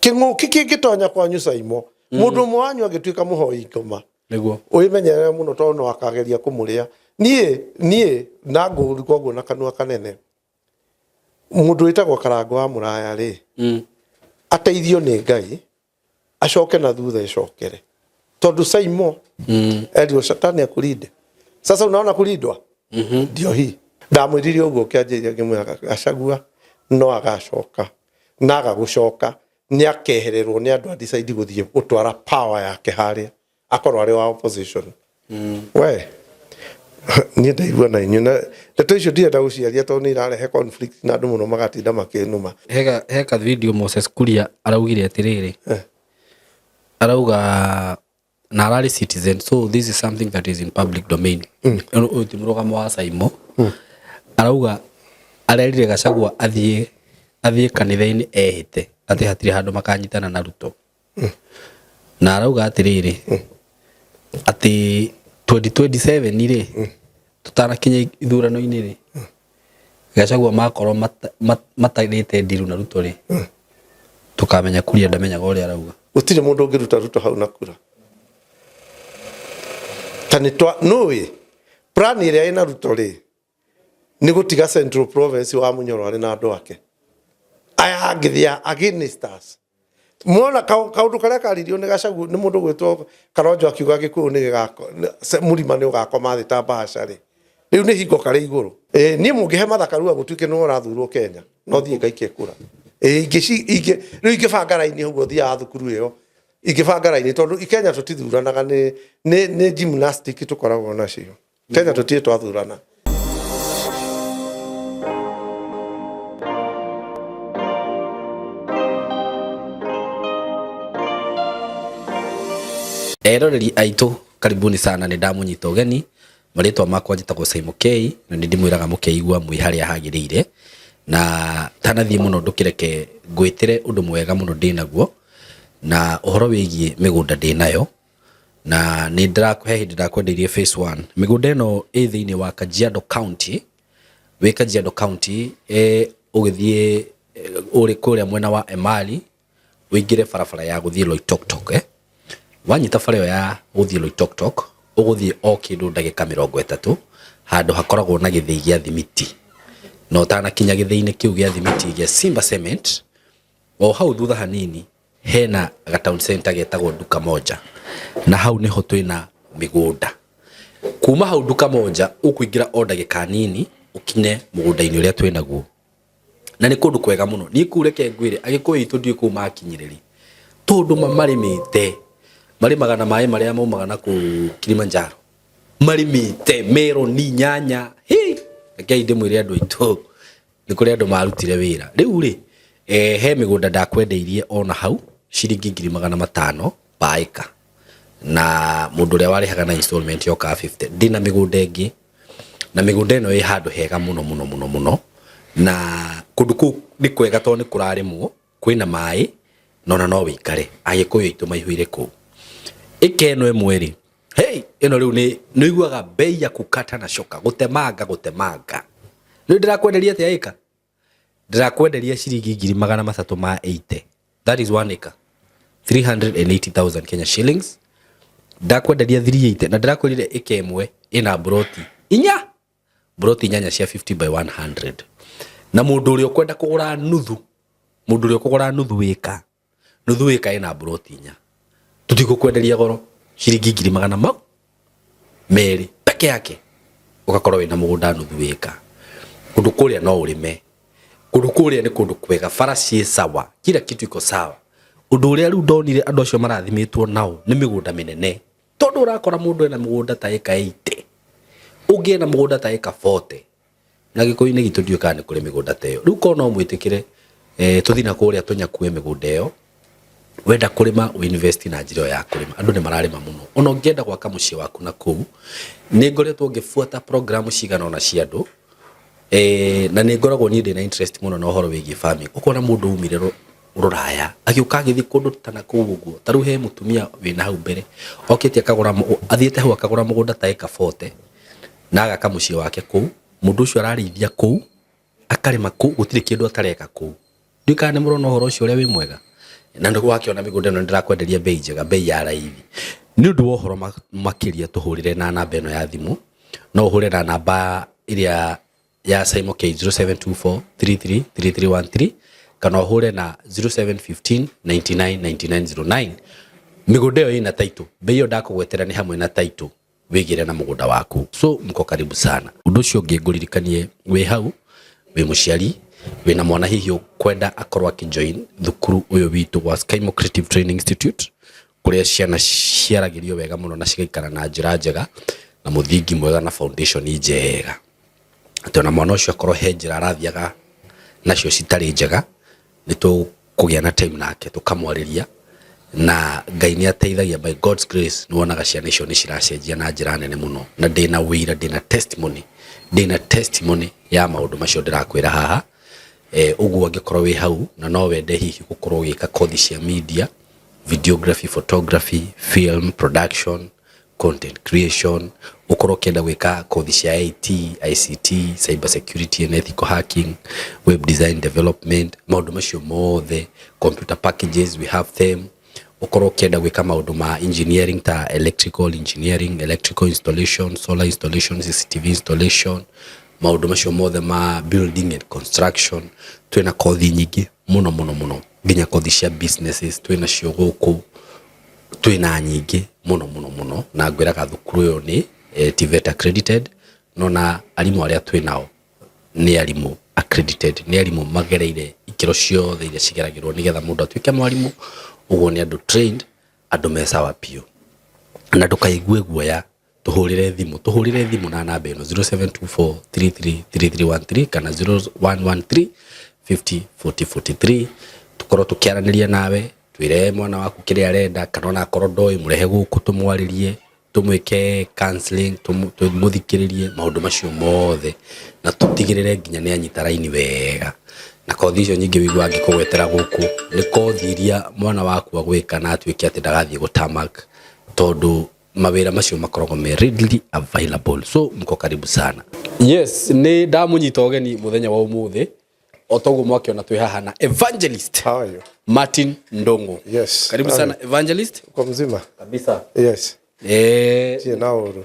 Kĩng'ũki kĩngĩtonya kwanyu Caimo, mũndũ ũmwe wanyu angĩtuĩka mũhoi ngoma, Nĩguo. Wĩmenyerere mũno tondũ no akageria kũmũrĩa. Niĩ niĩ na ngũruga ũguo na kanua kanene. Mũndũ wĩtagwo Karango wa Mũraya rĩ, ateithio nĩ Ngai, acoke na thutha ecokere. Tondũ Caimo erirwo shetani akulinde. Sasa unaona kulindwa? Ndio hii. Ndamwĩrire ũguo kĩanjĩrĩria ngĩmwĩra Gachagua no agacoka na aga gũcoka nĩ akehererwo nĩ andũ a decide gũthiĩ gũtwara power yake harĩa akorwo arĩ wa opposition. We niĩ ndaigua na inyuĩ na ndeto icio ndirenda gũciaria tondũ nĩ irarehe conflict na andũ mũno magatinda makĩnuma. Heka video Moses Kuria araugire atĩrĩrĩ, arauga na ararĩ citizen, so this is something that is in public domain. Ũyũ ti mũrũgamo wa Saimo. Arauga arerire Gachagua athiĩ kanitha-inĩ ehĩte atĩ hatirĩ handũ makanyitana na Ruto. Na arauga atĩrĩrĩ, atĩ 2027 rĩ, tũtanakinya ithurano-inĩ rĩ, Gachagua makorwo matarĩte ndiru na Ruto rĩ, tũkamenya Kuria ndamenyaga ũrĩa arauga. Gũtirĩ mũndũ ũngĩruta Ruto hau na kura. Ta nĩ twa nũĩ plan ĩrĩa ĩna Ruto rĩ, nĩ gũtiga Central Province wa Munyoro arĩ na andũ ake. Aya angĩ they are against us. Mwona kaũndũ karĩa karirio nĩ Gachagua nĩ mũndũ gwĩtwo Kalonzo akiuga Gĩkũyũ nĩ gĩgako mũrima nĩ ũgakoma thĩ ta bahasha rĩ. Rĩu nĩ hingo karĩ igũrũ. Niĩ mũngĩhe Martha Karua gũtuĩke nĩwe ũrathurwo Kenya, no thiĩ ngaikie kura. Rĩu ingĩbanga raini ũguo thiaga thukuru ĩyo, ingĩbanga raini tondũ Kenya tũtithuranaga nĩ gymnastic tũkoragwo nacio. Kenya tũtirĩ twathurana. Eroreri aitũ karibuni sana, nĩ ndamũnyita ũgeni. Marĩtwa makwa njĩtagwo Saimo K na nĩ ndĩmwĩraga mũkeigua mwĩ harĩa hagĩrĩire. Na tanathiĩ mũno ndũkĩreke ngwĩtĩre ũndũ mwega mũno ndĩnaguo na ũhoro wĩgiĩ mĩgũnda ndĩnayo. Na nĩ ndĩrakũhe hĩndĩ ndakwendeirie phase 1. Mĩgũnda ĩno ĩ thĩinĩ wa Kajiado County. Wĩ Kajiado County ũgĩthiĩ ũrĩ kũrĩa mwena wa Emali, ũingĩre barabara ya gũthiĩ Loitoktok. Wanyita bara ĩyo ya gũthiĩ Loitoktok, ũgũthiĩ o kĩndũ ndagĩka 30, handũ hakoragwo na gĩthĩi gĩa thimiti. Na ũtanakinya gĩthĩi-inĩ kĩu gĩa thimiti gĩa Simba Cement, o hau thutha hanini hena ga town center getagwo Duka Moja, na hau niho twina mĩgũnda. Kuma hau Duka Moja ũkũingĩra o ndagĩka nini ũkinye mũgũnda-inĩ ũrĩa twĩnaguo, na nĩ kũndũ kwega mũno. Niĩ kũu reke ngwĩre, Agĩkũyũ aitũ ndiũĩ kũu makinyire rĩ, tondũ marĩmĩte, marĩmaga na maĩ marĩa maumaga na kũu Kilimanjaro, marĩmĩte meroni, nyanya, hĩ, rekei ndĩmwĩre andũ aitũ, nĩ kũrĩ andũ marutire wĩra. Rĩu rĩ, he mĩgũnda ndakwendeirie ona hau ciringi 500,000 per acre, na mũndũ ũrĩa warĩhaga na installment yokaga 50. Ndĩna mĩgũnda ĩngĩ, na mĩgũnda ĩno ĩ handũ hega mũno mũno mũno mũno, na kũndũ kũu nĩ kwega tondũ nĩ kũrarĩmwo, kwĩna maĩ, na ona no wĩikare. Agĩkũyũ aitũ maihũire kũu. Ĩka ĩno ĩmwe rĩ, hey, ĩno rĩu nĩ ũiguaga bei ya kukata na shoka, gũtemanga gũtemanga. Rĩu ndĩrakwenderia atĩa ĩka? Ndĩrakwenderia ciringi 380,000. That is 1 acre. 380,000 Kenya shillings. Ndakwenderia 380 na ndĩrakwĩrire ĩka ĩmwe ĩna mburoti inya, mburoti inyanya cia 50 by 100. Na mũndũ ũrĩa ũkwenda kũgũra nuthu, mũndũ ũrĩa ũkũgũra nuthu ĩka, nuthu ĩka ĩna mburoti inya, tũtigũkwenderia goro, ciringi ngiri magana mau merĩ peke yake, ũgakorwo wĩna mũgũnda nuthu ĩka. Kũndũ kũrĩa no ũrĩme, kũndũ kũrĩa nĩ kũndũ kwega, bara ciĩ sawa, kila kitu iko sawa. Ũndũ ũrĩa rĩu ndonire andũ acio marathimĩtwo nao nĩ mĩgũnda mĩnene, tondũ ũrakora mũndũ ena mũgũnda ta ĩka 80, ũngĩ ena mũgũnda ta ĩka 40, na Gĩkũyũ-inĩ gitũ ndiũĩ kana nĩ kũrĩ mĩgũnda ta ĩyo. Rĩu korwo no mwĩtĩkĩre, tũthiĩ na kũrĩa tũnyakue mĩgũnda ĩyo, wenda kũrĩma ũ invest na njĩra ĩyo ya kũrĩma. Andũ nĩ mararĩma mũno. Ona ũngĩenda gwaka mũciĩ waku na kũu, nĩ ngoretwo ngĩbuata program cigana ũna cia andũ, na nĩ ngoragwo niĩ ndĩna interest mũno na ũhoro wĩgiĩ farming. Ũkona mũndũ umire rũraya, agĩũka agĩthiĩ kũndũ ta na kũu ũguo. Ta rĩu he mũtumia wĩna hau mbere, okĩte akagũra, athiĩte hau akagũra mũgũnda ta ĩka 40, na agaka mũciĩ wake kũu. Mũndũ ũcio ararĩithia kũu, akarĩma kũu, gũtirĩ kĩndũ atareka kũu. Ndiũĩ kana nĩ mũrona ũhoro ũcio ũrĩa wĩ mwega. Na nĩ wakĩona mĩgũnda ĩno ndĩrakwenderia bei njega, bei ya raithi. Nĩ ũndũ wa ũhoro makĩria tũhũrĩre na namba ĩno ya thimũ. No ũhũre na namba ĩrĩa ya Simon K 0724333313 kana ũhũre na 0715 99 9909. Mĩgũnda ĩyo ĩna title, bei ĩyo ndakũgwetera nĩ hamwe na title, wĩgĩre na mũgũnda waku. So mko karibu sana. Ũndũ ũcio ũngĩ ngũririkanie, wĩ hau wĩ mũciari wĩna mwana hihi ũkwenda akorwo akĩjoin thukuru ũyũ witũ wa Skymo Creative Training Institute, kũrĩa ciana ciaragĩrio wega mũno na cigaikara na njĩra njega na mũthingi mwega na foundation njega, atĩ ona mwana ũcio akorwo he njĩra arathiaga nacio citarĩ njega, nĩ tũkũgĩa na time nake tũkamwarĩria, na Ngai nĩ ateithagia. By God's grace nĩ wonaga ciana icio nĩ ciracenjia na njĩra nene mũno, na ndĩna wĩira, ndĩna testimony ya maũndũ macio ndĩrakwĩra haha. Ũguo angĩkorwo wĩ hau na no wende hihi gũkorwo ũgĩka kothi cia media, videography, photography, film production, content creation, ukorwo ũkĩenda gwĩka kothi cia IT, ICT, cyber security and ethical hacking, web design development, maũndũ macio mothe, computer packages, we have them. Ukorwo ũkĩenda gwĩka maũndũ ma engineering ta electrical engineering, electrical installation, solar installation, CCTV installation, maũndũ macio mothe ma building and construction, twĩna kothi nyingĩ mũno mũno mũno, nginya kothi cia businesses twĩna cio gũkũ, twĩna nyingĩ mũno mũno mũno. Na ngwĩraga thukuru ũyũ nĩ TVET accredited, no na arimũ arĩa twĩ nao nĩ arimũ accredited, nĩ arimũ magereire ikĩro ciothe iria cigeragĩrwo nĩgetha mũndũ atuĩke mwarimũ. Ũguo nĩ andũ trained, andũ me sawa biũ. Na ndũkaigue guoya, tũhũrĩre thimũ na namba ĩno 0724333313 kana 0113 50 40 43, tũkorwo tũkĩaranĩria nawe, twĩre mwana waku kĩrĩa arenda, kana ona akorwo ndoĩ, mũrehe gũkũ tũmwarĩrie, tũmwĩke counseling, tũmũthikĩrĩrie maũndũ macio mothe, na tũtigĩrĩre nginya nĩ anyita raini wega. Na kothi icio nyingĩ wĩiguaga ngĩkũgwetera gũkũ nĩ kothi iria mwana waku agwĩka na atuĩke atĩ ndagathiĩ gũtamak, tondũ mawĩra macio makoragwo me readily available. So mko karibu sana. Yes, nĩ ndamũnyita ũgeni mũthenya wa ũmũthĩ. O toguo mwakĩona, twĩ haha na Evangelist How are you? Martin Ndongo. Yes. Karibu How are sana, Evangelist. you? Uko mzima? Kabisa. Yes. Tie na uru.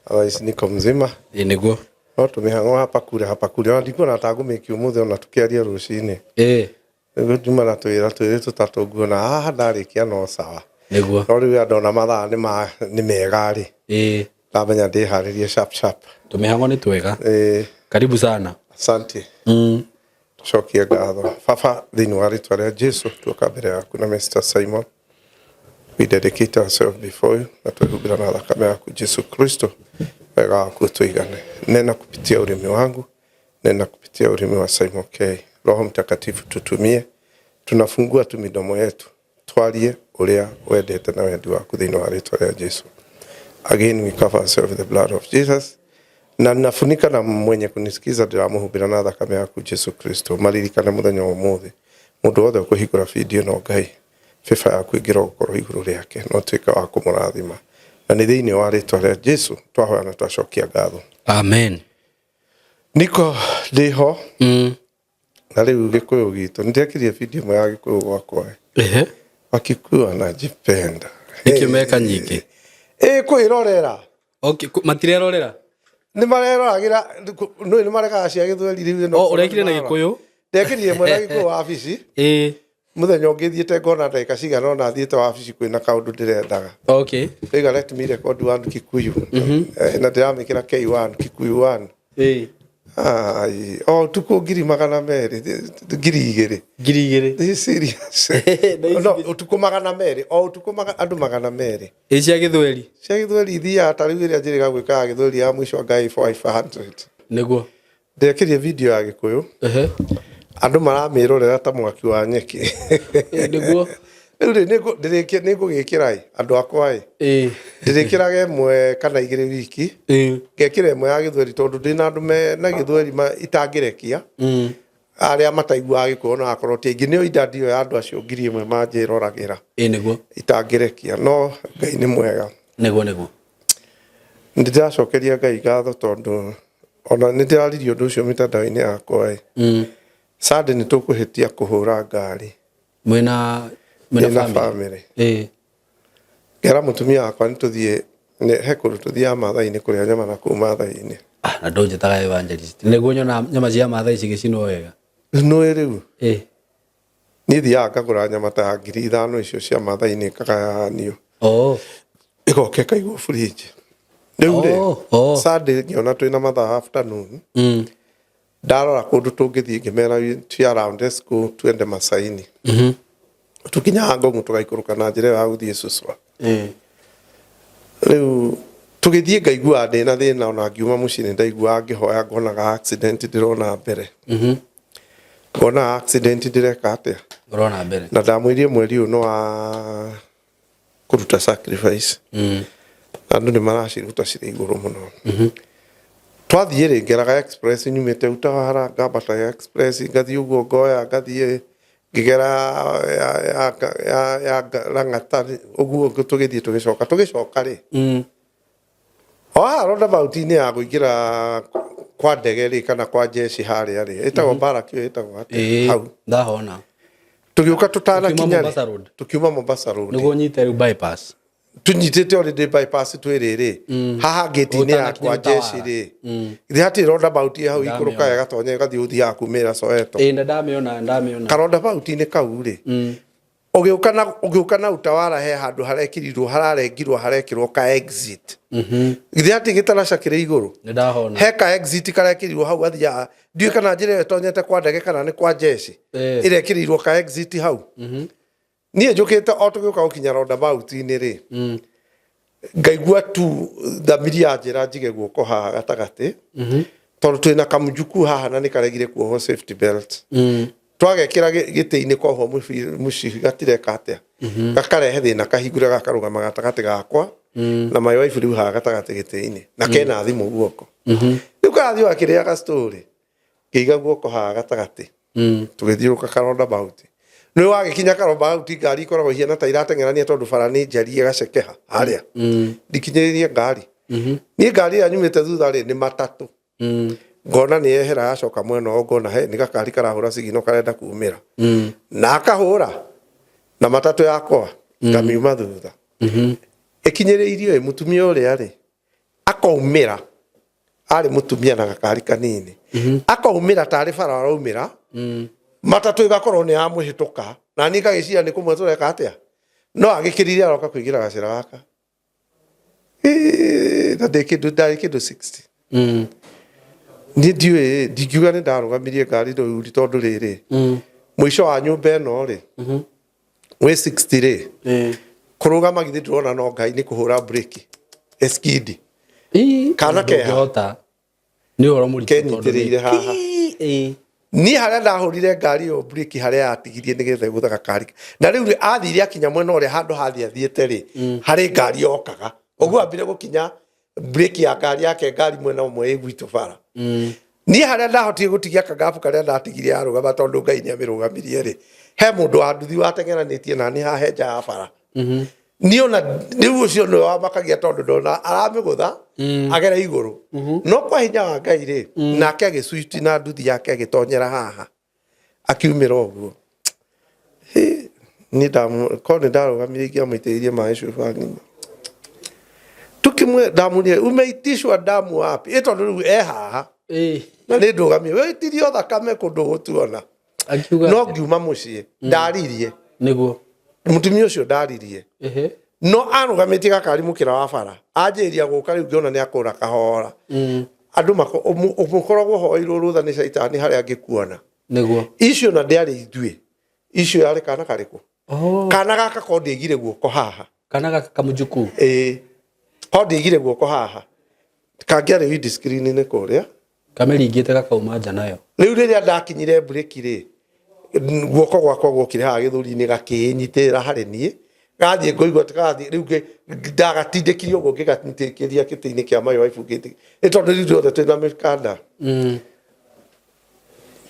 Otherwise niko mzima. Nĩguo. No tũmĩhang'o hapa kule hapa kule. Ona ndikuona ta ngũmĩki ũmũthĩ ona tũkĩaria rũcinĩ. Nĩguo njuma na twĩra twĩrĩ tũtatũ, nguona haha ndarĩkia no sawa. No rĩu ndona mathaa nĩ mega rĩ. Ndamenya ndĩharĩrie sharp sharp. Tũmĩhang'o nĩ twega. Karibu sana. Asante. Tucokie ngatho baba thĩinĩ wa rĩtwa rĩa Jesu. Tuoka mbere yaku na Mr. Simon, we dedicate ourselves before you, na twehumbĩra na thakame yaku Jesu Kristo. Wega waku tuigane, nena kupitia ulimi wangu, nena kupitia ulimi wa Simon K. Roho Mtakatifu tutumie, tunafungua tu midomo yetu twarie uria wendete na wendi waku thĩinĩ wa rĩtwa rĩa Jesu. Again, we cover ourselves with the blood of Jesus, na nafunika na mwenye kunisikiza, ndĩramũhumbĩra na thakame yaku Jesu Kristo. Maririkane mũthenya wa ũmũthĩ, mũndũ wothe ũkũhingũra video no Ngai bĩba yaku ĩngĩrwo gũkorwo igũrũ rĩake no tuĩke wa kũmũrathima, na nĩ thĩinĩ wa rĩtwa rĩa Jesu twahoya na twacokia ngatho. Amen. Niko ndĩho. Na rĩu gĩkũyũ gitũ, nĩndekĩrie video ĩmwe ya gĩkũyũ gwakwa. Wakikuyu wanajipenda. Nĩkĩo meka nyingĩ. Ĩ kwĩrorera. Okay, matirerorera. Nĩ mareroragĩra nĩ maregaga cia gĩthweri rĩu ĩno. O ũrekire na gĩkũyũ? Ndekĩrire ĩmwe na gĩkũyũ wabici. Mũthenya ũngĩ thiĩte ngona ndagĩka cigana ũna thiĩte wabici kwĩna kaũndũ ndĩrendaga. Ndaiga, "Let me record one Kikuyu." Na ndĩramĩkĩra K1 Kikuyu 1. Ai, o ũtukũ 200,000, 2,000. 2,000. This is serious. Na ici- No, ũtukũ 200, o ũtukũ andũ 200. Ĩ cia gĩthweri? Cia gĩthweri ithiaga ta rĩu ĩrĩa njĩrĩga gwĩka ya gĩthweri ya mũico anga ĩ 500. Ndekĩrie video ya gĩkũyũ, andũ maramĩrorera ta mwaki wa nyeki. Rĩu rĩ, nĩngũgĩkĩra ĩ andũ akwa ĩ ndĩrĩkĩraga ĩmwe kana igĩrĩ wiki, ngekĩra ĩmwe ya gĩthweri tondũ ndĩna andũ me na gĩthweri itangĩrekia, arĩa mataiguaga gĩkũyũ, na akorwo ti aingĩ, nĩo idadi ĩyo ya andũ acio 1,000 manjĩroragĩra itangĩrekia, no Ngai nĩ mwega. Nĩguo nĩguo. Nĩ ndĩracokeria Ngai ngatho tondũ ona nĩ ndĩraririe ũndũ ũcio mĩtandao-inĩ yakwa ĩ. Sunday nĩ tũkũhĩtia kũhũra ngari. Mwĩna mwĩna Ndĩna family? Family. Ĩĩ. Ngera mũtumia wakwa nĩ tũthiĩ he kũndũ tũthiaga Maathai-inĩ kũrĩa nyama na kũu Maathai-inĩ. Ah, na ndũnjĩtaga evangelist nĩguo nyona nyama cia Maathai cigĩcinwo wega. Nũĩ rĩu? Ĩĩ. Niĩ thiaga ngagũra nyama ta ya 5,000 icio cia Maathai-inĩ ikagayanio. Oh. Ĩgoka ĩkaigwo fridge. Rĩu rĩ, Oh, oh. Sunday ngĩona twĩna mathaa afternoon, ndarora kũndũ tũngĩthiĩ ngĩmera ti around, let's go twende Masaini. Tũkinyaga Ngong'u tũgaikũrũka na njĩra ĩyo ya gũthiĩ Suswa. Rĩu tũgĩthiĩ ngaiguaga ndĩna thĩna ona ngiuma mũciĩ nĩ ndaiguaga ngĩhoya ngonaga accident ndĩrona mbere. Ngona accident ndĩreka atĩa? Ũrona mbere. Na ndamwĩrire mweri ũyũ nĩ wa kũruta sacrifice. Andũ nĩ maraciruta cirĩ igũrũ mũno. Twathiĩ rĩ ngeraga express nyumĩte Utawala ngambata express ngathiĩ ũguo ngoya ngathiĩ ngĩgera ya Lang'ata ũguo tũgĩthiĩ tũgĩcoka tũgĩcoka rĩ o haha roundabout-inĩ ya kũingĩra kwa ndege rĩ kana kwa jeshi harĩa rĩ ĩtagwo baraki ĩyo ĩtagwo atĩa hau Ndahona. Tũgĩũka tũtanakinya rĩ, Mombasa Road. Tũkiuma Mombasa Road. Nĩguo nyite rĩu bypass. Tunyitĩte already bypass twĩ rĩrĩ haha gate-inĩ ya Ũtanakinya kwa jeshi Utawala. Rĩ githĩ hatirĩ roundabout ĩ hau ikũrũka Ndamĩona. ĩgatonya ĩgathiĩ ũthiaga kumĩra Soweto? Ĩĩ, na ndamĩona ndamĩona. Karoundabout-inĩ kau rĩ ũgĩũka na Utawala he handũ harekĩrirwo hararengirwo harekĩrwo ka exit. Githĩ hatirĩ gĩtaraca kĩrĩ igũrũ? Nĩ ndahona. He ka exit karekĩrirwo hau athiaga ndiũĩ kana njĩra ĩyo ĩtonyete kwa ndege kana nĩ kwa jeshi. Ĩrekĩrĩirwo ka exit hau. Niĩ njũkĩte o tũgĩũka gũkinya roundabout-inĩ rĩ ngaigua tu thamiri ya njĩra njige guoko haha gatagatĩ tondũ twĩna kamjukuu haha na nĩ karegire kuohwo safety belt. Twagekĩra gĩtĩ-inĩ kohwo mũcibi gatireka atĩa gakarehe thĩna kahingũre gakarũgama gatagatĩ gakwa na my wife rĩu haha gatagatĩ gĩtĩ-inĩ na kena thimũ guoko rĩu karathiĩ gakĩrĩaga story ngĩiga guoko haha gatagatĩ tũgĩthiũrũka karoundabout nĩ wagĩkinya karoundabout ngari ikoragwo ihiana ta irateng'erania tondũ bara nĩ njariĩ ĩgacekeha harĩa ndikinyĩrĩrie ngari niĩ ngari ĩrĩa nyumĩte thutha rĩ nĩ matatũ ngona nĩ yehera yacoka mwena ũyũ ngona he nĩ gakari karahũra cigino karenda kumĩra na akahũra na matatũ yakwa ngamiuma thutha ĩkinyĩrĩirio ĩ mũtumia ũrĩa rĩ akaumĩra arĩ mũtumia na gakari kanini akaumĩra tarĩ bara araumĩra matatũ ĩgakorwo nĩ yamũhĩtũka na niĩ ngagĩciria nĩ kũmwe tũreka atĩa no agĩkĩrire aroka kũingĩra gacĩra gaka Ĩĩ, na ndĩ kĩndũ ndarĩ kĩndũ 60 niĩ ndiũĩ ndingiuga nĩ ndarũgamirie ngari rĩu tondũ rĩrĩ mũico wa nyũmba ĩno rĩ wĩ 60 rĩ kũrũgama githĩ ndĩrona no Ngai nĩ kũhũra breki eskidi Kana keha. Ndũngĩhota. Nĩ ũhoro mũritũ tondũ nĩ- Kenyitĩrĩire haha. Ĩĩ. Niĩ harĩa ndahũrire ngari ĩyo breki harĩa yatigirie nĩgetha ĩgũthe gakari na rĩu rĩ athire akinya mwena ũrĩa handũ hathiĩ athiĩte rĩ harĩ ngari yokaga ũguo ambire gũkinya breki ya ngari yake ngari mwena ũmwe ĩ gwitũ bara niĩ harĩa ndahotire gũtigia kagabu karĩa ndatigire yarũgama tondũ Ngai nĩ amĩrũgamirie rĩ he mũndũ wa nduthi wateng'eranĩtie na niĩ haha nja ya bara niĩ ona rĩu ũcio nĩwe wamakagia tondũ ndona aramĩgũtha agere igũrũ no kwa hinya wa Ngai rĩ nake agĩcuiti na nduthi yake agĩtonyera haha akiumĩra ũguo. Hĩ, niĩ korwo nĩ ndarũgamire ingĩamũitĩrĩirie maĩ cuba ng'ima tukimwe ndamũrie umeitishwa damu wapi ĩ tondũ rĩu e haha na nĩ ndũgamie wĩtirio thakame kũndũ gũtuona Akiuga no atĩa? Ngiuma mũciĩ ndaririe Nĩguo. Mũtumia ũcio ndaririe no arũgamĩtie gakari mũkĩra wa bara anjĩria gũka rĩu ngĩona nĩ akũra kahora andũ mũkoragwo hoirwo rũtha nĩ caitani harĩa angĩkuona Nĩguo. Icio na ndĩarĩ ithuĩ icio yarĩ kana karĩkũ Oh. kana gaka ko ndĩigire guoko haha. Kana gaka kamũjukuu. Ĩĩ ko ndĩigire guoko haha kangĩarĩ windscreen-inĩ kũrĩa. Kamĩringĩte gakauma nja nayo. Rĩu rĩrĩa ndakinyire breki rĩ guoko gwakwa gwokire haha gĩthũri-inĩ gakĩnyitĩrĩra harĩ niĩ gathiĩ ngũigua gathiĩ rĩu ndagatindĩkirie ũguo ngĩgatindĩkĩria gĩtĩ-inĩ kĩa my wife ngĩtĩ nĩ tondũ rĩu ithuothe twĩna mĩkanda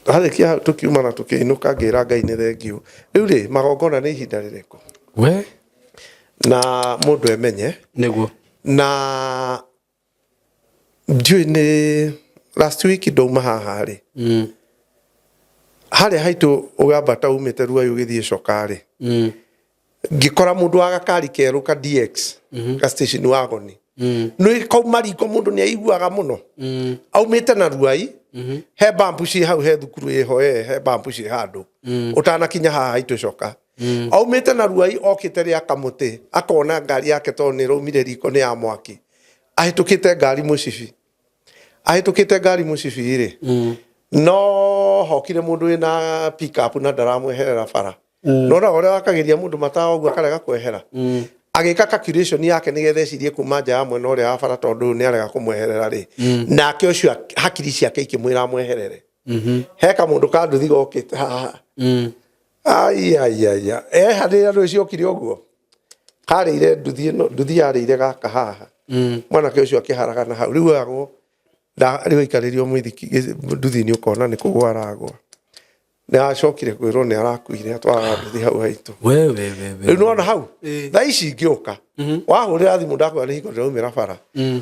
harĩkia hau tũkiuma na tũkĩinũka ngĩra Ngai nĩ thengiũ rĩu rĩ magongona nĩ ihinda rĩrĩkũ We. Na mũndũ emenye Nĩguo. Na ndiũĩ nĩ last week ndauma haha rĩ Harĩa haitũ ũgambata umĩte Ruai ũgĩthiĩ Coka rĩ, ngĩkora mũndũ wa gakari kerũ ka DX ka station wagon, nĩ kauma riko, mũndũ nĩ aiguaga mũno aumĩte na Ruai. He bambu ciĩ hau, he thukuru ĩho, he bambu ciĩ handũ ũtanakinya haha haitũ Coka. Aumĩte na Ruai okĩte rĩa kamũtĩ, akona ngari yake tondũ nĩ ĩraumire riko nĩ ya mwaki, ahĩtũkĩte ngari mũcibi, ahĩtũkĩte ngari mũcibi rĩ, no hokire mũndũ wĩna pick up na ndaramweherera bara. Nona ũrĩa wakagĩria mũndũ matawa ũguo akarega kwehera, agĩka calculation yake nĩgetha ecirie kuma nja ya mwena ũrĩa wa bara, tondũ ũyũ nĩarega kũmweherera rĩ, nake ũcio hakiri ciake ikĩmwĩra amweherere. He kamũndũ ka nduthi gokĩte haha, aiaiaia, eharĩra rĩ, ciokire ũguo karĩire nduthi ĩno, nduthi yarĩire gaka haha. Mwanake ũcio akĩharagana hau, rĩu agwo rĩu aikarĩrio mũithiki nduthi-inĩ, ũkona nĩ kũgwa aragwa. Nĩ acokire kwĩrwo nĩ arakuire atwaraga nduthi hau haitũ. We we we we. Rĩu nĩwona hau thaa ici ingĩũka wahũrĩra thimũ, ndakwĩra nĩ hingo ndĩraumĩra bara.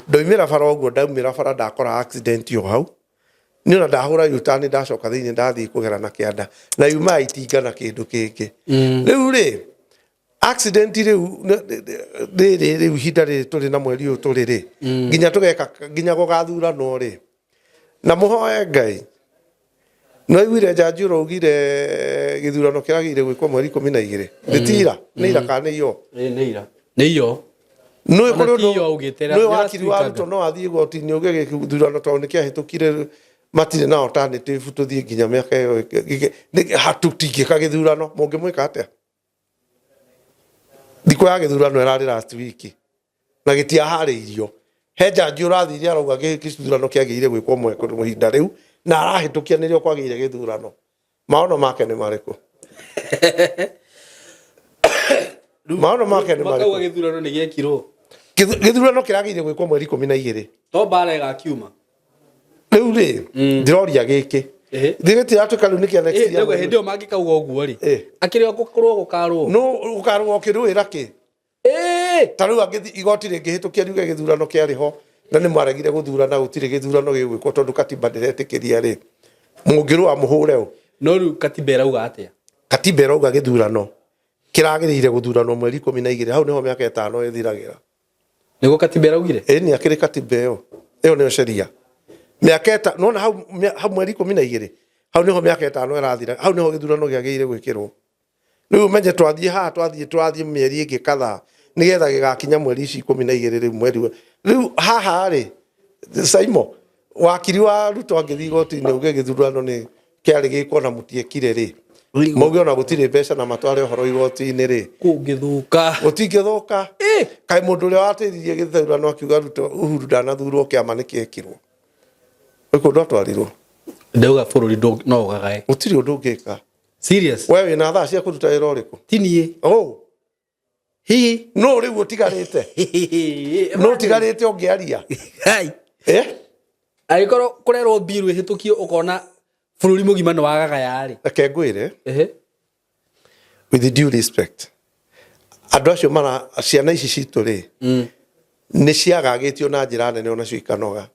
Ndaumĩra bara ũguo, ndaumĩra bara ndakora accident o hau. Nĩ ona ndahũra U-turn, ndacoka thĩinĩ, ndathiĩ kũgera na kĩanda na yuma ya itinga na kĩndũ kĩngĩ. Rĩu rĩ, accident rĩu rĩrĩ rĩu ihinda rĩrĩ tũrĩ na mweri ũyũ tũrĩ rĩ, nginya tũgeka nginya gũgathuranwo rĩ, na mũhoe Ngai. No iguire njanji ũraugire gĩthurano kĩragĩire gwĩkwo mweri 12, nĩ ti ira, nĩ ira kana nĩ iyo? Ĩ, nĩ ira, nĩ iyo. Nĩ Ona kũrĩ ti ũndũ iyo augĩte, nĩ last wakiri week wa anga. Ruto no athiĩ igoti-inĩ uge gĩthurano tondũ nĩ kĩahĩtũkire, matirĩ na alternative, tũthiĩ nginya mĩaka ĩyo tũtingĩka gĩthurano. Mũngĩmwĩka atĩa? Thikũ ya gĩthurano ĩrarĩ last week na gĩtiaharĩirio. He njanji ũrathire arauga gĩthurano kĩagĩrĩire gwĩkwo ihinda rĩu na arahĩtũkia nĩrĩo kwagĩrĩire gĩthurano. Maono make nĩ marĩkũ? Maono make nĩ Makauga marĩkũ? Gĩthurano nĩ gĩekirwo. Gĩthurano kĩragĩrĩire gwĩkwo mweri 12. To mbara ĩgakiuma. Rĩu rĩ, ndĩroria gĩkĩ gĩtiratuĩka rĩu nĩ kĩa next year. Ndauga hĩndĩ ĩyo mangĩkauga ũguo rĩ, akĩrĩ o gũkorwo gũkarwo. No ũkarũa ũkĩrũĩra kĩ? Ta rĩu angĩthi igoti rĩngĩhĩtũkia riuge gĩthurano kĩarĩ ho na nĩ mwaregire gũthurana, gũtirĩ gĩthurano gĩgwĩkwo tondũ katiba ndĩretĩkĩria rĩ, mũngĩrũa mũhũre ũ? No rĩu katiba ĩrauga atĩa? Katiba ĩrauga gĩthurano kĩragĩrĩire gũthuranwo mweri 12, hau nĩho mĩaka 5 ĩthiragĩra. Nĩguo katiba ĩraugire. Ĩni, akĩrĩ katiba ĩyo, ĩyo nĩyo sheria. Mĩaka nona hau, hau mweri 12, hau nĩho mĩaka 5 ĩrathira, hau nĩho gĩthurano gĩagĩrĩire gwĩkĩrwo. Rĩu ũmenye twathiĩ haha, twathiĩ mĩeri ĩngĩ kadhaa nĩgetha gĩgakinya mweri ici 12. Rĩu mweri rĩu haha rĩ, Saimo wakiri wa Ruto angĩthiĩ igoti-inĩ uge gĩthurano nĩ kĩarĩ gĩkwo na mũtiekire rĩ, mauge ona gũtirĩ mbeca na matware ũhoro igoti-inĩ rĩ, Kũngĩthũka. Gũtingĩthũka. Kaĩ mũndũ ũrĩa wateithirie gĩthurano akiuga Ruto Uhuru ndanathurwo, kĩama nĩ kĩekirwo, gwĩ kũndũ atwarirwo? Ndauga bũrũri no ũgagae. Gũtirĩ ũndũ ũngĩka. Serious. We wĩna thaa cia kũruta wĩra ũrĩkũ? Ti niĩ. Oh. Hihi. No rĩu ũtigarĩte, no ũtigarĩte ũngĩaria. Hai. Eh? Angĩkorwo kũrerwo mbiru ĩhĩtũkio ũkona bũrũri mũgima nĩ wagagaya rĩ. Reke ngwĩre, with due respect, andũ acio mara ciana ici citũ rĩ, nĩ ciagagĩtio na njĩra nene, onacio ikanoga.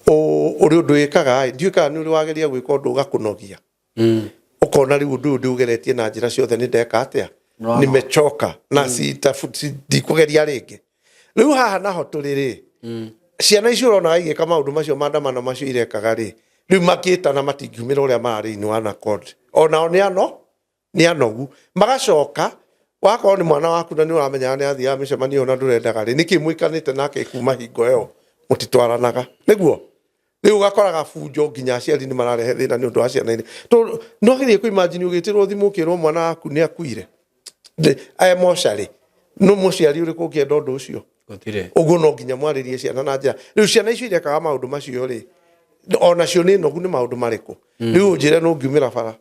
Ũrĩ ũndũ wĩkaga ĩ, ndiũĩ kana nĩ ũrĩ wageria gwĩka ũndũ ũgakũnogia, ũkona rĩu ũndũ ũyũ ndĩũgeretie na njĩra ciothe, nĩ ndeka atĩa, nimechoka na ndikũgeria rĩngĩ. Rĩu haha naho tũrĩ rĩ, ciana icio ũronaga igĩka maũndũ macio, maandamano macio irekaga rĩ, rĩu makĩtana matingiumĩra ũrĩa mararĩ in one accord. Onao nĩ ano nĩ anogu. Magacoka wakorwo nĩ mwana waku na nĩ ũramenyaga nĩ athiaga mĩcemanio ĩyo na ndũrendaga rĩ, nĩkĩ mwĩkanĩte nake kuma hingo ĩyo mũtitwaranaga? Nĩguo rĩu ũgakoraga bunjo, nginya aciari nĩ mararehe thĩna nĩ ũndũ wa ciana inĩ. Tondũ no gerie kũ imagine ũgĩtĩrwo thimũ ũkĩrwo mwana waku nĩ akuire e mocarĩ, no mũciari ũrĩkũ ũngĩenda ũndũ ũcio? Gũtirĩ. Ũguo no nginya mwarĩrie ciana na njĩra. Rĩu ciana icio irekaga maũndũ macio rĩ, onacio nĩ nogu. Nĩ maũndũ marĩkũ rĩu ũnjĩre no ngiumĩra bara?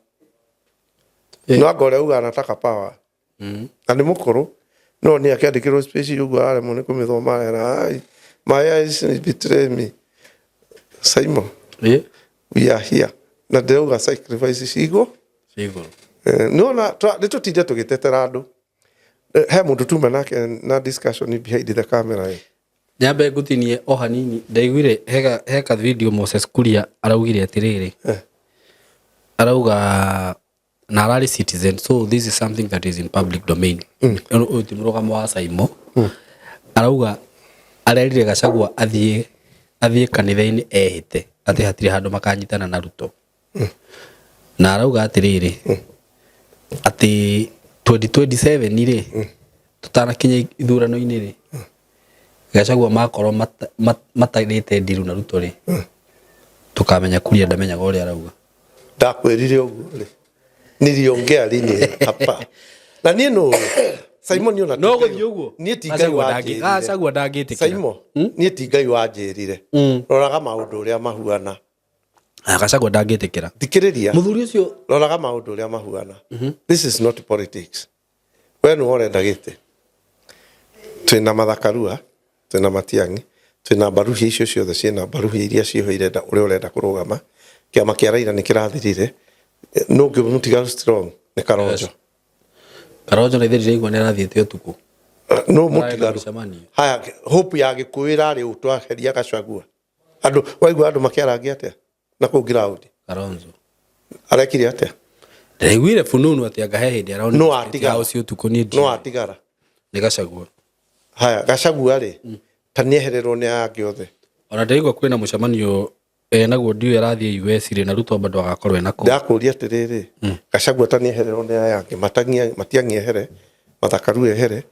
No anga ũrĩa ugaga nataka power na nĩ mũkũrũ, no nĩ akĩandĩkĩrwo speech ũguo araremwo nĩ kũmĩthoma, arera, "Ai, my eyes betray me." Simon, we are here na ndĩrauga sacrifice cigo Igũrũ. Nĩwona nĩ tũtinde tũgĩtetera andũ. He mũndũ tuma nake na discussion behind the camera. Nyambe ngũtinie o hanini, ndaiguire heka video Moses Kuria araugire atĩrĩrĩ, Arauga na ararĩ citizen, so this is something that is in public domain. Ũyũ ti mũrũgamo wa Saimo. Arauga arerire Gachagua athiĩ kanitha-inĩ ehĩte atĩ hatirĩ handũ makanyitana na Ruto. Na arauga atĩrĩrĩ, atĩ 2027 rĩ, tũtanakinya ithurano-inĩ rĩ, Gachagua makorwo matarĩte ndiru na Ruto rĩ, tũkamenya Kuria ndamenyaga ũrĩa arauga. Ndakwĩrire ũguo rĩ, niliongea lini hapa na niĩ nũ Simon niĩ ona No gũthiĩ ũguo. Niĩ ti Ngai wanjĩrire. Gachagua ndangĩtĩkĩra. Simon, niĩ ti Ngai wanjĩrire. Roraga maũndũ ũrĩa mahuana. Gachagua ndangĩtĩkĩra. Thikĩrĩria. Mũthuri ũcio Roraga maũndũ ũrĩa mahuana. This is not politics. We nĩwe ũrenda gĩtĩ. Twĩna Mathakarua, twĩna Matiang'i, twĩna mbaruhia icio ciothe ciĩna mbaruhia iria ciĩho irenda ũrĩa ũrenda kũrũgama. Kĩama kĩa Raila nĩ kĩrathirire. Nũ ũngĩ mũtigaru strong? Nĩ Kalonzo. Yes. Kalonzo na ithe ndiraigua nĩ arathiĩte ũtukũ. Nũ Ararĩ na mũtigaru? mũcemanio. Haya, hope ya Gĩkũyũ ĩrarĩ ũ twaheria Gachagua? Andũ, waigua andũ makĩarangia atĩa? Na kũu ground. Kalonzo. Arekire atĩa? Ndiraiguire fununu atĩ anga he hĩndĩ aronire No State atigara. House ũtukũ niĩ No ndiũĩ. atigara. Nĩ Gachagua. Haya, Gachagua rĩ, ta nĩehererwo nĩ aya angĩ othe. Ona ndiraigua kwĩna mũcemanio naguo ndiũĩ arathiĩ US rĩ, na Ruto bado agakorwo ena kũu. Ndakũria atĩrĩrĩ, Gachagua ta nĩehererwo nĩ aya angĩ, Matiang'i ehere, Martha Karua ehere,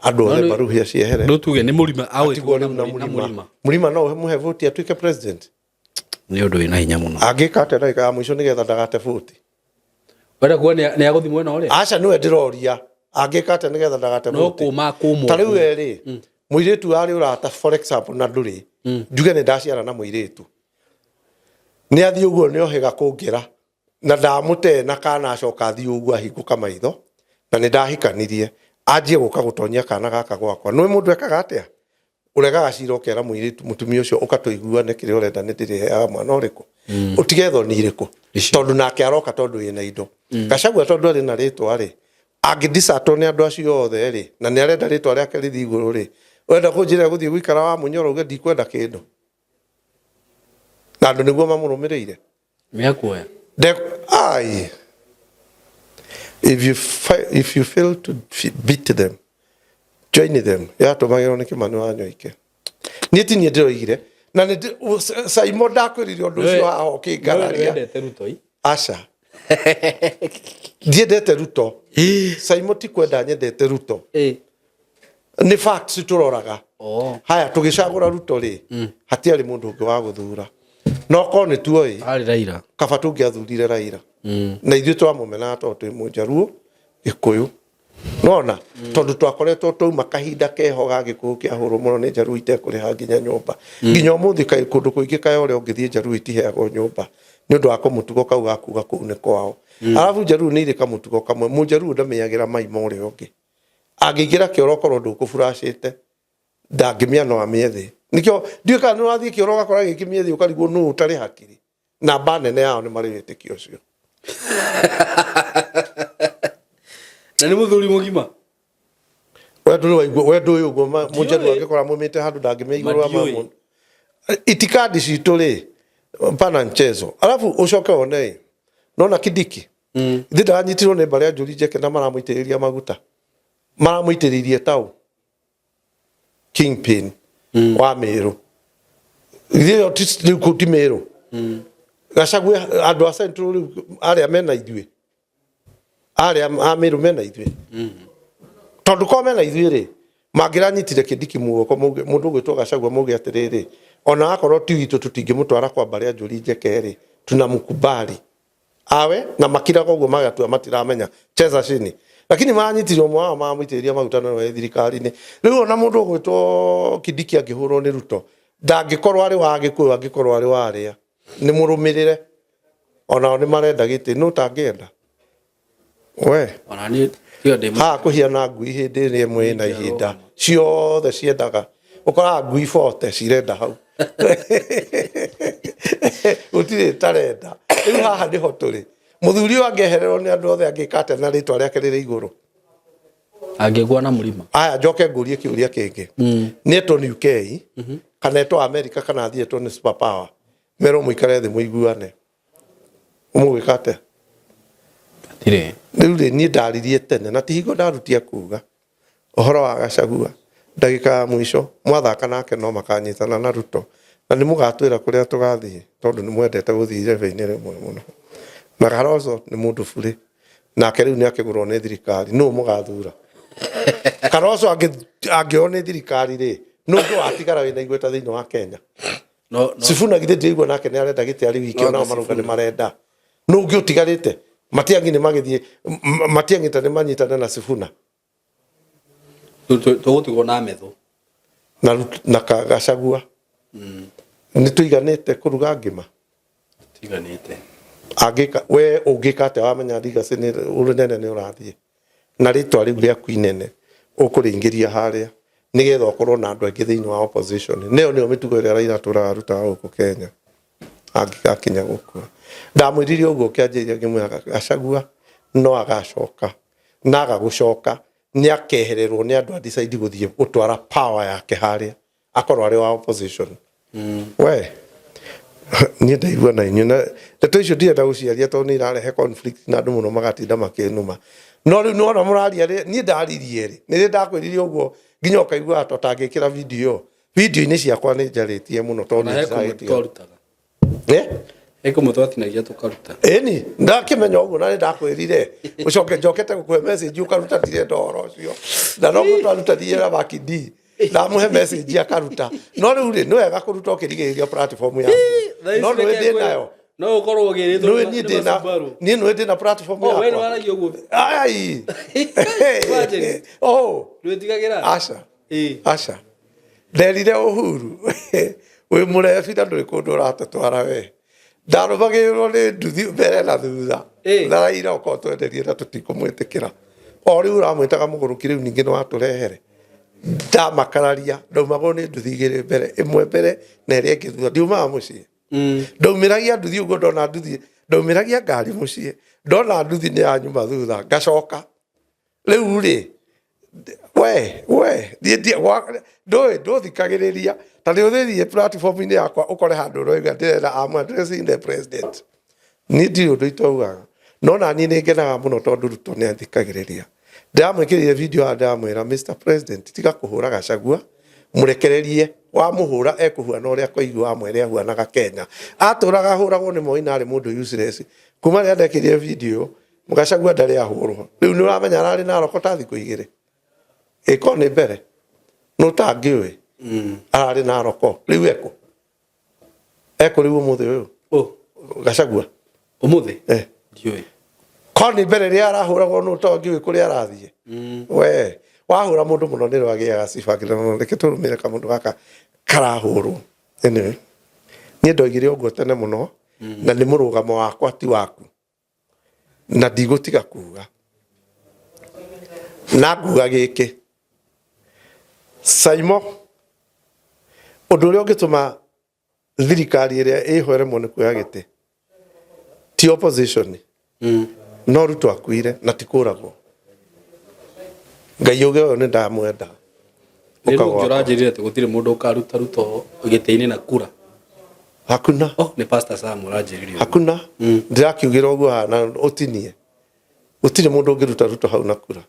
andũ othe Mbaruhia ciehere. Rĩu tuge nĩ mũrima Atigwo awĩtwo rĩu na na mũrima. mũrima. Mũrima no ũmũhe voti atuĩke president? Nĩ ũndũ wĩna hinya mũno. Angĩka atĩa ndagĩka ya mũico nĩgetha ndagate voti? Wenda kuga nĩ agũthiĩ mwena ũrĩa? Aca nĩwe ndĩroria. Angĩka atĩa nĩgetha ndagate No voti? kũma kũmwo. Ta rĩu we rĩ, mũirĩtu arĩ ũrata for example na ndũrĩ, njuge nĩ ndaciara na mũirĩtu. Nĩ athiĩ ũguo nĩ ohĩga kũngĩra na ndamũte na kana acoka athiĩ ũguo ahingũka maitho na nĩ ndahikanirie anjie gũka gũtonyia kana gaka gwakwa. Nĩ mũndũ ekaga atĩa? Ũregaga cira ũkera mũirĩtu mũtumia ũcio ũkatũiguane kĩrĩa ũrenda nĩ ndĩrĩheaga mwana ũrĩkũ. Ũtige thoni irĩkũ? Tondũ nake aroka tondũ ĩna indo. Gachagua tondũ arĩ na rĩtwa rĩ, angĩdisatwo nĩ andũ acio othe rĩ, na nĩ arenda rĩtwa rĩake rĩthiĩ igũrũ rĩ, ũrenda kũnjĩra gũthiĩ gũikara wa mũnyoro uge ndikwenda kĩndũ. Na andũ nĩguo mamũrũmĩrĩire. Nĩekuoya. Ai. If you fail to beat them, join them. Yatũmagĩrwo nĩ Kĩmani wa Nyoike. Niĩ ti niĩ ndĩroigire. Na nĩ Simon ndakwĩrire ũndũ ũcio haha ũkĩngararia. Wendete Ruto i? Aca. Ndiendete Ruto. Simon ti kwenda nyendete Ruto. Nĩ facts tũroraga. Haya tũgĩcagũra Ruto rĩ, hatiarĩ mũndũ ũngĩ wa gũthura. No korwo nĩ tuoĩ, Arĩ Raila. Kaba tũngĩathurire Raila. Na ithuĩ twamũmenaga tondũ twĩ Mũnjaruo Gĩkũyũ. Nona tondũ twakoretwo twauma kahinda keho ga Gĩkũyũ kĩahũrwo mũno nĩ Njaruo itekũrĩha nginya nyũmba. Nginya ũmũthĩ kaĩ kũndũ kũingĩ kaĩ ũrĩa ũngĩthiĩ Njaruo itiheagwo nyũmba nĩ ũndũ wa kũmũtugo kau ga kuga kũu nĩ kwao. Arabu Njaruo nĩ irĩ kamũtugo kamwe, Mũnjaruo ndamĩagĩra mai ma ũrĩa ũngĩ. Angĩingĩra kĩoro okorwo ndũkũburacĩte ndangĩmĩa no amĩethe. Nĩkĩo ndiũĩ kana nĩ ũrathiĩ kĩoro ũgakora gĩkĩmĩethe ũkarigwo nũ ũtarĩ hakiri. Namba nene yao nĩ marĩ wĩtĩkio ũcio. Na nĩ mũthuri mũgima. We ndũrĩ waigua, we ndũĩ ũguo Mũnjaruo angĩkora mumĩte handũ ndangĩmĩa igũrũ wa Matiũĩ. mamũ. Itikadi citũ rĩ, pana mchezo. Alafu ũcoke wone ĩ, nona Kindiki. Ithe ndaranyitirwo nĩ mbarĩ ya Njũri Njeke na maramũitĩrĩria maguta. Maramũitĩrĩirie tau. Kingpin wa Meru. Ithe ĩyo rĩu kũu ti Meru. Gachagua andũ a Central rĩu arĩa mena ithuĩ. Arĩa a Meru mena ithuĩ. Tondũ korwo mena ithuĩ rĩ, mangĩranyitire Kindiki muoko mũndũ ũgwĩtwo Gachagua mauge atĩrĩrĩ, ona akorwo ti witũ tũtingĩmũtwara kwa mbarĩ ya Njũri Njeke rĩ, tunamkubali. Awe na makiraga ũguo magatua matiramenya cheza chini. Lakini maranyitire ũmwe wao maramũitĩrĩria maguta na we thirikari-inĩ. Rĩu ona mũndũ ũgwĩtwo Kindiki angĩhũrwo nĩ Ruto, ndangĩkorwo arĩ wa Gĩkũyũ, angĩkorwo arĩ wa arĩa. Nĩ mũrũmĩrĩre. Onao nĩ marenda gĩtĩ, nũ ũtangĩenda? We. Ona niĩ tiga ndĩ Haha kũhiana ngui hĩndĩ ĩrĩa ĩmwe ĩna ihinda. Ciothe ciendaga. Ũkoraga ngui bote cirenda hau. Gũtirĩ ĩtarenda. Rĩu haha nĩho tũrĩ. Mũthuri ũyũ angĩehererwo nĩ andũ othe angĩka atĩa na rĩtwa rĩake rĩrĩ igũrũ? Angĩgua na mũrima. Aya njoke ngũrie kĩũria kĩngĩ. Nĩ etwo nĩ UK, kana etwo America, kana athiĩ etwo nĩ super power. Merwo mũikare thĩ mũiguane. Mũgwĩka atĩa? Gũtirĩ. Rĩu rĩ, niĩ ndaririe tene na ti hingo ndarutia kuga ũhoro wa Gachagua ndagĩka ya mũico mwathaka nake no makanyitana na Ruto na nĩ mũgatwĩra kũrĩa tũgathiĩ tondũ nĩ mwendete gũthiĩ irebe-inĩ rĩmwe mũno. Na Kalonzo nĩ mũndũ burĩ nake rĩu nĩ akĩgũrwo nĩ thirikari, nũ mũgathura? Kalonzo angĩoywo nĩ thirikari rĩ, nũ ũngĩ watigara wĩna igweta thĩinĩ wa Kenya? No no Sifuna githĩ ndiraigua nake nĩ arenda gĩtĩ arĩ wiki No, onao anga marauga nĩ Sifuna. marenda. Nũ ũngĩ ũtigarĩte? Matiang'i nĩ magĩthiĩ Matiang'i ta nĩ manyitane na Sifuna. Tũgũtigwo na metho. Na na Gachagua. Nĩ tũiganĩte kũruga ngima. Tiganĩte. Angĩka we ũngĩka atĩa wamenya legacy nĩ ũnene nĩ ũrathiĩ na rĩtwa rĩu rĩaku inene ũkũrĩingĩria harĩa nĩgetha ũkorwo na andũ aingĩ thĩinĩ wa opposition. Nĩyo nĩyo mĩtugo ĩrĩa Raila atũraga arutaga gũkũ Kenya angĩgakinya gũkua. Ndamwĩrire ũguo kĩanjĩrĩria ngĩmwĩra Gachagua no agacoka na aga gũcoka nĩ akehererwo nĩ andũ a decide gũthiĩ gũtwara power yake harĩa akorwo arĩ wa opposition. We niĩ ndaigua na inyuĩ na ndeto icio ndirenda gũciaria tondũ nĩ irarehe conflict na andũ mũno magatinda makĩnuma. No rĩu nĩwona mũraria rĩ, niĩ ndaririe rĩ, nĩ rĩ ndakwĩrire ũguo nginya ũkaigua ta ũtangĩkĩra video video-inĩ ciakwa nĩ njarĩtie mũno tondũ Na nĩ he kũmwe ndĩragĩtiga. twarutaga. Eh? He kũmwe twatinagia tũkaruta. Ĩni, ndakĩmenya ũguo na nĩ ndakwĩrire ũcoke njokete gũkũhe message ũkaruta ndirenda ũhoro ũcio. Na noguo twarutanirie na Makindi ndamũhe message akaruta. No rĩu rĩ, nĩ wega kũruta ũkĩrigĩrĩria platform yaku. No nĩũĩ ndĩ nayo. No ũkorwo ũgĩrĩtwo Nĩũĩ niĩ ndĩna niĩ nĩũĩ ndĩna platform Oh, we yakwa. nĩwaragia ũguo. Ai. Imagine. Oh, Ndwĩtigagĩra? aca. Ĩĩ. Aca. Nderire Uhuru wĩ mũrebi na ndũrĩ kũndũ ũratũtwara we. Ndarũmagĩrĩrwo nĩ nduthi mbere na thutha. Ĩĩ. Na Raila okorwo twenderie na tũtikũmwĩtĩkĩra. O rĩu ũramwĩtaga mũgũrũki rĩu ningĩ nĩ watũrehere. Ndamakararia ndaumagwo nĩ nduthi igĩrĩ mbere, ĩmwe mbere na ĩrĩa ĩngĩ thutha. Ndiumaga mũciĩ. Ndaumĩragia nduthi ũguo ndona nduthi, ndaumĩragia ngari mũciĩ, ndona nduthi nĩ yanyuma thutha ngacoka. Rĩu rĩ, we we niĩ ndũĩ ndũthikagĩrĩria ta nĩ ũthĩthiĩ platform-inĩ yakwa ũkore handũ ũroiga ndĩrenda I'm addressing the president. Niĩ ndirĩ ũndũ itaugaga no na niĩ nĩ ngenaga mũno tondũ Ruto nĩ athikagĩrĩria. Ndĩramwĩkĩrire video haha ndĩramwĩra Mr President tiga kũhũra Gachagua mũrekererie wamũhũra ekũhuana ũrĩa Koigi wamwere ahuanaga Kenya. Atũraga ahũragwo nĩ Moi na arĩ mũndũ useless. Kuma rĩrĩa ndekĩrire video Gachagua ndarĩ ahũrwo. Rĩu nĩ ũramenya ararĩ na roko ta thikũ igĩrĩ. Ĩko nĩ mbere. Nũ ũtangĩũĩ. Ararĩ na roko. Rĩu ekũ. Ekũ rĩu ũmũthĩ ũyũ. Oh, Gachagua. ũmũthĩ? Eh. Ndiũĩ. Ko nĩ mbere rĩrĩa arahũragwo nũ ũtangĩũĩ kũrĩa arathiĩ. We wahũra mũndũ mũno nĩ rwagĩaga ciba nginya reke tũrũmĩre kamũndũ gaka karahũrwo. Anyway, niĩ ndoigire ũguo tene mũno na nĩ mũrũgamo wakwa ti waku. Na ndigũtiga kuga. Na nguga gĩkĩ, Saimo, ũndũ ũrĩa ũngĩtũma thirikari ĩrĩa ĩho ĩremwo nĩ kuoya gĩtĩ ti opposition, no Ruto akuire na ti kũragwo. Ngai ũgĩ ũyũ nĩ ndamwenda. Nĩ Ũka rũngĩ gwakwa. ũranjĩrire atĩ gũtirĩ mũndũ ũkaruta Ruto gĩtĩ-inĩ na kura. Hakuna. Oh, nĩ Pastor Sam ũranjĩrire ũguo. Hakuna. Ndĩrakiugĩra ũguo haha na ũtinie. Gũtirĩ mũndũ ũngĩruta Ruto hau na kura.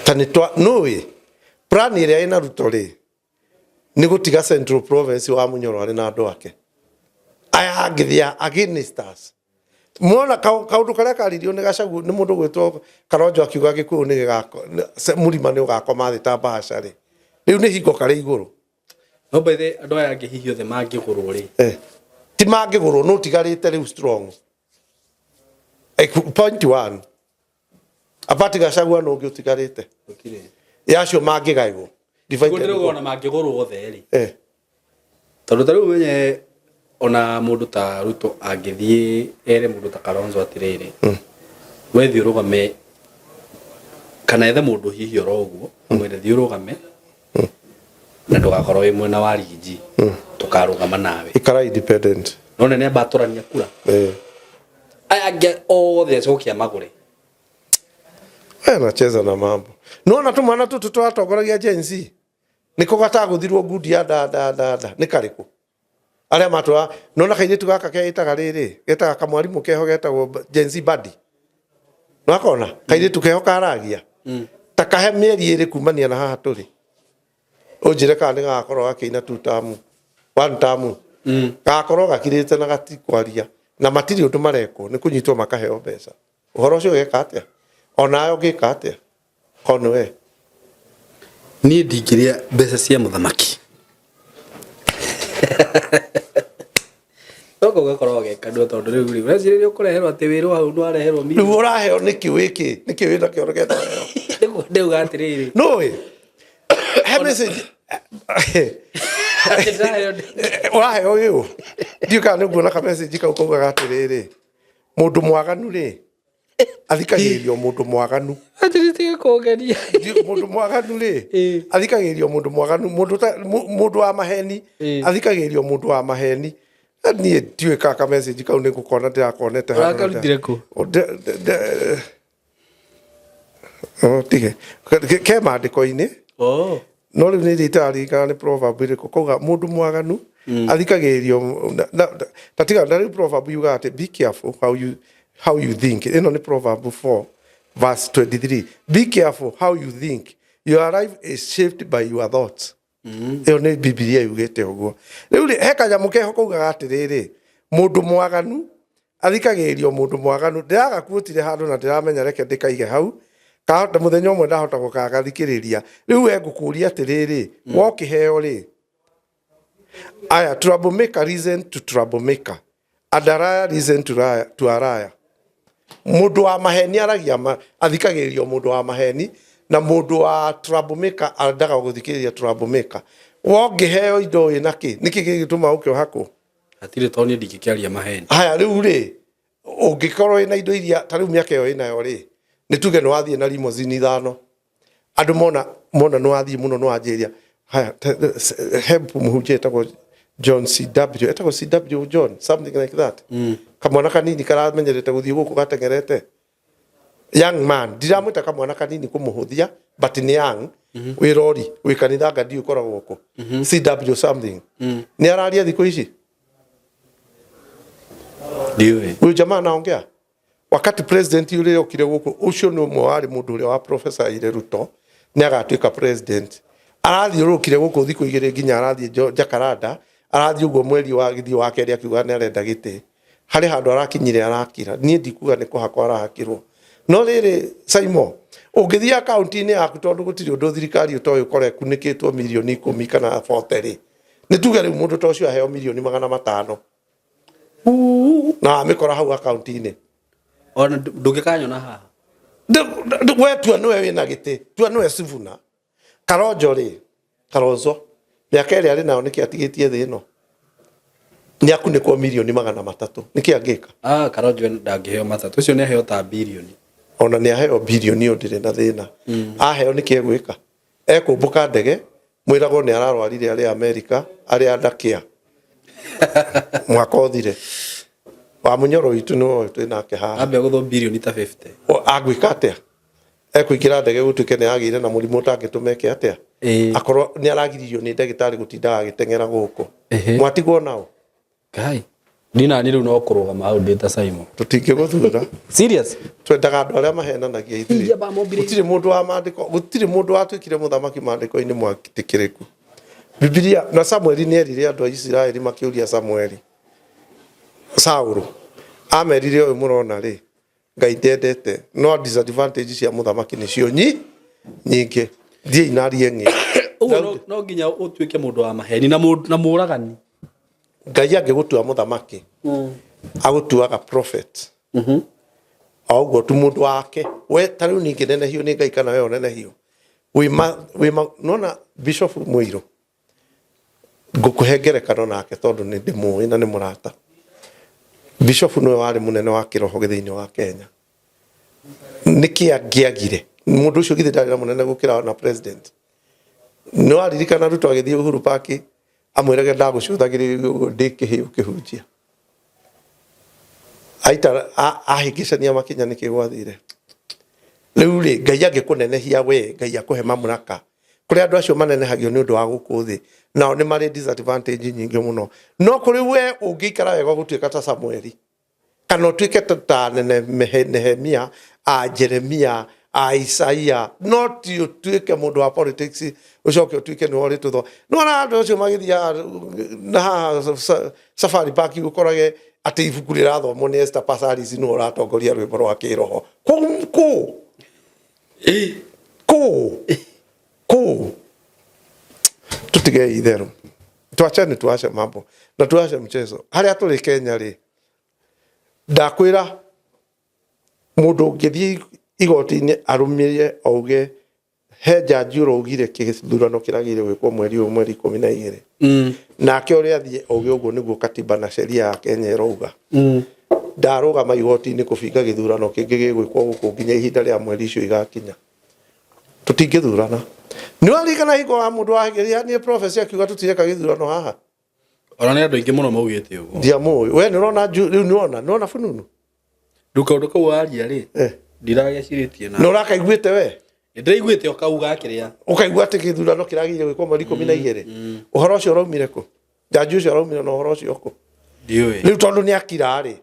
Ta nĩ twa nũĩ plan ĩrĩa ĩna Ruto rĩ nĩ gũtiga Central Province wa Munyoro arĩ na andũ ake. Aya angĩ they are against us. Mwana kaũndũ karĩa karirio nĩ Gachagua nĩ mũndũ gwĩtwo Kalonzo akiuga Gĩkũyũ nĩ gĩgako mũrima nĩ ũgakoma thĩ ta bahasha rĩ. Rĩu nĩ hingo karĩ igũrũ. No by the andũ aya angĩ hihi othe mangĩgũrwo rĩ. Ti mangĩgũrwo no tigarĩte rĩu strong. Point one. Apart Gachagua no ũngĩ ũtigarĩte. Gũtirĩ. Ya acio mangĩgaĩrwo. Divide Nĩguo and ndĩrauga conquer. ona mangĩgũrwo othe rĩ. Tondũ ta rĩu menye ona mũndũ ta Ruto angĩthiĩ ere mũndũ ta Kalonzo atĩrĩrĩ, we thiĩ ũrũgame kana ethe mũndũ hihi oro ũguo amwĩre thiĩ ũrũgame na ndũgakorwo wĩ mwena wa Rigiji tũkarũgama nawe. Ikara independent. No nĩ amba atũrania kura. Aya angĩ othe acoke amagũre. Anacheza na mambo. Nĩwona tũmwana tũtũ tũratongoragia Gen Z? Nĩko gatagũthirwo ngundi ya da da da da. Nĩ karĩkũ? Arĩa matũra nona kairĩtu gaka keĩtaga rĩrĩ, getaga kamwarimũ keho getagwo Gen Z Buddy. Nĩwakona kairĩtu keho karagia ta kahe mĩeri ĩrĩ kumania na haha tũrĩ, ũnjĩre kana nĩ gagakorwo gakĩina two term, one term. Gagakorwo gakirĩte na gatikwaria na matirĩ ũndũ marekwo, nĩ kũnyitwo makaheo mbeca. Ũhoro ũcio ũgeka atĩa? Onawe ũngĩka atĩa korwo nĩ we? Niĩ ndingĩrĩa mbeca cia mũthamaki. Toka ũgakorwo ũgĩkanua tondũ rĩu rĩ ũrecirĩria ũkũreherwo atĩ wĩrwo hau nĩwareherwo rĩu ũraheo nĩkĩ wĩkĩ nĩkĩ wĩna kĩoro gethaheo? Nĩguo ndauga atĩrĩrĩ. Nũĩ he message atĩ ndĩraheo ũraheo ũyũ, ndiũ kana nĩ nguona ka message kau kaugaga atĩrĩrĩ, mũndũ mwaganu rĩ athikagĩrĩrio mũndũ mwaganu. Atĩrĩ tiga kũngeria. Mũndũ mwaganu rĩ athikagĩrĩrio mũndũ mwaganu, mũndũ mũndũ wa maheni athikagĩrĩrio mũndũ wa maheni. Na niĩ ndiũĩ kana ka message kau nĩ ngũkona, ndĩrakonete handũ. Ũrakarutire kũ? Oh, tige ke maandĩko-inĩ. Oh. No rĩu nĩ itararirikana nĩ proverb ĩrĩkũ kauga mũndũ mwaganu athikagĩrĩrio ta tiga na rĩu proverb yugaga atĩ be careful how you think. Ĩno nĩ Proverb 4 verse 23: "Be careful how you think, your life is shaped by your thoughts." Ĩyo nĩ Bibilia yugĩte ũguo. Rĩu rĩ he kanyamũ keho kaugaga atĩrĩrĩ, mũndũ mwaganu athikagĩrĩrio mũndũ mwaganu. Ndĩragakuũtire handũ na ndĩramenya, reke ndĩkaige hau, kahota mũthenya ũmwe ndahota gũkagathikĩrĩria. Rĩu we ngũkũria atĩrĩrĩ, wokĩheo rĩ, aya troublemaker listen to troublemaker and a liar listen to liar, to a liar. Mũndũ wa maheni aragia ma, athikagĩrĩrio mũndũ wa maheni, na mũndũ wa troublemaker endaga gũthikĩrĩria troublemaker. Wongĩheo indo wĩ nakĩ, nĩkĩ gĩgĩtũma ũke ũhakwo? Hatirĩ, tondũ niĩ ndingĩkĩaria maheni. Haya, rĩu rĩ ũngĩkorwo wĩna indo iria ta rĩu mĩaka ĩyo ĩnayo rĩ, nĩ tuge nĩ wathiĩ na limousine ithano, andũ mona mona nĩ wathiĩ mũno, nĩ wanjĩria. Haya, he mũhunjia etagwo John CW, etagwo CW John something like that, kamwana kanini karamenyerete gũthiĩ gũkũ gateng'erete, young man, ndiramwĩta kamwana kanini kũmũhũthia, but nĩ young, wĩ rori wĩ kanitha anga ndiũ ũkoragwo kũ CW something, nĩ araria thikũ ici. Ndiũĩ. Huyu jamaa anaongea wakati president ũrĩa okire gũkũ, ũcio nĩ ũmwe warĩ mũndũ ũrĩa wa Professor Ire Ruto nĩ agatuĩka president. Arathiũrũrũkire gũkũ thikũ 2 nginya arathiĩ Jacaranda, arathiĩ ũguo mweri wa gĩthiĩ wa kerĩ akiuga nĩ arenda gĩtĩ. Harĩ handũ arakinyire arakira. Niĩ ndikuga nĩ kũhakwo arahakirwo, no rĩrĩ, Simon, ũngĩthiĩ akaunti-inĩ yaku, tondũ gũtirĩ ũndũ thirikari ũtoĩ, ũkore ĩkunĩkĩtwo mirioni 10 kana 40 rĩ, nĩ tuge rĩu mũndũ ta ũcio aheo mirioni 500 na wamĩkora hau akaunti-inĩ. Ona ndũngĩkanyona haha. We tua nĩwe wĩna gĩtĩ, tua nĩwe Sifuna Karonjo rĩ, Karonzo mĩaka ĩrĩa arĩ nayo nĩkĩ atigĩtie thĩ ĩno, nĩ akunĩkwo mirioni 300, nĩkĩ angĩka? Ah, Karonjo ndangĩheo matatũ, ũcio nĩ aheo ta birioni. Ona nĩ aheo birioni ĩyo ndĩrĩ na thĩna. Aheo nĩkĩ egwĩka? Ekũmbũka ndege mwĩragwo nĩ ararwarire arĩ Amerika, arĩ andakia mwaka ũthire wa mũnyoro witũ nĩwe twĩ nake haha. Ambe agũthwo birioni ta 50. Agwĩka atĩa? Ekũingĩra ndege gũtuĩke nĩ agĩire na mũrimũ ũtangĩtũma eke atĩa? Akorwo nĩ aragiririo nĩ ndagĩtarĩ gũtindaga agĩteng'era gũkũ. Mwatigwo nao. Ngai, niĩ nani rĩu no kũrũgama hau ndĩ ta Simon. Tũtingĩgũthura. Serious? Twendaga andũ arĩa mahenanagia ithuĩ. Iria bamombire. Gũtirĩ mũndũ wa maandĩko, gũtirĩ mũndũ watuĩkire mũthamaki maandĩko-inĩ mwatĩkĩrĩku. Bibilia na Samueli nĩ erire andũ a Isiraeli makĩũria Samueli, Saũlũ amerire, ũyũ mũrona rĩ, Ngai ndendete, no disadvantage cia mũthamaki nĩcio nyingĩ, thiĩi na rie ng'ĩ. Ũguo no nginya ũtuĩke mũndũ wa maheni na na mũragani. Ngai angĩgũtua mũthamaki, agũtuaga prophet o ũguo tu mũndũ wake. We ta rĩu ningĩ nenehio nĩ Ngai kana we ũnenehio wĩma wĩma. Nona Bishop Mũirũ, ngũkũhe ngerekano nake tondũ nĩ ndĩmũĩ na nĩ mũrata. Bishop nĩwe warĩ mũnene wa kĩroho thĩinĩ wa Kenya. Nĩkĩ angĩagire mũndũ ũcio? Githĩ ndarĩ na mũnene gũkĩra na president? Nĩ waririkana Ruto agĩthiĩ Uhuru Park amwĩrage ndagũcũthagĩrĩria ũguo ndĩ kĩhĩ ũkĩhunjia, aita ahĩngĩcania makinya, nĩkĩ gwathire? Rĩu rĩ, Ngai angĩkũnenehia we, Ngai akũhe mamlaka. Kũrĩ andũ acio manenehagio nĩ ũndũ wa gũkũ thĩ, nao nĩ marĩ disadvantage nyingĩ mũno. No kũrĩ we ũngĩikara wega ũgũtuĩka ta Samueli, kana ũtuĩke ta Nehemia, a Jeremia, a Isaia, no ti ũtuĩke mũndũ wa politics ũcoke ũtuĩke nĩwe ũrĩtũthwo. Nĩwona andũ acio magĩthiaga na haha Safari Park ũkorage atĩ ibuku rĩrathomwo nĩ Esther Passaris nĩwe ũratongoria rwĩmbo rwa kĩroho. Kũu kũ kũ kũ tutige itherũ, twachane, tuache mambo na tuache mchezo. Harĩa tũrĩ Kenya rĩ, ndakwĩra mũndũ ũngĩthiĩ igoti-inĩ arũmĩrĩre auge he njanji ũraugire gĩthurano kĩragĩrĩire gwĩkwo mweri ũyũ mweri 12, nake ũrĩa athiĩ auge ũguo nĩguo katiba na sheria ya Kenya ĩrauga, ndarũgama igoti-inĩ kũbinga gĩthurano kĩngĩ gĩgwĩkwo gũkũ nginya ihinda rĩa mweri icio igakinya. Tũtingĩthurana. Nĩ waririkana hingo wa mũndũ wageria prophecy akiuga tũtireka gĩthurano haha? Ona nĩ andũ aingĩ mũno maugĩte ũguo. Ndiamũĩ. We nĩ ũrona rĩu nĩ wona nĩ wona fununu. Rĩu kaũndũ kau waria rĩ, ndiragecirĩtie na Nĩ ũrakaiguĩte we? Nĩndĩraiguĩte ũkauga kĩrĩa. Ũkaigua atĩ gĩthurano kĩragĩrĩire gwĩkwo mweri 12. Ũhoro ũcio ũraumire kũ? Njanji ũcio araumire na ũhoro ũcio kũ? Ndiũĩ. Rĩu tondũ nĩ akira rĩ,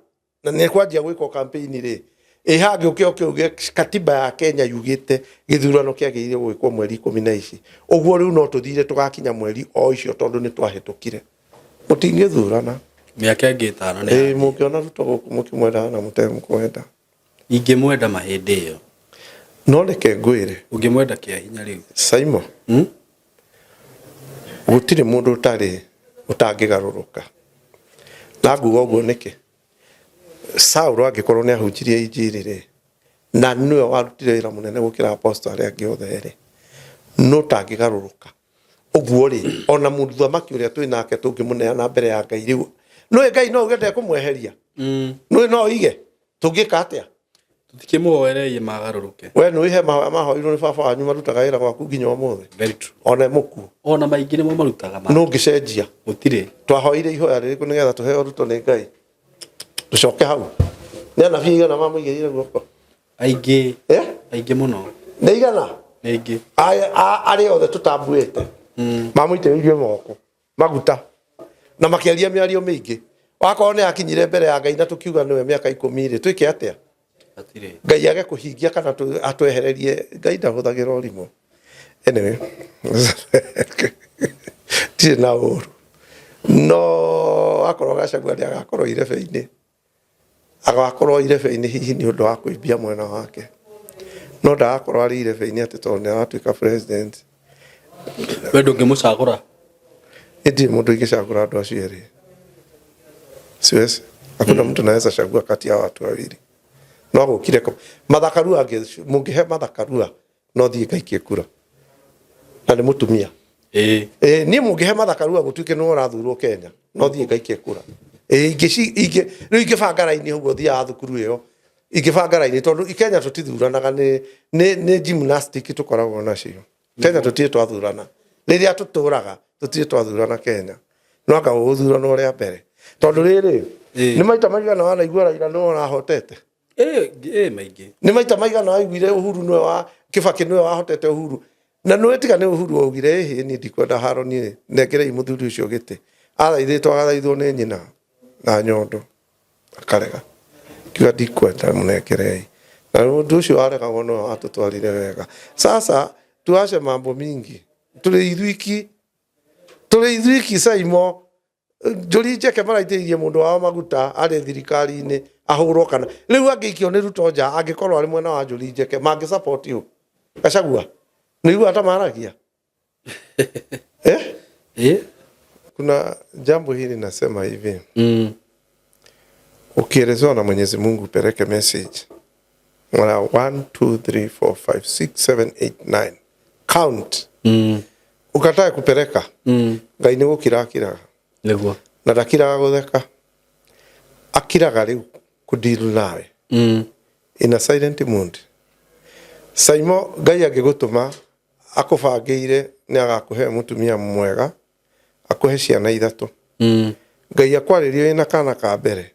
na nĩ kwanjia gwĩkwo campaign rĩ, ĩ hangĩũke ũke uge katiba ya Kenya yugĩte gĩthurano kĩagĩrĩire gwĩkwo mweri ikũmi na ici, ũguo rĩu no tũthire tũgakinya mweri o icio tondũ nĩ twahĩtũkire. Mũtingĩthurana. Mĩaka ĩngĩ 5 nĩ Ĩ mũngĩona Ruto gũkũ mũkĩmwendaga na mũtemkwenda. Ingĩmwenda ma hĩndĩ ĩyo. No reke ngwĩre. Ũngĩmwenda kĩa hinya rĩu. Simon. Gũtirĩ mũndũ ũtarĩ ũtangĩgarũrũka. Na nguga ũguo nĩkĩ? Saũlũ angĩkorwo nĩ ahunjirie injiri rĩ, na nĩwe warutire wĩra mũnene gũkĩra apostle arĩa angĩ othe rĩ, nũ ũtangĩgarũrũka? Ũguo rĩ, ona mũthamaki ũrĩa twĩ nake tũngĩmũneana mbere ya Ngai rĩu, nũĩ Ngai no uge ndekũmweheria? Nũĩ no oige? Tũngĩka atĩa? Tũtikĩmũhoereirie magarũrũke. We nũĩ he mahoya mahoirwo nĩ baba wanyu marutaga wĩra gwaku nginya ũmũthĩ? Very true. Ona e mũkuũ. Ona maingĩ nĩmo marutaga ma. Nũ ũngĩcenjia? Gũtirĩ. Twahoire ihoya rĩrĩkũ nĩgetha tũheo Ruto nĩ Ngai? Tũcoke hau. Nĩ anabii aigana mamũigĩrĩire guoko? Aingĩ. Eh? Aingĩ mũno. Nĩ aigana? Nĩ aingĩ. Arĩa othe tũtambuĩte. Mamũitĩrĩirie moko. Maguta. Na makĩaria mĩario mĩingĩ. Wakorwo nĩ akinyire mbere ya Ngai na tũkiuga nĩwe mĩaka 10 rĩ, twĩke atĩa? Hatirĩ. Ngai age kũhingia kana atwehererie. Ngai ndahũthagĩra ũrimũ. Anyway, ndirĩ na ũru. No akorwo Gachagua nĩ agakorwo irebe-inĩ. Agakorwo irebe-inĩ hihi nĩ ũndũ wa kũimbia mwena wake. No ndagakorwo arĩ irebe-inĩ atĩ tondũ nĩ aratuĩka president. We ndũngĩmũcagũra? Ndirĩ mũndũ ingĩcagũra andũ acio erĩ. Siwezi. Hakuna mtu naweza chagua kati ya watu wawili. No gũkire Martha Karua mũngĩhe Martha Karua no thiĩ ngaikie kura. Na nĩ mũtumia. Ĩĩ niĩ mũngĩhe Martha Karua gũtuĩke nĩwe ũrathurwo Kenya no thiĩ ngaikie kura. Ĩĩ ingĩ rĩu ingĩbanga raini ũguo thiaga thukuru ĩyo. Ingĩbanga raini tondũ Kenya tũtithuranaga nĩ gymnastic tũkoragwo nacio. Kenya tũtirĩ twathurana. Rĩrĩa tũtũraga tũtirĩ twathurana Kenya. No anga ũgũthurana rĩa mbere. Tondũ rĩrĩ nĩ maita maigana wanaigua Raila nĩwe ũrahotete? Ĩĩ maingĩ. Nĩ maita maigana waiguire Uhuru nĩwe wa Kibaki nĩwe wahotete Uhuru. Na nĩwe tiga nĩ Uhuru waugire ĩhĩ niĩ ndikwenda haro niĩ nengerei mũthuri ũcio gĩtĩ. Athaithĩtwo agathaithwo nĩ nyina na nyondo akarega. Kiuga ndikwenda mũnengerei. Na ũndũ ũcio waregagwo nĩwe watũtwarire wega. Sasa tuache mambo mingi. Tũrĩ ithuiki. Tũrĩ ithuiki Saimo. Njũri Njeke maraitĩrĩirie mũndũ wao maguta arĩ thirikari-inĩ ahũrwo kana rĩu angĩikio nĩ Ruto nja angĩkorwo arĩ mwena wa Njũri Njeke mangĩ support ũ Gachagua nĩ igua ta maragia eh? Kuna jambo hili nasema hivi. Ukielezewa na Mwenyezi Mungu upeleke message mara 1 2 3 4 5 6 7 8 9 count. Ukatae kupeleka. Ngai nĩ gũkira akiraga. Nĩguo. Na ndakiraga gũtheka. Akiraga rĩu kũdeal nawe. In a silent mood. Saimo Ngai angĩgũtũma akũbangĩire nĩ agakũhe mũtumia mwega akũhe ciana 3. Ngai akwarĩrie wĩna kana ka mbere.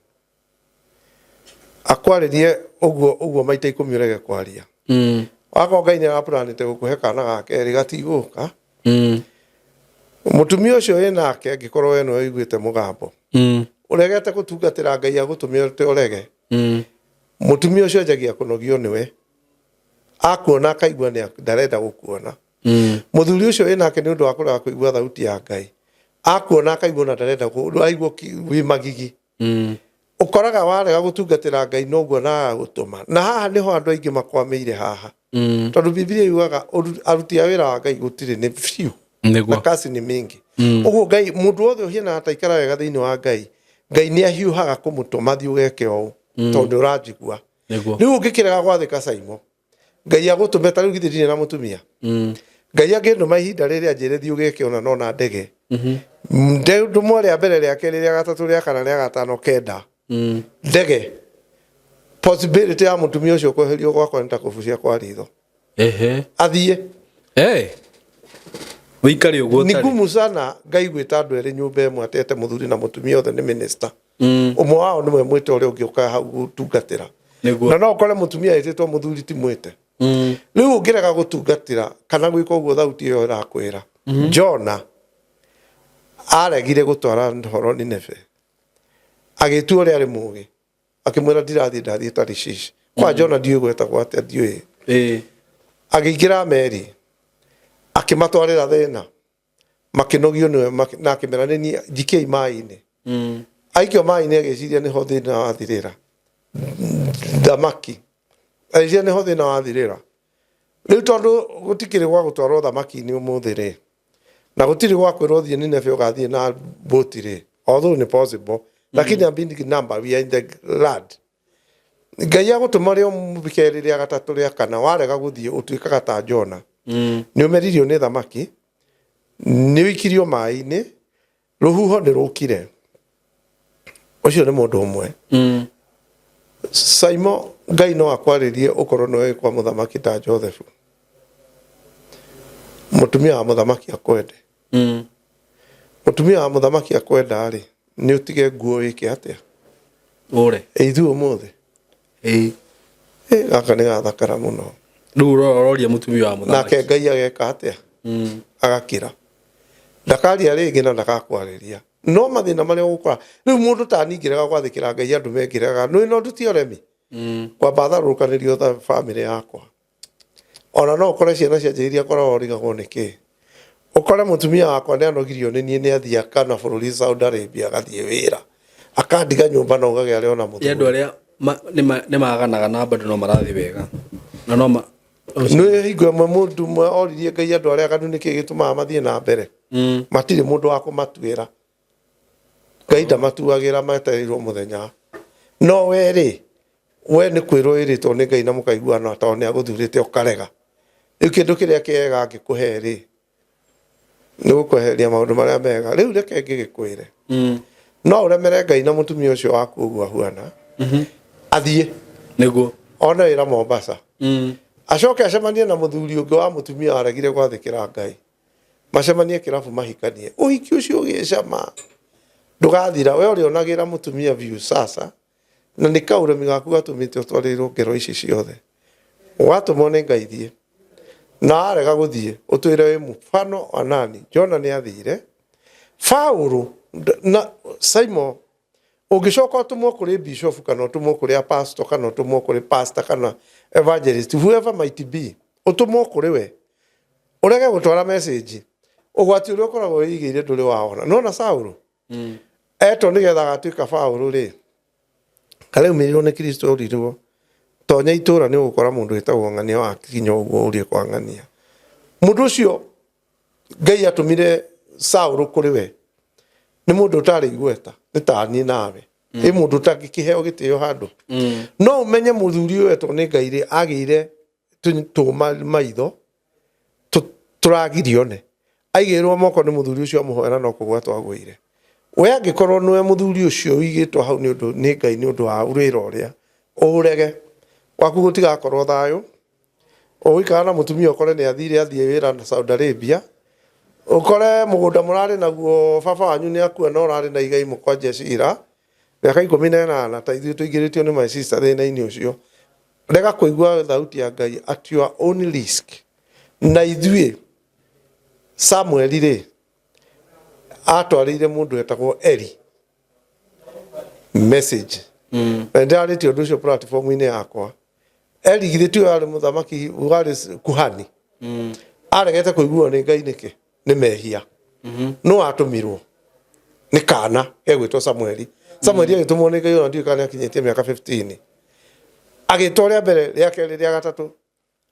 Akwarĩrie ũguo ũguo maita 10 ũrege kwaria. Wakorwo Ngai nĩ araplanĩte gũkũhe kana ga kerĩ gatigũka. Mũtumia ũcio wĩ nake angĩkorwo we nĩwe ũiguĩte mũgambo, ũregete gũtungatĩra Ngai agũtũmĩte ũrege, mũtumia ũcio anjagia kũnogio nĩwe, akuona akaigua nĩ ndarenda gũkuona. Mũthuri ũcio wĩ nake nĩ ũndũ wa kũrega kũigua thauti ya Ngai, akuona akaigua ona ndarenda aigua wĩ magigi. Ũkoraga warega gũtungatĩra Ngai noguo na agagũtũma. Na haha nĩho andũ aingĩ makwamĩire haha, tondũ Bibilia yugaga aruti a wĩra wa Ngai gũtirĩ nĩ few na kasi nĩ mĩingĩ. Ũguo Ngai, mũndũ wothe ũhianaga ta aikara wega thĩinĩ wa Ngai, Ngai nĩ ahiũhaga kũmũtũma thiĩ ũgeke ũũ, tondũ nĩ ũranjigua. Rĩu ũngĩkĩrega gwathĩka Saimo, Ngai agũtũme ta rĩu githĩ ndirĩ na mũtumia, Ngai angĩndũma ihinda rĩrĩa anjĩre thiĩ ũgeke ũna no na ndege, ndũmwo rĩa mbere, rĩa kerĩ, rĩa gatatũ, rĩa kana, rĩa gatano, kenda, ndege, possibility ya mũtumia ũcio kweherio gwakwa nĩ ta kũbucia kwa ritho. Athiĩ. Hey. Wĩikare ũguo. Ni ngumu sana Ngai gwĩta andũ erĩ nyũmba ĩmwe atete mũthuri na mũtumia othe nĩ minister. Ũmwe wao nĩwe mwĩte ũrĩa ũngĩ ũkaga hau gũtungatĩra. Na no ũkore mũtumia ĩtĩtwo mũthuri ti mwĩte. Rĩu ũngĩrega gũtungatĩra kana gwĩka ũguo thauti ĩyo ĩrakwĩra. Jona aregire gũtwara ũhoro Nineve, agĩtua ũrĩa arĩ mũgĩ, akĩmwĩra ndirathiĩ, ndathiĩ Tarishishi kwa Jona ndiũĩ gwetagwo atĩa, ndiũĩ. Agĩingĩra meri akĩmatwarĩra thĩna, makĩnogio nĩwe, na akĩmera nĩ niĩ njikiei maĩ-inĩ. Aikio maĩ-inĩ agĩciria nĩho thĩna wathirĩra, thamaki agĩciria nĩho thĩna wathirĩra. Rĩu tondũ gũtikĩrĩ gwa gũtwarwo thamaki-inĩ ũmũthĩ rĩ, na gũtirĩ gwa kwĩrwo thiĩ Nineve ũgathiĩ na boti rĩ, although nĩ possible, lakini a big number we are in the land. Ngai agũtũma rĩo kerĩ, rĩa gatatũ, rĩa kana, warega gũthiĩ ũtuĩkaga ta Jona. Nĩ ũmeririo nĩ thamaki, nĩ ũikirio maĩ-inĩ, rũhuho nĩ rũkire. Ũcio nĩ mũndũ ũmwe. Saimo, Ngai no akwarĩrie ũkorwo nĩwe wĩ kwa mũthamaki ta Joseph, mũtumia wa mũthamaki akwende. Mũtumia wa mũthamaki akwenda rĩ, nĩ ũtige nguo wĩke atĩa? Ũre. Ithuĩ ũmũthĩ. Ĩ, gaka nĩ gathakara mũno. Rĩu ũroria mũtumia wa mũthamaki. Nake Ngai ageka atĩa? Agakira, ndakaria rĩngĩ na ndakakwarĩria. No mathĩna marĩa ũgũkora rĩu, mũndũ ta niĩ ngĩrega gwathĩkĩra Ngai, andũ mengĩrega nĩ no ndutie ũremi, kwamba tharũrũkanĩrio ta bamĩrĩ yakwa. Ona no ũkore ciana cianjĩrĩria kũrora, ũrigagwo nĩ kĩ. Ũkore mũtumia wakwa nĩ anogirio nĩ niĩ, nĩ athiĩ kana bũrũri Saudi Arabia, agathiĩ wĩra akandiga nyũmba, na ugage arĩ ona Nĩ andũ mũthuri. Arĩa nĩ maganaga na bado no marathiĩ wega na no ma Nĩ hingo ĩmwe mũndũ ũmwe oririe Ngai, andũ arĩa aganu nĩkĩ gĩtũmaga mathiĩ na mbere? Matirĩ mũndũ wa kũmatuĩra. Ngai ndamatuagĩra, metereirwo mũthenya. No we rĩ, we nĩ kwĩrwo wĩrĩtwo nĩ Ngai na mũkaiguana tondũ nĩ agũthurĩte, ũkarega. Rĩu kĩndũ kĩrĩa kĩega angĩkũhe rĩ, nĩ gũkweheria maũndũ marĩa mega. Rĩu reke ngĩgĩkwĩre, no ũremere Ngai na mũtumia ũcio waku ũguo ahuana athiĩ one wĩra Mombasa, acoke acemanie na mũthuri ũngĩ wa mũtumia waregire gwathĩkĩra Ngai, macemanie kĩrabu, mahikanie, ũhiki ũcio ũgĩcama ndũgathira. We ũrĩonagĩra mũtumia view sasa, na nĩ kaũremi gaku gatũmĩte ũtwarĩrwo ngero ici ciothe. Watũmwo nĩ Ngai thiĩ, na warega gũthiĩ ũtwĩre wĩ mfano wa nani? Jona nĩ athire, Paũlũ na Simon. Ũngĩcoka ũtũmwo kũrĩ bishop, kana ũtũmwo kũrĩ apostle, kana ũtũmwo kũrĩ pastor, kana evangelist, whoever might be, ũtũmwo kũrĩ we, ũrege gũtwara message, ũgwati ũrĩa ũkoragwo wĩigĩire ndũrĩ waona. Nona Saũlũ etwo nĩgetha agatuĩka Paũlũ rĩ, karaumĩrĩrwo nĩ Kristo, orirwo tonya itũra nĩ ũgũkora mũndũ wĩtagwo ng'ania, wakinya ũguo ũrie kwa ng'ania. Mũndũ ũcio Ngai atũmire Saũlũ kũrĩ we nĩ mũndũ ũtarĩ igweta, nĩ ta niĩ nawe, ĩ mũndũ ũtangĩkĩheo gĩtĩo handũ. No ũmenye mũthuri ũyũ etwo nĩ Ngai rĩ, agĩire tũma maitho tũragirio ne aigĩrwo moko nĩ mũthuri ũcio amũhoera, no kũgwatwo agũire. We angĩkorwo nĩwe mũthuri ũcio ũigĩtwo hau nĩ ũndũ nĩ Ngai nĩ ũndũ wa wĩra ũrĩa, ũrege gwaku gũtigakorwo thayũ. Ũgũikara na mũtumia ũkore nĩ athire, athiĩ wĩra na Saudi Arabia, ũkore mũgũnda mũrarĩ naguo, baba wanyu nĩ akua na ũrarĩ na igai, mũkwanjia cira mĩaka 18 ta ithuĩ tũingĩrĩtio nĩ my sister thĩna-inĩ ũcio. Rega kũigua thauti ya Ngai at your own risk. Na ithuĩ Samueli rĩ atwarĩire mũndũ wetagwo Eli message na nĩndĩrarĩtie ũndũ ũcio platform-inĩ yakwa. Eli githĩ tiwe warĩ mũthamaki warĩ kuhani aregete kũiguo nĩ Ngai nĩkĩ? Nĩ mehia. No atũmirwo nĩ kana gegwĩtwo Samueli. Samueli agĩtũmwo nĩ Ngai ona ndiũĩ kana nĩakinyĩtie mĩaka 15. Agĩtwo rĩa mbere, rĩa kerĩ, rĩa gatatũ.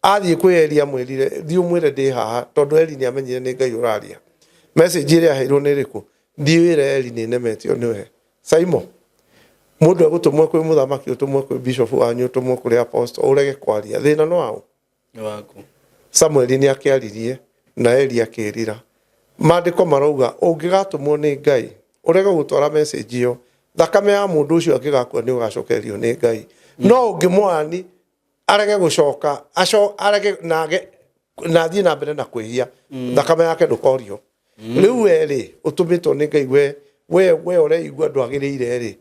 Athiĩ kwĩ Eli amwĩrire, thiĩ ũmwĩre ndĩ haha, tondũ Eli nĩ amenyire nĩ Ngai ũraria. Message ĩrĩa aheirwo nĩ ĩrĩkũ? Thiĩ wĩre Eli nĩ nemetio nĩwe. Saimo, mũndũ egũtũmwo kwĩ mũthamaki, ũtũmwo kwĩ bishop wanyu, ũtũmwo kũrĩ apostle, ũrege kwaria. Thĩna nĩ waũ? Nĩ waku. Samueli nĩ akĩaririe na Eli akĩrira. Maandĩko marauga ũngĩgatũmwo nĩ Ngai ũrege gũtwara message ĩyo, thakame ya mũndũ ũcio angĩgakua nĩ ũgacokerio nĩ Ngai. No ũngĩmwani arege gũcoka aco arege na age na athiĩ na mbere na kwĩhia, thakame yake ndũkorio. Rĩu we rĩ ũtũmĩtwo nĩ Ngai, we we we ũreigua ndwagĩrĩire rĩ,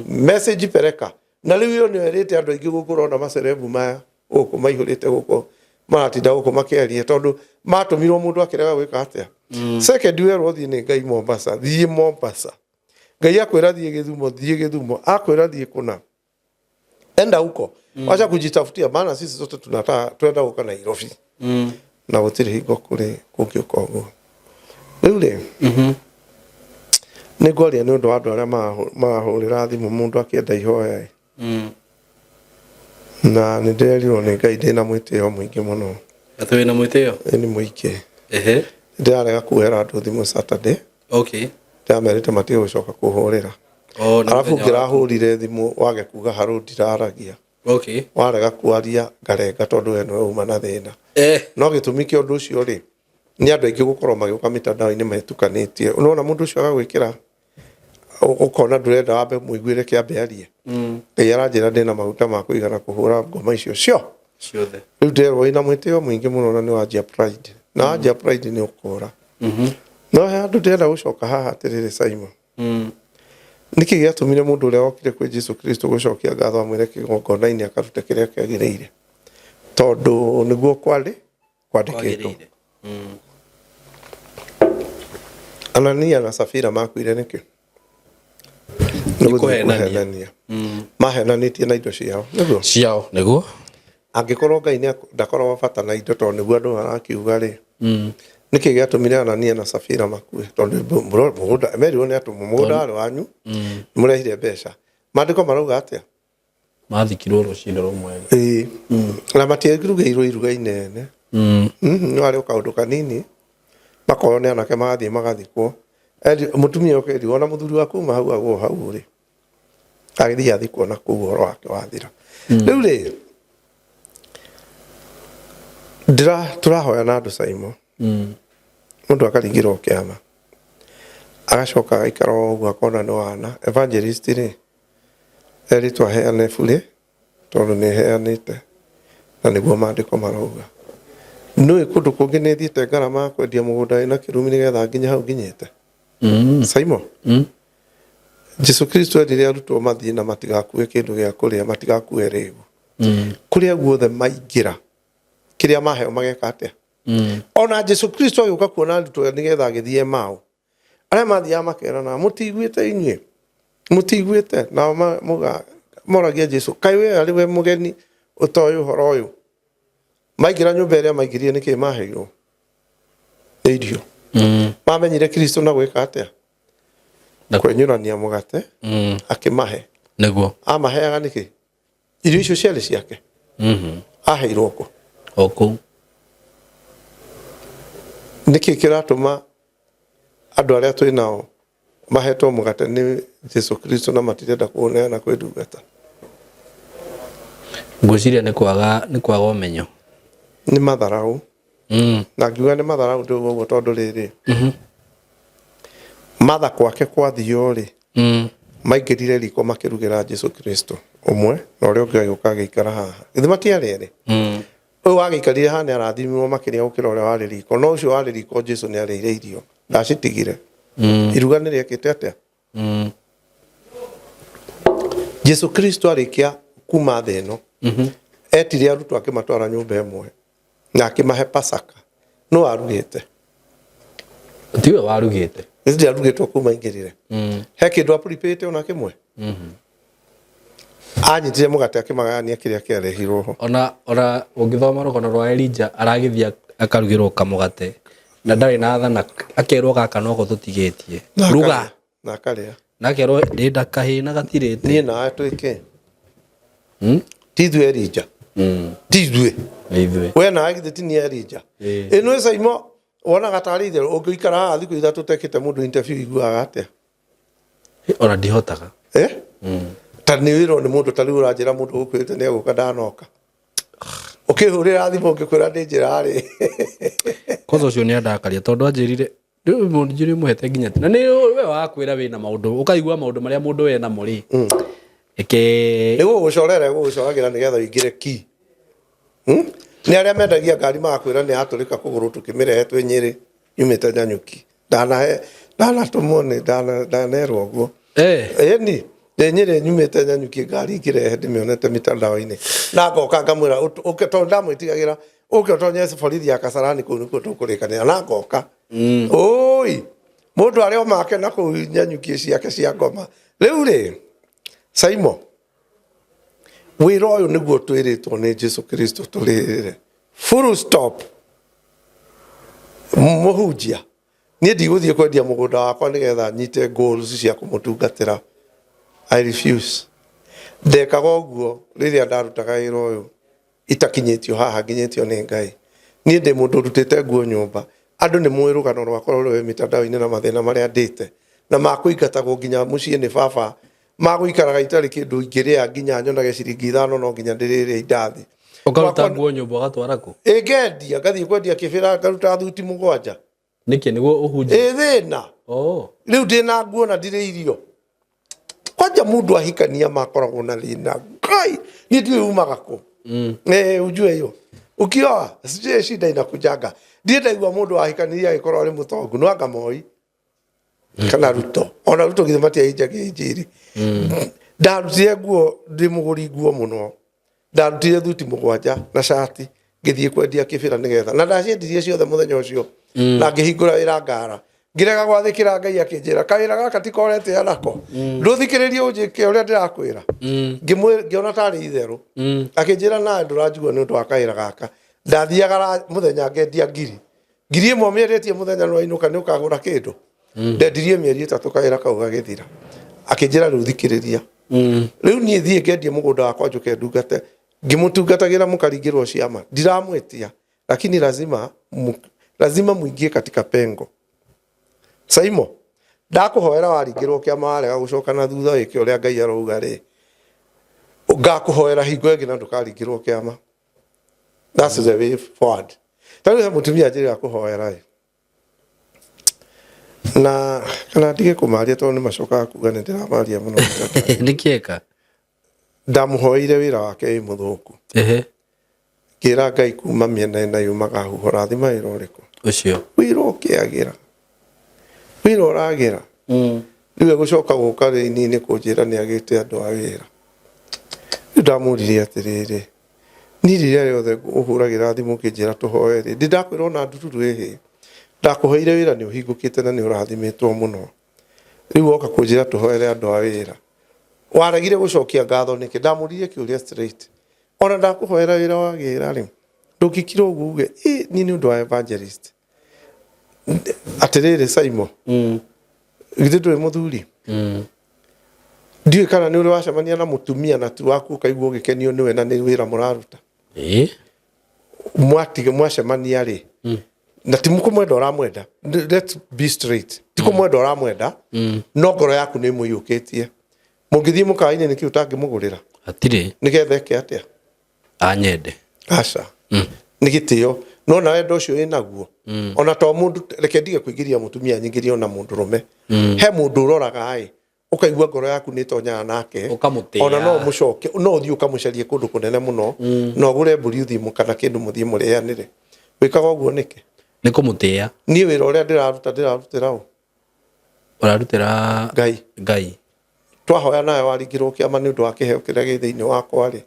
message pereka. Na rĩu ĩyo nĩyo ĩrĩte andũ aingĩ gũkũ, ũrona macerebu maya gũkũ maihũrĩte gũkũ, maratinda gũkũ makĩaria tondũ matũmirwo mũndũ akĩrega gwĩka atĩa. Second, werwo thiĩ nĩ Ngai Mombasa, thiĩ Mombasa. Ngai akwĩra thiĩ Gĩthumo, thiĩ Gĩthumo. Akwĩra thiĩ kũna, enda huko. Wacha kujitafutia, maana sisi zote tunataka twenda gũka Nairobi na gũtirĩ hingo kũrĩ kũngĩũka ũguo. Rĩu rĩ nĩ ngwaria nĩ ũndũ wa andũ arĩa marahũrĩra thimũ mũndũ akĩenda ihoya ĩ. Na nĩ ndĩrerirwo nĩ Ngai ndĩna mwĩtĩo mũingĩ mũno. Atĩ wĩna mwĩtĩo? Ĩ nĩ mũingĩ. Ndĩrarega kuoera andũ thimũ Saturday. Ndĩramerĩte matige gũcoka kũhũrĩra. Oh, nĩ Arabu mũthenya waku. ngĩrahũrire thimũ wage kuga harũ ndiraragia. Warega kwaria ngarenga tondũ we nĩwe uma na thĩna. No gĩtũmi kĩa ũndũ ũcio rĩ, nĩ andũ aingĩ gũkorwo magĩũka mĩtandao-inĩ metukanĩtie. Ũrona mũndũ ũcio agagwĩkĩra ũkona ndũrenda wambe mũiguĩre kĩambe arie. Ngai aranjĩra ndĩna maguta ma kũigana kũhũra ngoma icio cio ciothe. Rĩu nderwo wĩna mwĩtĩo mũingĩ mũno na nĩ wanjia pride. Na wanjia pride nĩ ũkũra. No he handũ ndĩrenda gũcoka haha atĩrĩrĩ Simon. Nĩkĩ gĩatũmire mũndũ ũrĩa wokire kwĩ Jesu Kristo gũcokia ngatho amwĩre kĩgongona-inĩ akarute kĩrĩa kĩagĩrĩire? Tondũ nĩguo kwarĩ kwandĩkĩtwo. Kwagĩrĩire. Anania na Safira makuire nĩkĩ? Nĩ gũthiĩ kũhenania. kũhenania. Mahenanĩtie na indo ciao. Nĩguo? Ciao, nĩguo. Angĩkorwo Ngai ndakoragwo bata na indo tondũ nĩguo andũ marakiuga rĩ, nĩkĩ gĩatũmire Anania na Safira makue? Tondũ mũgũnda merirwo nĩ atũmwo, mũgũnda warĩ wanyu, nĩmũrehire mbeca. Maandĩko marauga atĩa? Mathikirwo rũcinĩ rũmwe. Ĩĩ. Na matiarugĩirwo iruga inene. No arĩ o kaũndũ kanini, makorwo nĩ anake magathiĩ magathikwo. Mũtumia ũkerirwo ona mũthuri waku uma hau agwo hau ũrĩ. Agĩthiĩ athikwo na kũu ũhoro wake wathira. Rĩu rĩ, tũrahoya na andũ Saimo. Mũndũ akaringĩrwo kĩama. Agacoka agaikara o ũguo akona nĩ wana. Evangelist rĩ, erĩtwo aheane burĩ tondũ nĩ heanĩte na nĩguo maandĩko marauga. Nĩũĩ kũndũ kũngĩ nĩ thiĩte ngarama ya kwendia mũgũnda wĩna kĩrumi nĩgetha nginye hau nginyĩte? Simon, Jesu Kristo erire arutwo mathiĩ na matigakue kĩndũ gĩa kũrĩa, matigakue rĩgu. Kũrĩa guothe maingĩra, kĩrĩa maheo mageka atĩa? Ona Jesu Kristo agĩũka kuona arutwo nĩgetha agĩthiĩ Emau. Arĩa mathiaga makerana, mũtiguĩte inyuĩ? Mũtiguĩte? Nao moragia Jesu, kaĩ we arĩ we mũgeni ũtoĩ ũhoro ũyũ? Maingĩra nyũmba ĩrĩa maingĩrire nĩkĩ maheirwo? Nĩ irio. Mamenyire Kristo na gwĩka atĩa? Kwenyũrania mũgate, akĩmahe. Nĩguo. Amaheaga nĩkĩ? Irio icio ciarĩ ciake. Aheirwo kũ? O kũu. Nĩkĩ kĩratũma andũ arĩa twĩ nao mahetwo mũgate nĩ Jesu Kristo na matirenda kũũneana kwĩ ndungata? Ngwĩciria nĩ kwaga nĩ kwaga ũmenyo. Nĩ matharaũ. Na ngiuga nĩ matharaũ ndĩuga ũguo tondũ rĩrĩ, Martha kwake kwathio rĩ, maingĩrire riko makĩrugĩra Jesu Kristo ũmwe na ũrĩa ũngĩ agĩũka agĩikara haha. Githĩ matiarĩ erĩ? Ũyũ wagĩikarire haha nĩ arathimirwo makĩria gũkĩra ũrĩa warĩ riko, no ũcio warĩ riko Jesu nĩ arĩire irio, ndacitigire. Iruga nĩ rĩekĩte atĩa? Jesu Kristo arĩkia kuma thĩ ĩno, etire arutwo akĩmatwara nyũmba ĩmwe na akĩmahe Pasaka. Nũ warugĩte? Tiwe warugĩte. Githĩ ndiarugĩtwo kuma ingĩrire? He kĩndũ apuripĩte ona kĩmwe? Anyitire mũgate akĩmagayania kĩrĩa kĩarehirwo ho. Ona ũngĩthoma rũgano rwa Elijah, aragĩthiĩ akarugĩrwo kamũgate na ndarĩ na thana, akerwo gaka noko tũtigĩtie, ruga. Na akarĩa. Na akerwo ndĩnda kahĩĩ na gatirĩte. Niĩ nawe twĩke ti ithuĩ Elijah? Ti ithuĩ? Nĩ ithuĩ. We nawe githĩ ti niĩ Elijah? Ĩĩ. Ĩno ĩcaimo wonaga tarĩ itherũ. Ũngĩikara haha thikũ 3 ũtekĩte mũndũ interview, iguaga atĩa? Ona ndihotaga. Eh? Ta nĩ wĩrwo nĩ mũndũ, ta rĩu ũranjĩra mũndũ ũkwĩrĩte nĩ egũka, ndanoka, ũkĩhũrĩra thimũ ngĩkwĩra ndĩ njĩra rĩ. Kwanza ũcio nĩ andakaria tondũ anjĩrire rĩu mũndũ njĩrĩ mũhete nginya na nĩ we wakwĩra wĩna maũndũ, ũkaigua maũndũ marĩa mũndũ we namo rĩ ĩke. Nĩ gũgũcorera, gũgũcoragĩra nĩgetha ũingĩre ki. Nĩ arĩa mendagia ngari magakwĩra nĩ yatũrĩka kũgũrũ, tũkĩmĩrehe twĩ Nyĩrĩ yumĩte Nyanyuki, ndanahe ndanatũmwo nĩ ndanerwo ũguo. Ĩni ndĩ Nyĩrĩ nyumĩte Nyanyuki, ngari ngĩrehe ndĩmĩonete mitandao-inĩ, na ngoka ngamwĩra ũke, tondũ ndamwĩtigagĩra, ũke ũtonye borithi ya Kasarani, kũu nĩkuo tũkũrĩkanĩra, na ngoka. Ũi mũndũ arĩa o make na kũu Nyanyuki ciake cia ngoma. Rĩu rĩ, Saimo, wĩra ũyũ nĩguo twĩrĩtwo nĩ Jesu Kristo tũrĩrĩre, full stop. Mũhunjia, niĩ ndigũthiĩ kwendia mũgũnda wakwa nĩgetha nyite goals cia kũmũtungatĩra. I refuse. Ndekaga ũguo rĩrĩa ndarutaga wĩra ũyũ itakinyĩtio haha nginyĩtio nĩ Ngai. Niĩ ndĩ mũndũ ũrutĩte nguo nyũmba. Andũ nĩ mũĩ rũgano rwakwa rũrĩa rwĩ mitandao-inĩ na mathĩna marĩa ndĩte na makũingatagwo nginya mũciĩ nĩ baba, magũikaraga itarĩ kĩndũ ingĩrĩa nginya nyonage ciringi 5, no nginya ndĩrĩrĩa indathi. Ũkaruta nguo nyũmba ũgatwara kũ? Ĩngendia, ngathiĩ kwendia kĩbĩra, ngaruta thuti 7. Nĩkĩ? Nĩguo ũhunjie? Ĩ thĩna. Oh. Rĩu ndĩna nguo na ndirĩ irio. Kwanja mũndũ ahikania makoragwo na thĩna. Ngai, niĩ ndiũĩ umaga kũ. Eh, ujue hiyo ukioa sijui shida inakujanga. Ndiĩ ndaigua mũndũ wahikanirie agĩkorwo arĩ mũtongu, no anga Moi kana Ruto. Ona Ruto githĩ matiahinjagia injiri? Ndarutire nguo, ndĩ mũgũri nguo mũno, ndarutire thuti 7 na cati, ngĩthiĩ kwendia kĩbĩra nĩgetha, na ndaciendirie ciothe mũthenya ũcio, na ngĩhingũra wĩra ngara. Ngĩrega gwathĩkĩra Ngai, akĩnjĩra kawĩra gaka tikoretĩa nako, ndũthikĩrĩrie ũnjĩke ũrĩa ndĩrakwĩra. Ngĩona tarĩ itherũ. Akĩnjĩra nawe ndũranjigua nĩ ũndũ wa kawĩra gaka. Ndathiaga mũthenya ngendia ngiri, 1000 mĩendetie mũthenya, nĩwainũka nĩ ũkagũra kĩndũ. Ndendirie mĩeri 3, kawĩra kau gagĩthira. Akĩnjĩra rĩu thikĩrĩria, rĩu niĩ thiĩ ngendie mũgũnda wakwa njũke ndungate. Ngĩmũtungatagĩra, mũkaringĩrwo ciama. Ndiramwĩtia, lakini lazima lazima muingie katika pengo. Saimo, ndakũhoera waringĩrwo kĩama warega gũcoka na thutha wĩke ũrĩa Ngai arauga rĩ, ngakũhoera hingo ĩngĩ na ndũkaringĩrwo kĩama. That's the way forward. Ta rĩu he mũtumia njĩrĩga kũhoera ĩ, na kana ndige kũmaria tondũ nĩ macokaga kuga nĩ ndĩramaria mũno. Nĩ kĩeka? Ndamũhoeire wĩra wake wĩ mũthũku. Ngĩra Ngai kuma mĩena ĩna yumaga huho, rathima wĩra ũrĩkũ? Ũcio. Wĩra ũkĩagĩra, wĩra ũragĩra. Rĩu egũcoka gũka rĩini-inĩ kũnjĩra nĩ agĩte andũ a wĩra. Rĩu ndamũririe atĩrĩrĩ, niĩ rĩrĩa rĩothe ũhũragĩra thimũ ũkĩnjĩra tũhoe rĩ, ndĩ ndakwĩra ona ndururu ĩhĩ? Ndakũheire wĩra, nĩ ũhingũkĩte na nĩ ũrathimĩtwo mũno. Rĩu woka kũnjĩra tũhoere andũ a wĩra, waregire gũcokia ngatho nĩkĩ? Ndamũririe kĩũria straight. Ona ndakũhoera wĩra wagĩra rĩ, ndũngĩkira ũguo uge ĩ niĩ nĩ ũndũ wa evangelist. Atĩrĩrĩ Saimo, githĩ ndũrĩ mũthuri? Ndiũĩ kana nĩ ũrĩ wacemania na mũtumia na ti waku, ũkaigua ũgĩkenio nĩwe na nĩ wĩra mũraruta. Mwatige mwacemania rĩ, na ti kũmwenda ũramwenda. Let's be straight, ti kũmwenda ũramwenda, no ngoro yaku nĩ ĩmũiyũkĩtie. Mũngĩthiĩ mũkawa-inĩ, nĩkĩ ũtangĩmũgũrĩra? Hatirĩ. Nĩgetha eke atĩa? Anyende. Aca, nĩ gĩtĩo, no na wendo ũcio wĩnaguo ona to mũndũ. Reke ndige kũingĩria mũtumia, nyingĩrie ona mũndũ rũme. He mũndũ ũroraga ĩ, ũkaigua ngoro yaku nĩ ĩtonyaga nake. Ũkamũtĩĩa. Ona no ũmũcoke, no ũthiĩ ũkamũcarie kũndũ kũnene mũno na ũgũre mbũri, ũthiĩ kana kĩndũ, mũthiĩ mũrĩanĩre. Wĩkaga ũguo nĩkĩ? Nĩ kũmũtĩĩa. Niĩ wĩra ũrĩa ndĩraruta, ndĩrarutĩra ũ? Ũrarutĩra Ngai. Ngai. Twahoya nawe waringĩrwo kĩama nĩ ũndũ wa kĩheo kĩrĩa gĩ thĩinĩ wakwa rĩ,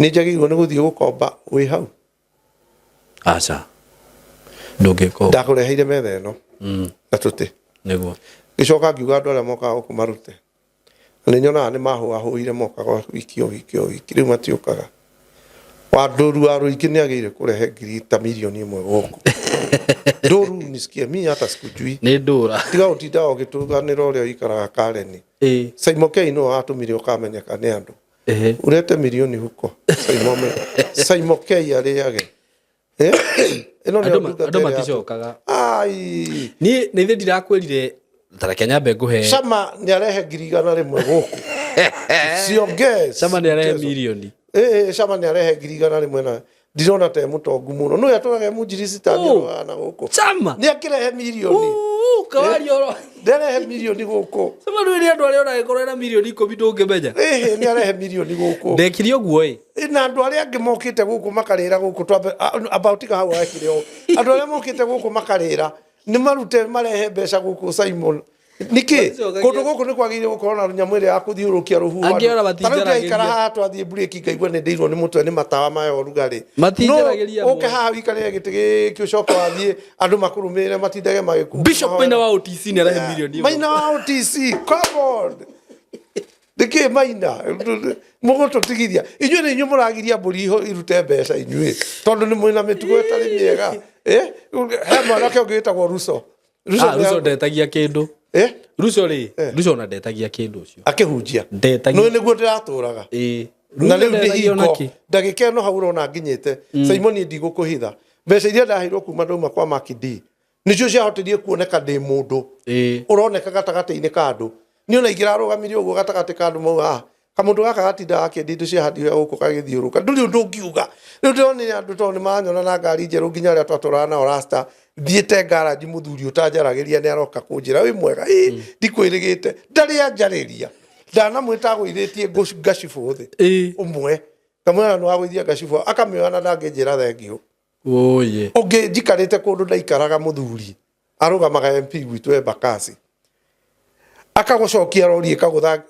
nĩ njagĩrĩirwo nĩ gũthiĩ gũkomba wĩ hau? Aca, ndũngĩka ũguo. Ndakũreheire metha ĩno. Na tũtĩ. Nĩguo. Ngĩcoka ngiuga andũ arĩa mokaga gũkũ marute. Na nĩ nyonaga nĩ mahũahũire mokaga wiki o wiki o wiki, rĩu matiũkaga. Wa Ndũru wa Rũingĩ nĩ agĩire kũrehe ngiri ta milioni ĩmwe gũkũ. Ndũru nisikie mi hata sikujui. Nĩ ndũra. Tiga gũtinda ũgĩtũganĩra ũrĩa ũikaraga Karen. Ĩĩ. Simon K nĩwe watũmire ũkamenyeka nĩ andũ. Ehe. Urete milioni huko. Simon Simon K arĩage. Eh? Ĩno nĩyo Andũ ma- ndungata andũ ĩrĩa maticokaga. Ai. Niĩ nĩ ithe ndirakwĩrire tareke nyambe ngũhe. Cama nĩ arehe 100,000 gũkũ. Siongee. Cama nĩ arehe mchezo. mirioni. Ĩĩ Cama nĩ arehe 100,000 na ndirona ta e mũtongu mũno. Nũĩ atũraga e mũnjirisi ta Ũ. na gũkũ. Cama. Nĩ akĩrehe mirioni. Uu, kawaria oro. Nderehe mirioni gũkũ. Cama nĩ rĩ andũ arĩa ona angĩkorwo ena mirioni 10 ndũngĩmenya. Ĩhĩ nĩ arehe mirioni gũkũ. Ndekire ũguo ĩ. Ĩ, na andũ arĩa angĩ mokĩte gũkũ makarĩra gũkũ twambe about tiga hau wekire ũũ. Andũ arĩa mokĩte gũkũ makarĩra nĩ marute marehe mbeca gũkũ Simon. Nĩkĩ? Maticokagia. Kũndũ gũkũ nĩ kwagĩrĩire gũkorwo na nyamũ ĩrĩa ya kũthiũrũrũkia rũhuho. Angĩ ona Ta rĩu matinjaragĩria. ndĩraikara haha twathiĩ break ngaigua nĩ ndĩirwo nĩ mũtwe nĩ matawa maya ũrugarĩ. Matinjaragĩria No, ũke amwe. haha ũikarĩre gĩtĩ gĩkĩ ũcoke wathiĩ andũ makũrũmĩrĩre matindage magĩku. Bishop Maina wa OTC nĩ arehe mirioni ĩmwe. Maina wa OTC, come on. Nĩkĩ Maina mũgũtũtigithia inyuĩ nĩ inyuĩ mũragiria mbũri irute mbeca inyuĩ tondũ nĩ mwĩna mĩtugo ĩtarĩ mĩega. Eh, he mwanake ũngĩ wĩtagwo Ruso. Ruso Ah, Ruso ndetagia kĩndũ. Eh, Ruso rĩ, Eh. Ruso ona ndetagia kĩndũ ũcio. akĩhunjia Ndetagia. nĩ nĩguo ndĩratũraga. Ĩĩ. Na Ruso rĩu ndĩ ndetagia ona hingo kĩ. ndagĩka ĩno hau ũrona nginyĩte Simon niĩ ndigũkũhitha mbeca iria ndaheirwo kuma ndauma kwa Mark D nĩcio ciahotithie kuoneka ndĩ mũndũ Ĩĩ. ũroneka gatagatĩ-inĩ ka andũ niĩ ona ingĩrarũgamire ũguo gatagatĩ ka andũ mauga "Ah, kamũndũ gaka gatindaga gakĩendia indo cia hardware gũkũ gagĩthiũrũka ndũrĩ ũndũ ũngiuga rĩu ndĩronire andũ tondũ nĩ maranyona na ngari njerũ nginya arĩa twatũraga nao rasta thiĩte ngaraji mũthuri ũtanjaragĩria nĩ aroka kũnjĩra wĩ mwega ĩ ndikwĩrĩgĩte ndarĩ anjarĩria ndanamwĩta agũithĩtie ngacibũ thĩ Ĩĩ. ũmwe ngamwĩra nĩ wagũithia ngacibũ akamĩoya na ndangĩnjĩra thengiũ Oye. ũngĩ njikarĩte kũndũ ndaikaraga mũthuri arũgamaga MP gwitũ Embakasi akagũcokia rori ĩkagũtha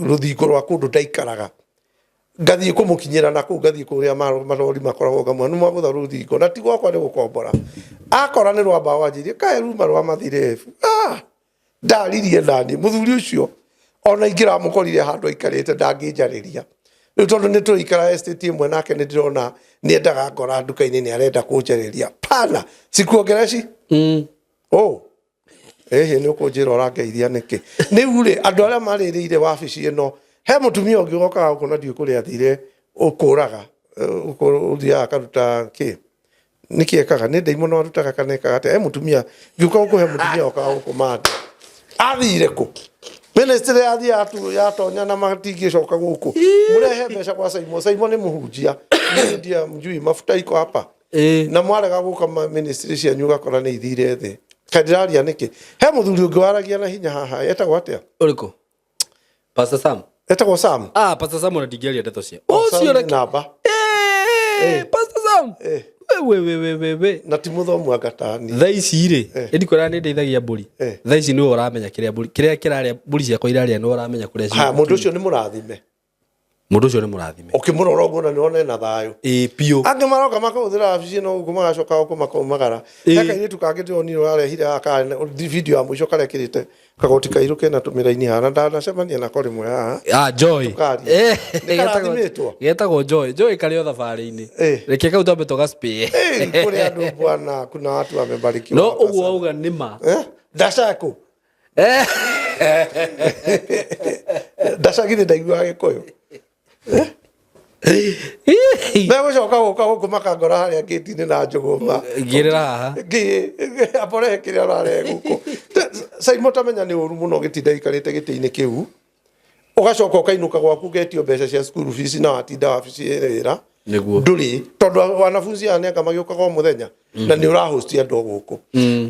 rũthingo rwa kũndũ ndaikaraga ngathiĩ kũmũkinyĩra na kũu ngathiĩ kũrĩa marori makoragwo ngamwĩra nĩ mwagũtha rũthingo na ti gwakwa nĩ gũkombora akora nĩ rwa mbaũ anjĩrie kaĩ ruma rwa mathirebu ah ndaririe nani mũthuri ũcio ona ingĩramũkorire handũ aikarĩte ndangĩnjarĩria rĩu tondũ nĩ tũraikara estate ĩmwe nake nĩ ndĩrona nĩ endaga ngora nduka-inĩ nĩ arenda kũnjarĩria pana sikuongereci oh ĩhĩ nĩ ũkũnjĩra ũrangeithia nĩkĩ rĩu rĩ andũ arĩa marĩrĩire wabici ĩno he mũtumia ũngĩ wokaga gũkũ na ndiũĩ kũrĩa athire ũkũraga ũthiaga akaruta kĩ nĩkĩ ekaga nĩ ndaimono arutaga kana ekaga atĩa he mũtumia ngĩũka gũkũ he mũtumia okaga gũkũ mande athire kũ ministry yathiĩ yatonya na matingĩcoka gũkũ mũrehe mbeca kwa Simon Simon nĩ mũhunjia Mimi ndiye mjui mafuta iko hapa Ĩĩ. na mwarega gũka ministry cianyu ũgakora nĩ ithire thĩ kaĩ ndĩraria nĩkĩ he mũthuri ũngĩ waragia na hinya haha etagwo atĩa Ũrĩkũ? Pastor Sam. Etagwo Sam. Ah, Pastor Sam ona ndingĩaria ndeto cia. Oh, Sam Ũcio nĩ reke. namba. Eh, Pastor Sam. Eh. We we we we we. Na ti mũthomu anga tani. Thaa ici rĩ, Eh. ĩndikwĩra nĩ ndeithagia mbũri. Eh. Thaa ici nĩwe ũramenya kĩrĩa mbũri kĩrĩa kĩrarĩa mbũri ciakwa irarĩa nĩwe ũramenya kũrĩa Ha, ciuma. mũndũ ũcio nĩ mũrathime. Mũndũ ũcio nĩ mũrathime. Ũkĩmũrora ũguo na nĩwona ena thayũ. Ĩĩ biũ. Angĩ maroka makahũthĩra wabici ĩno gũkũ magacoka gũkũ makaumagara. He Ĩĩ. kairĩtu kangĩ ndĩronire ũrarehire haha karĩ video ya mũico karekĩrĩte kagoti kairũ kena tũmĩraini haha na ndanacemania nako rĩmwe haha. Ah, Joy. Tũkaria. Eh, Nĩ karathimĩtwo? Getagwo Joy. Joy karĩ o thabarĩ-inĩ. Eh. Reke kau twambe tũgaspĩe. Eh, kũrĩ andũ bwana kuna watu wamebarikiwa. No hapa ũguo sana. wauga nĩ ma. Eh? Ndacakũ. Eh. Ndacagithĩ ndaiguaga gĩkũyũ. Megũcoka gũka gũkũ makangora harĩa ngĩti-inĩ na njũgũma. Ngĩrĩra haha. Aborehe kĩrĩa ũrarehe gũkũ. Simon tamenya nĩ ũru mũno gĩtinda gĩikarĩte gĩtĩ-inĩ kĩu. Ũgacoka ũkainũka gwaku ũgetio mbeca cia school fees na watinda wabici wĩra. Nĩguo. Ndũrĩ tondũ wanafunzi aya nĩ anga magĩũkaga o mũthenya na nĩ ũrahosti andũ o gũkũ.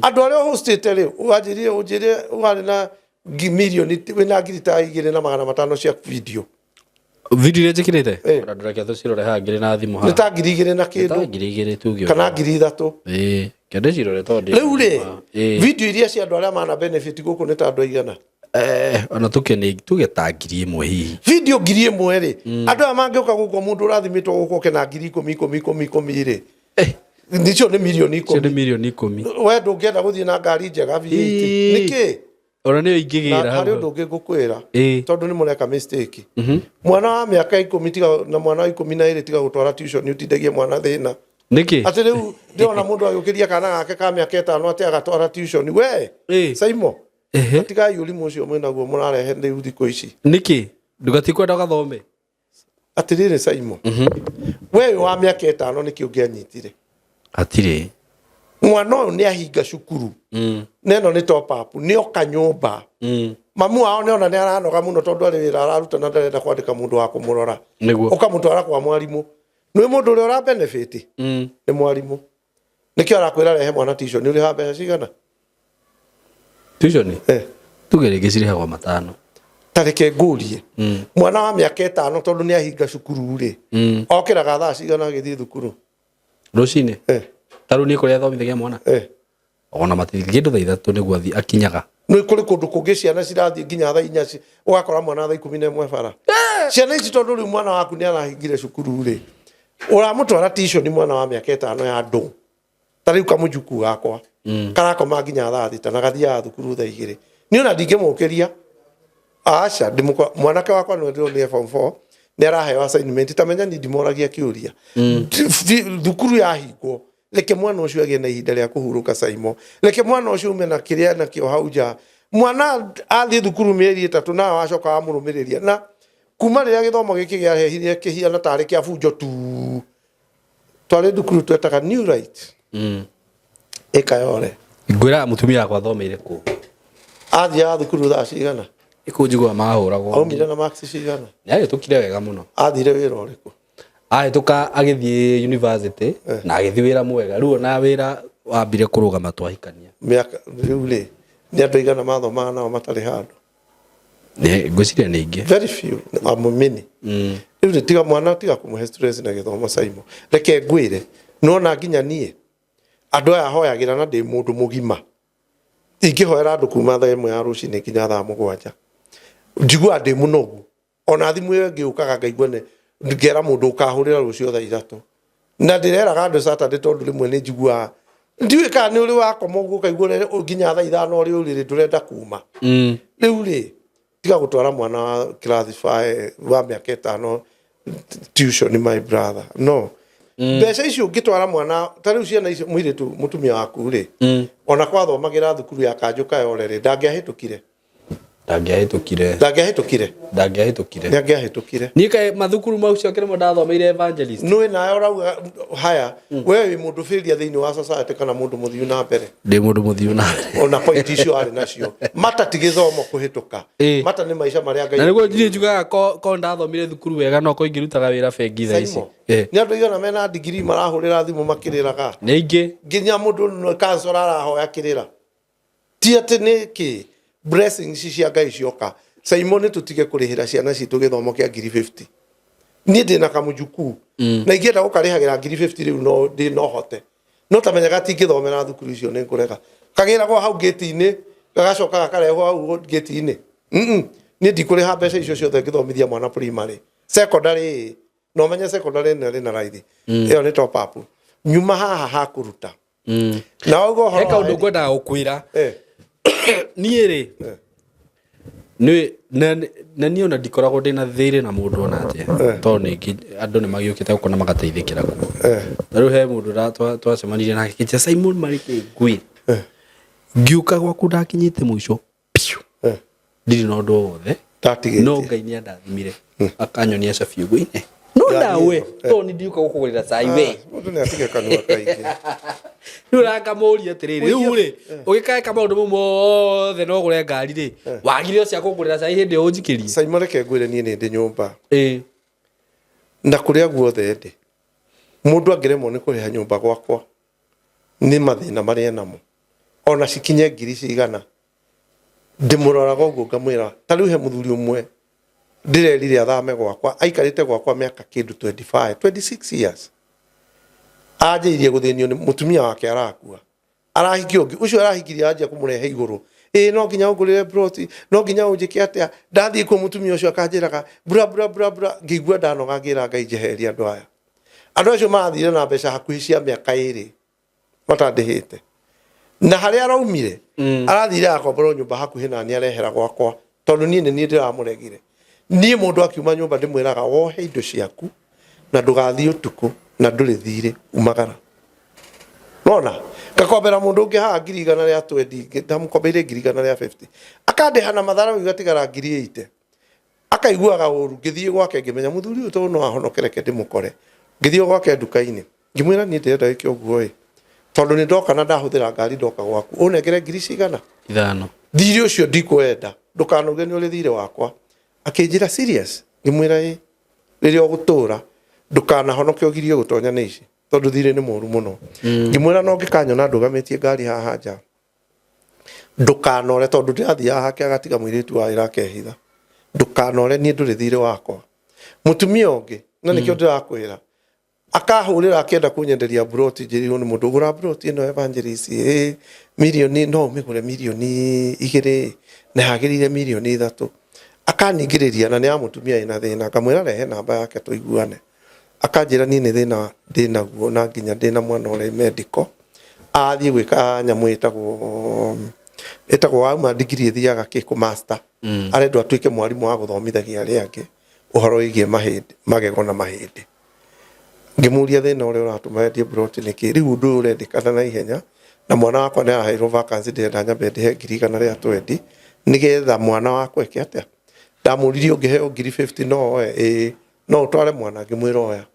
Andũ arĩa ũhostĩte rĩ wanjĩrire ũnjĩre warĩ na mirioni wĩna 2500 cia video. Video iria njĩkĩrĩte? Eh. Ona ndũreke tũcirore haha ngĩrĩ na thimũ Nĩ haha. ta 2000 na Nĩ ta kĩndũ 2000 tuge. kana 3000. Ĩĩ. Kende cirore tondũ Rĩu rĩ Ĩĩ. video iria cia andũ arĩa mana benefit gũkũ nĩ ta andũ aigana? Eh, ona tuke nĩ tuge ta 1000 hihi. Video 1000 rĩ andũ aya mangĩũka gũkũ mũndũ ũrathimĩtwo gũkũ oke na 10,000 10,000 10,000 10,000 rĩ Eh. Nicio nĩ mirioni Icio nĩ 10. Mirioni 10. We ndũngĩenda gũthiĩ na ngari njega V8? Nĩkĩ? Ona nĩyo Na ingĩgĩra harĩ hau. ũndũ ũngĩ ngũkwĩra, tondũ nĩ mũreka mistake. Mwana wa mĩaka 10 tiga na mwana wa 12 tiga gũtwara tuition, ũtindagie mwana thĩna. Nĩkĩ? Atĩ rĩu ndĩrona mũndũ agĩũkĩria kana gake ka mĩaka 5 atĩ agatwara tuition, we. Saimo, tigai ũrimũ ũcio mwĩnaguo mũrarehe rĩu thikũ ici. Nĩkĩ ndũgatikwenda ũgathome? Atĩrĩrĩ Saimo, we wĩ wa mĩaka 5 nĩkĩ ũngĩanyitire? Hatirĩ. Mwana ũyũ nĩ ahinga cukuru, na ĩno nĩ top up, nĩ oka nyũmba, mamu wao nĩ ona nĩ aranoga mũno tondũ arĩ wĩra araruta na ndarenda kwandĩka mũndũ wa kũmũrora. Ũkamũtwara kwa mwarimũ. Nĩ mũndũ ũrĩa ũra benefit nĩ mwarimũ. Nĩkĩo arakwĩra rehe mwana tuition. Nĩ ũrĩhaga mbeca cigana? Tuition? Eh. Tuge rĩngĩ cirĩhagwo 5. Ta reke ngũrie, mwana wa mĩaka 5, tondũ nĩ ahinga cukuru rĩ, okĩraga thaa cigana agĩthiĩ thukuru? Rũcinĩ? Eh. Ta rĩu niĩ kũrĩa thomithagia mwana, ona matithiĩ kĩndũ thaa 3 nĩguo athiĩ akinyaga. Nĩ kũrĩ kũndũ kũngĩ ciana cirathiĩ nginya thaa 4, ũgakora mwana thaa 11 bara. Ciana ici, tondũ rĩu mwana waku nĩ arahingire cukuru rĩ, ũramũtwara tuition mwana wa mĩaka 5 ya ndũ. Ta rĩu kamũjuku gakwa karakoma nginya thaa 6 na gathiaga thukuru thaa 2. Niĩ ona ndingĩmũkĩria, aca. Mwanake wakwa nĩwe ndĩronire form 4 nĩ araheo assignment. Ta menya ni ndimoragia kĩũria. Thukuru yahingwo, reke mwana ũcio agĩe na ihinda rĩa kũhurũka. Saimo, reke mwana ũcio ume na kĩrĩa nakĩo hau nja. Mwana athiĩ thukuru mĩeri 3 nawe wacoka wamũrũmĩrĩria, na kuma rĩrĩa gĩthomo gĩkĩ kĩarehire kĩhiana tarĩ kĩa bunjo tu. Twarĩ thukuru twetaga New Right ĩkayore. Ngwĩraga mũtumia wakwa athomeire kũ. Athiaga thukuru thaa cigana? Ikũ njiguaga mahũragwo. Aumire na marks cigana? Nĩahĩtũkire wega mũno. Athire wĩra ũrĩkũ? Ahĩtũka agĩthiĩ university na agĩthiĩ wĩra mwega. Rĩu ona wĩra wambire kũrũgama twahikania. Mĩaka rĩu rĩ, nĩ andũ aigana mathomaga nao matarĩ handũ? Ngwĩciria nĩ ingĩ. Very few, amumini. Rĩu rĩ, tiga mwana, tiga kũmũhe stress na gĩthomo. Saimo, reke ngwĩre, nona nginya niĩ andũ aya hoyagĩra na ndĩ mũndũ mũgima, ingĩhoera andũ kuma thaa 1 ya rũcinĩ nginya thaa 7, njiguaga ndĩ mũnogu. Ona thimũ ĩyo ĩngĩ yũkaga ngaigua nĩ ngera mũndũ ũkahũrĩra rũciũ thaa 3, na ndĩreraga andũ Saturday, tondũ rĩmwe nĩ njiguaga, ndiũĩ kana nĩ ũrĩ wakoma ũguo ũkaigua ũrĩa nginya thaa 5 ũrĩ ũrĩrĩ ndũrenda kuma. Rĩu rĩ, tiga gũtwara mwana wa class 5 wa mĩaka 5 tuition, my brother. No mbeca icio ũngĩtwara mwana ta rĩu ciana icio, mũirĩtu mũtumia waku rĩ, ona kwathomagĩra thukuru ya Kanjũ Kayore rĩ, ndangĩahĩtũkire. Ndangĩahĩtũkire. Ndangĩahĩtũkire. Ndangĩahĩtũkire. Nĩ angĩahĩtũkire. Niĩ kaĩ mathukuru mau cio kĩrĩmo ndathomeire evangelist. Nĩ nawe ũrauga haya, we wĩ mũndũ failure thĩinĩ wa society kana mũndũ mũthiu na mbere? Ndĩ mũndũ mũthiu na mbere. Ona point icio arĩ nacio, mata ti gĩthomo kũhĩtũka, mata nĩ maica marĩa Ngai Na nĩguo niĩ njugaga ko ndathomire thukuru wega no ko ingĩrutaga wĩra bengi thaa ici. Saimo, nĩ andũ aigana mena ndigiri marahũrĩra thimũ makĩrĩraga? Nĩ aingĩ. Nginya mũndũ kansora arahoya kĩrĩra, ti atĩ nĩ kĩ blessings cia Ngai cioka. Saimo, nĩ tũtige kũrĩhĩra ciana citũ gĩthomo kĩa ngiri 50. Niĩ ndĩna kamũjukuu na ingĩenda gũkarĩhagĩra ngiri 50 rĩu, no ndĩ no hote, no tamenyaga tingĩthomera thukuru icio, nĩ ngũrega. Kagĩragwo hau ngĩti-inĩ, gagacoka gakarehwo hau ngĩti-inĩ. Niĩ ndikũrĩha mbeca icio ciothe ngĩthomithia mwana primary, secondary. Na ũmenye secondary nĩ rĩ na raithi, ĩyo nĩ top up nyuma haha hakũruta na wauga ũhoro He wa kaũndũ ngwendaga gũkwĩra. Niĩ rĩ, na niĩ ona ndikoragwo ndĩna thĩrĩ na mũndũ ona atĩa, tondũ ningĩ andũ nĩ magĩũkĩte gũkũ na magateithĩkĩra kuo. Na rĩu he mũndũ twacemanirie nake kĩnja Simon Marike ngwĩ ngiũka gwaku ndakinyĩte mũico piũ, ndirĩ na ũndũ o wothe. Ndatigĩtie. No Ngai nĩ andathimire akanyonia cabi ũguo-inĩ no nawe to nĩ ndiũka gũkũgũrĩra cai we. Mũndũ nĩ atige kanua kaingĩ. Rĩu ũrakamũria atĩrĩrĩ, rĩu rĩ, ũgĩkaeka maũndũ mau mothe no ũgũre ngari rĩ, wagire cia kũngũrĩra cai hĩndĩ ĩyo ũnjikĩrie. Simon, reke ngwĩre, niĩ nĩ ndĩ nyũmba na kũrĩa guothe ndĩ, mũndũ angĩremwo nĩ kũrĩha nyũmba gwakwa nĩ mathĩna marĩa namo, ona cikinye ngiri cigana, ndĩmũroraga ũguo ngamwĩra. Ta rĩu he mũthuri ũmwe ndĩrerire athame gwakwa, aikarĩte gwakwa mĩaka kĩndũ 25 26 years, anjĩirie gũthĩnio nĩ mũtumia wake, arakua, arahikia ũngĩ, ũcio arahikirie anjia kũmũrehe igũrũ, ĩĩ no nginya ũngũrĩre ploti, no nginya ũnjĩke atĩa. Ndathiĩ kuo mũtumia ũcio akanjĩraga bra bra bra bra, ngĩigua ndanoga, ngĩra Ngai njeherie andũ aya. Andũ acio marathire na mbeca hakuhĩ cia mĩaka 2 matandĩhĩte. Na harĩa araumire, arathire akomborwo nyũmba hakuhĩ na niĩ, arehera gwakwa tondũ niĩ nĩ niĩ ndĩramũregire. Niĩ mũndũ akiuma nyũmba ndĩmwĩraga wohe indo ciaku na ndũgathiĩ ũtukũ na ndũrĩ thirĩ, umagara. Nona ngakombera mũndũ ũngĩ haha 120,000, ndamũkombeire 150,000, akandĩha na matharau igatigara 80,000. Akaiguaga ũru. Ngĩthiĩ gwake ngĩmenya mũthuri ũyũ tondũ no ahonoke, reke ndĩmũkore. Ngĩthiĩ gwake nduka-inĩ ngĩmwĩra niĩ ndĩrenda wĩke ũguo ĩ, tondũ nĩ ndoka na ndahũthĩra ngari ndoka gwaku, ũnengere ngiri cigana? 5. Thirĩ ũcio ndikwenda, ndũkanauge nĩ ũrĩ thirĩ wakwa. Akĩnjĩra serious? Ngĩmwĩra ĩ, rĩrĩa ũgũtũra ndũkanahonoke ũgirio gũtonya nĩ ici, tondũ thirĩ nĩ mũru mũno. Ngĩmwĩra no ngĩkanyona ndũgamĩtie ngari haha nja, ndũkanore, tondũ ndĩrathiaga hake agatiga mũirĩtu wa wĩra akehitha, ndũkanore, niĩ ndũrĩ thirĩ wakwa. Mũtumia ũngĩ na nĩkĩo ndĩrakwĩra akahũrĩra akĩenda kũnyenderia mburoti, njĩrĩirwo nĩ mũndũ gũra mburoti ĩno evangelist, ĩ mirioni no ũmĩgũre 2 mirioni na yagĩrĩire 3 mirioni. Akaningĩrĩria na nĩ ya mũtumia ĩna thĩna. Ngamwĩra rehe namba yake tũiguane. Akanjĩra niĩ nĩ thĩna ndĩnaguo na nginya ndĩna mwana ũrĩ medical, athiĩ gwĩka nyamũ ĩtagwo wauma degree ĩthiaga kĩ kũ master, arendwo atuĩke mwarimũ wa gũthomithagia arĩa angĩ ũhoro wĩgiĩ mahĩndĩ, magego na mahĩndĩ. Ngĩmũria thĩna ũrĩa ũratũma endie mburoti nĩkĩ. Rĩu ũndũ ũyũ ũrendekana na ihenya na mwana wakwa nĩ araheirwo vacancy, ndĩrenda nyambe ndĩhe 120,000 nĩgetha mwana wakwa eke atĩa. Ndamũririe ũngĩheo 50,000 no oe? Ĩĩ. No ũtware mwana? Ngĩmwĩra oya,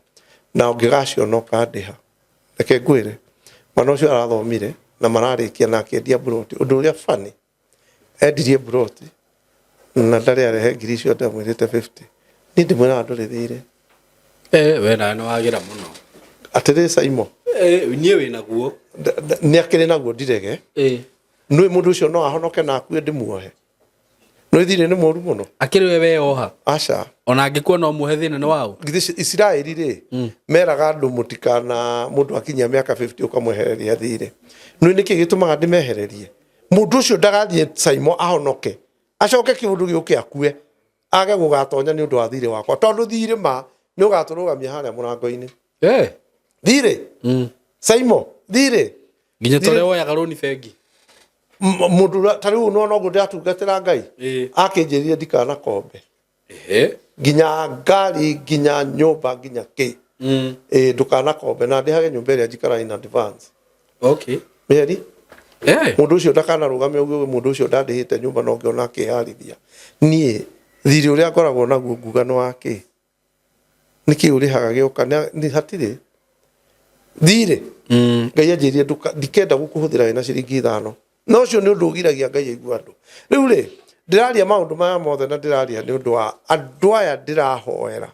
na ũngĩgaciona ũkandĩha. Reke ngwĩre, mwana ũcio arathomire na mararĩkia na akĩendia mburoti. Ũndũ ũrĩa funny, endirie mburoti na ndarĩ arehe ngiri icio ndamwĩrĩte 50. Niĩ ndĩmwĩraga ndũrĩ thirĩ. We nawe nĩ wagĩra mũno. Atĩrĩ Saimo. Niĩ wĩ naguo. Nĩ akĩrĩ naguo ndirege. Nĩ mũndũ ũcio no ahonoke na akue ndĩmuohe. Nĩ thirĩ nĩ mũru mũno. Akĩrĩ we weyoha. Aca. Ona angĩkuo no muohe, thĩna nĩ waũ? Githĩ Isiraeli rĩ, meraga andũ mũtikana mũndũ akinyia mĩaka 50 ũkamwehereria thirĩ. Nĩ nĩkĩ gĩtũmaga ndĩmehererie? Mũndũ ũcio ndagathiĩ Saimo ahonoke, acoke kĩũndũ gĩũke akue, age gũgatonya nĩ ũndũ wa thirĩ wakwa, tondũ thirĩ ma nĩ ũgatũrũgamia harĩa mũrango-inĩ. Thirĩ Saimo, thirĩ. Nginya ta ũrĩa woyaga rũni bengi. Mũndũ ta rĩu nona ũguo ndĩratungatĩra Ngai, akĩnjĩrire ndikanakombe nginya ngari, nginya nyũmba, nginya kĩ. Ĩĩ, ndũkanakombe na ndĩhage nyũmba ĩrĩa njikaraga in advance. Mĩeri. Mũndũ ũcio ndakanarũgame ũguo, mũndũ ũcio ndandĩhĩte nyũmba no ngĩona akĩharithia. Niĩ thirĩ ũrĩa ngoragwo naguo nguga nĩ wa kĩ? Nĩkĩ ũrĩhaga gĩoka nĩ hatirĩ thirĩ. Ngai anjĩrire ndikenda gũkũhũthĩra wĩna ciringi 5, na ũcio nĩ ũndũ ũgiragia Ngai aigue andũ. Rĩu rĩ, ndĩraria maũndũ maya mothe na ndĩraria nĩ ũndũ wa andũ aya ndĩrahoera.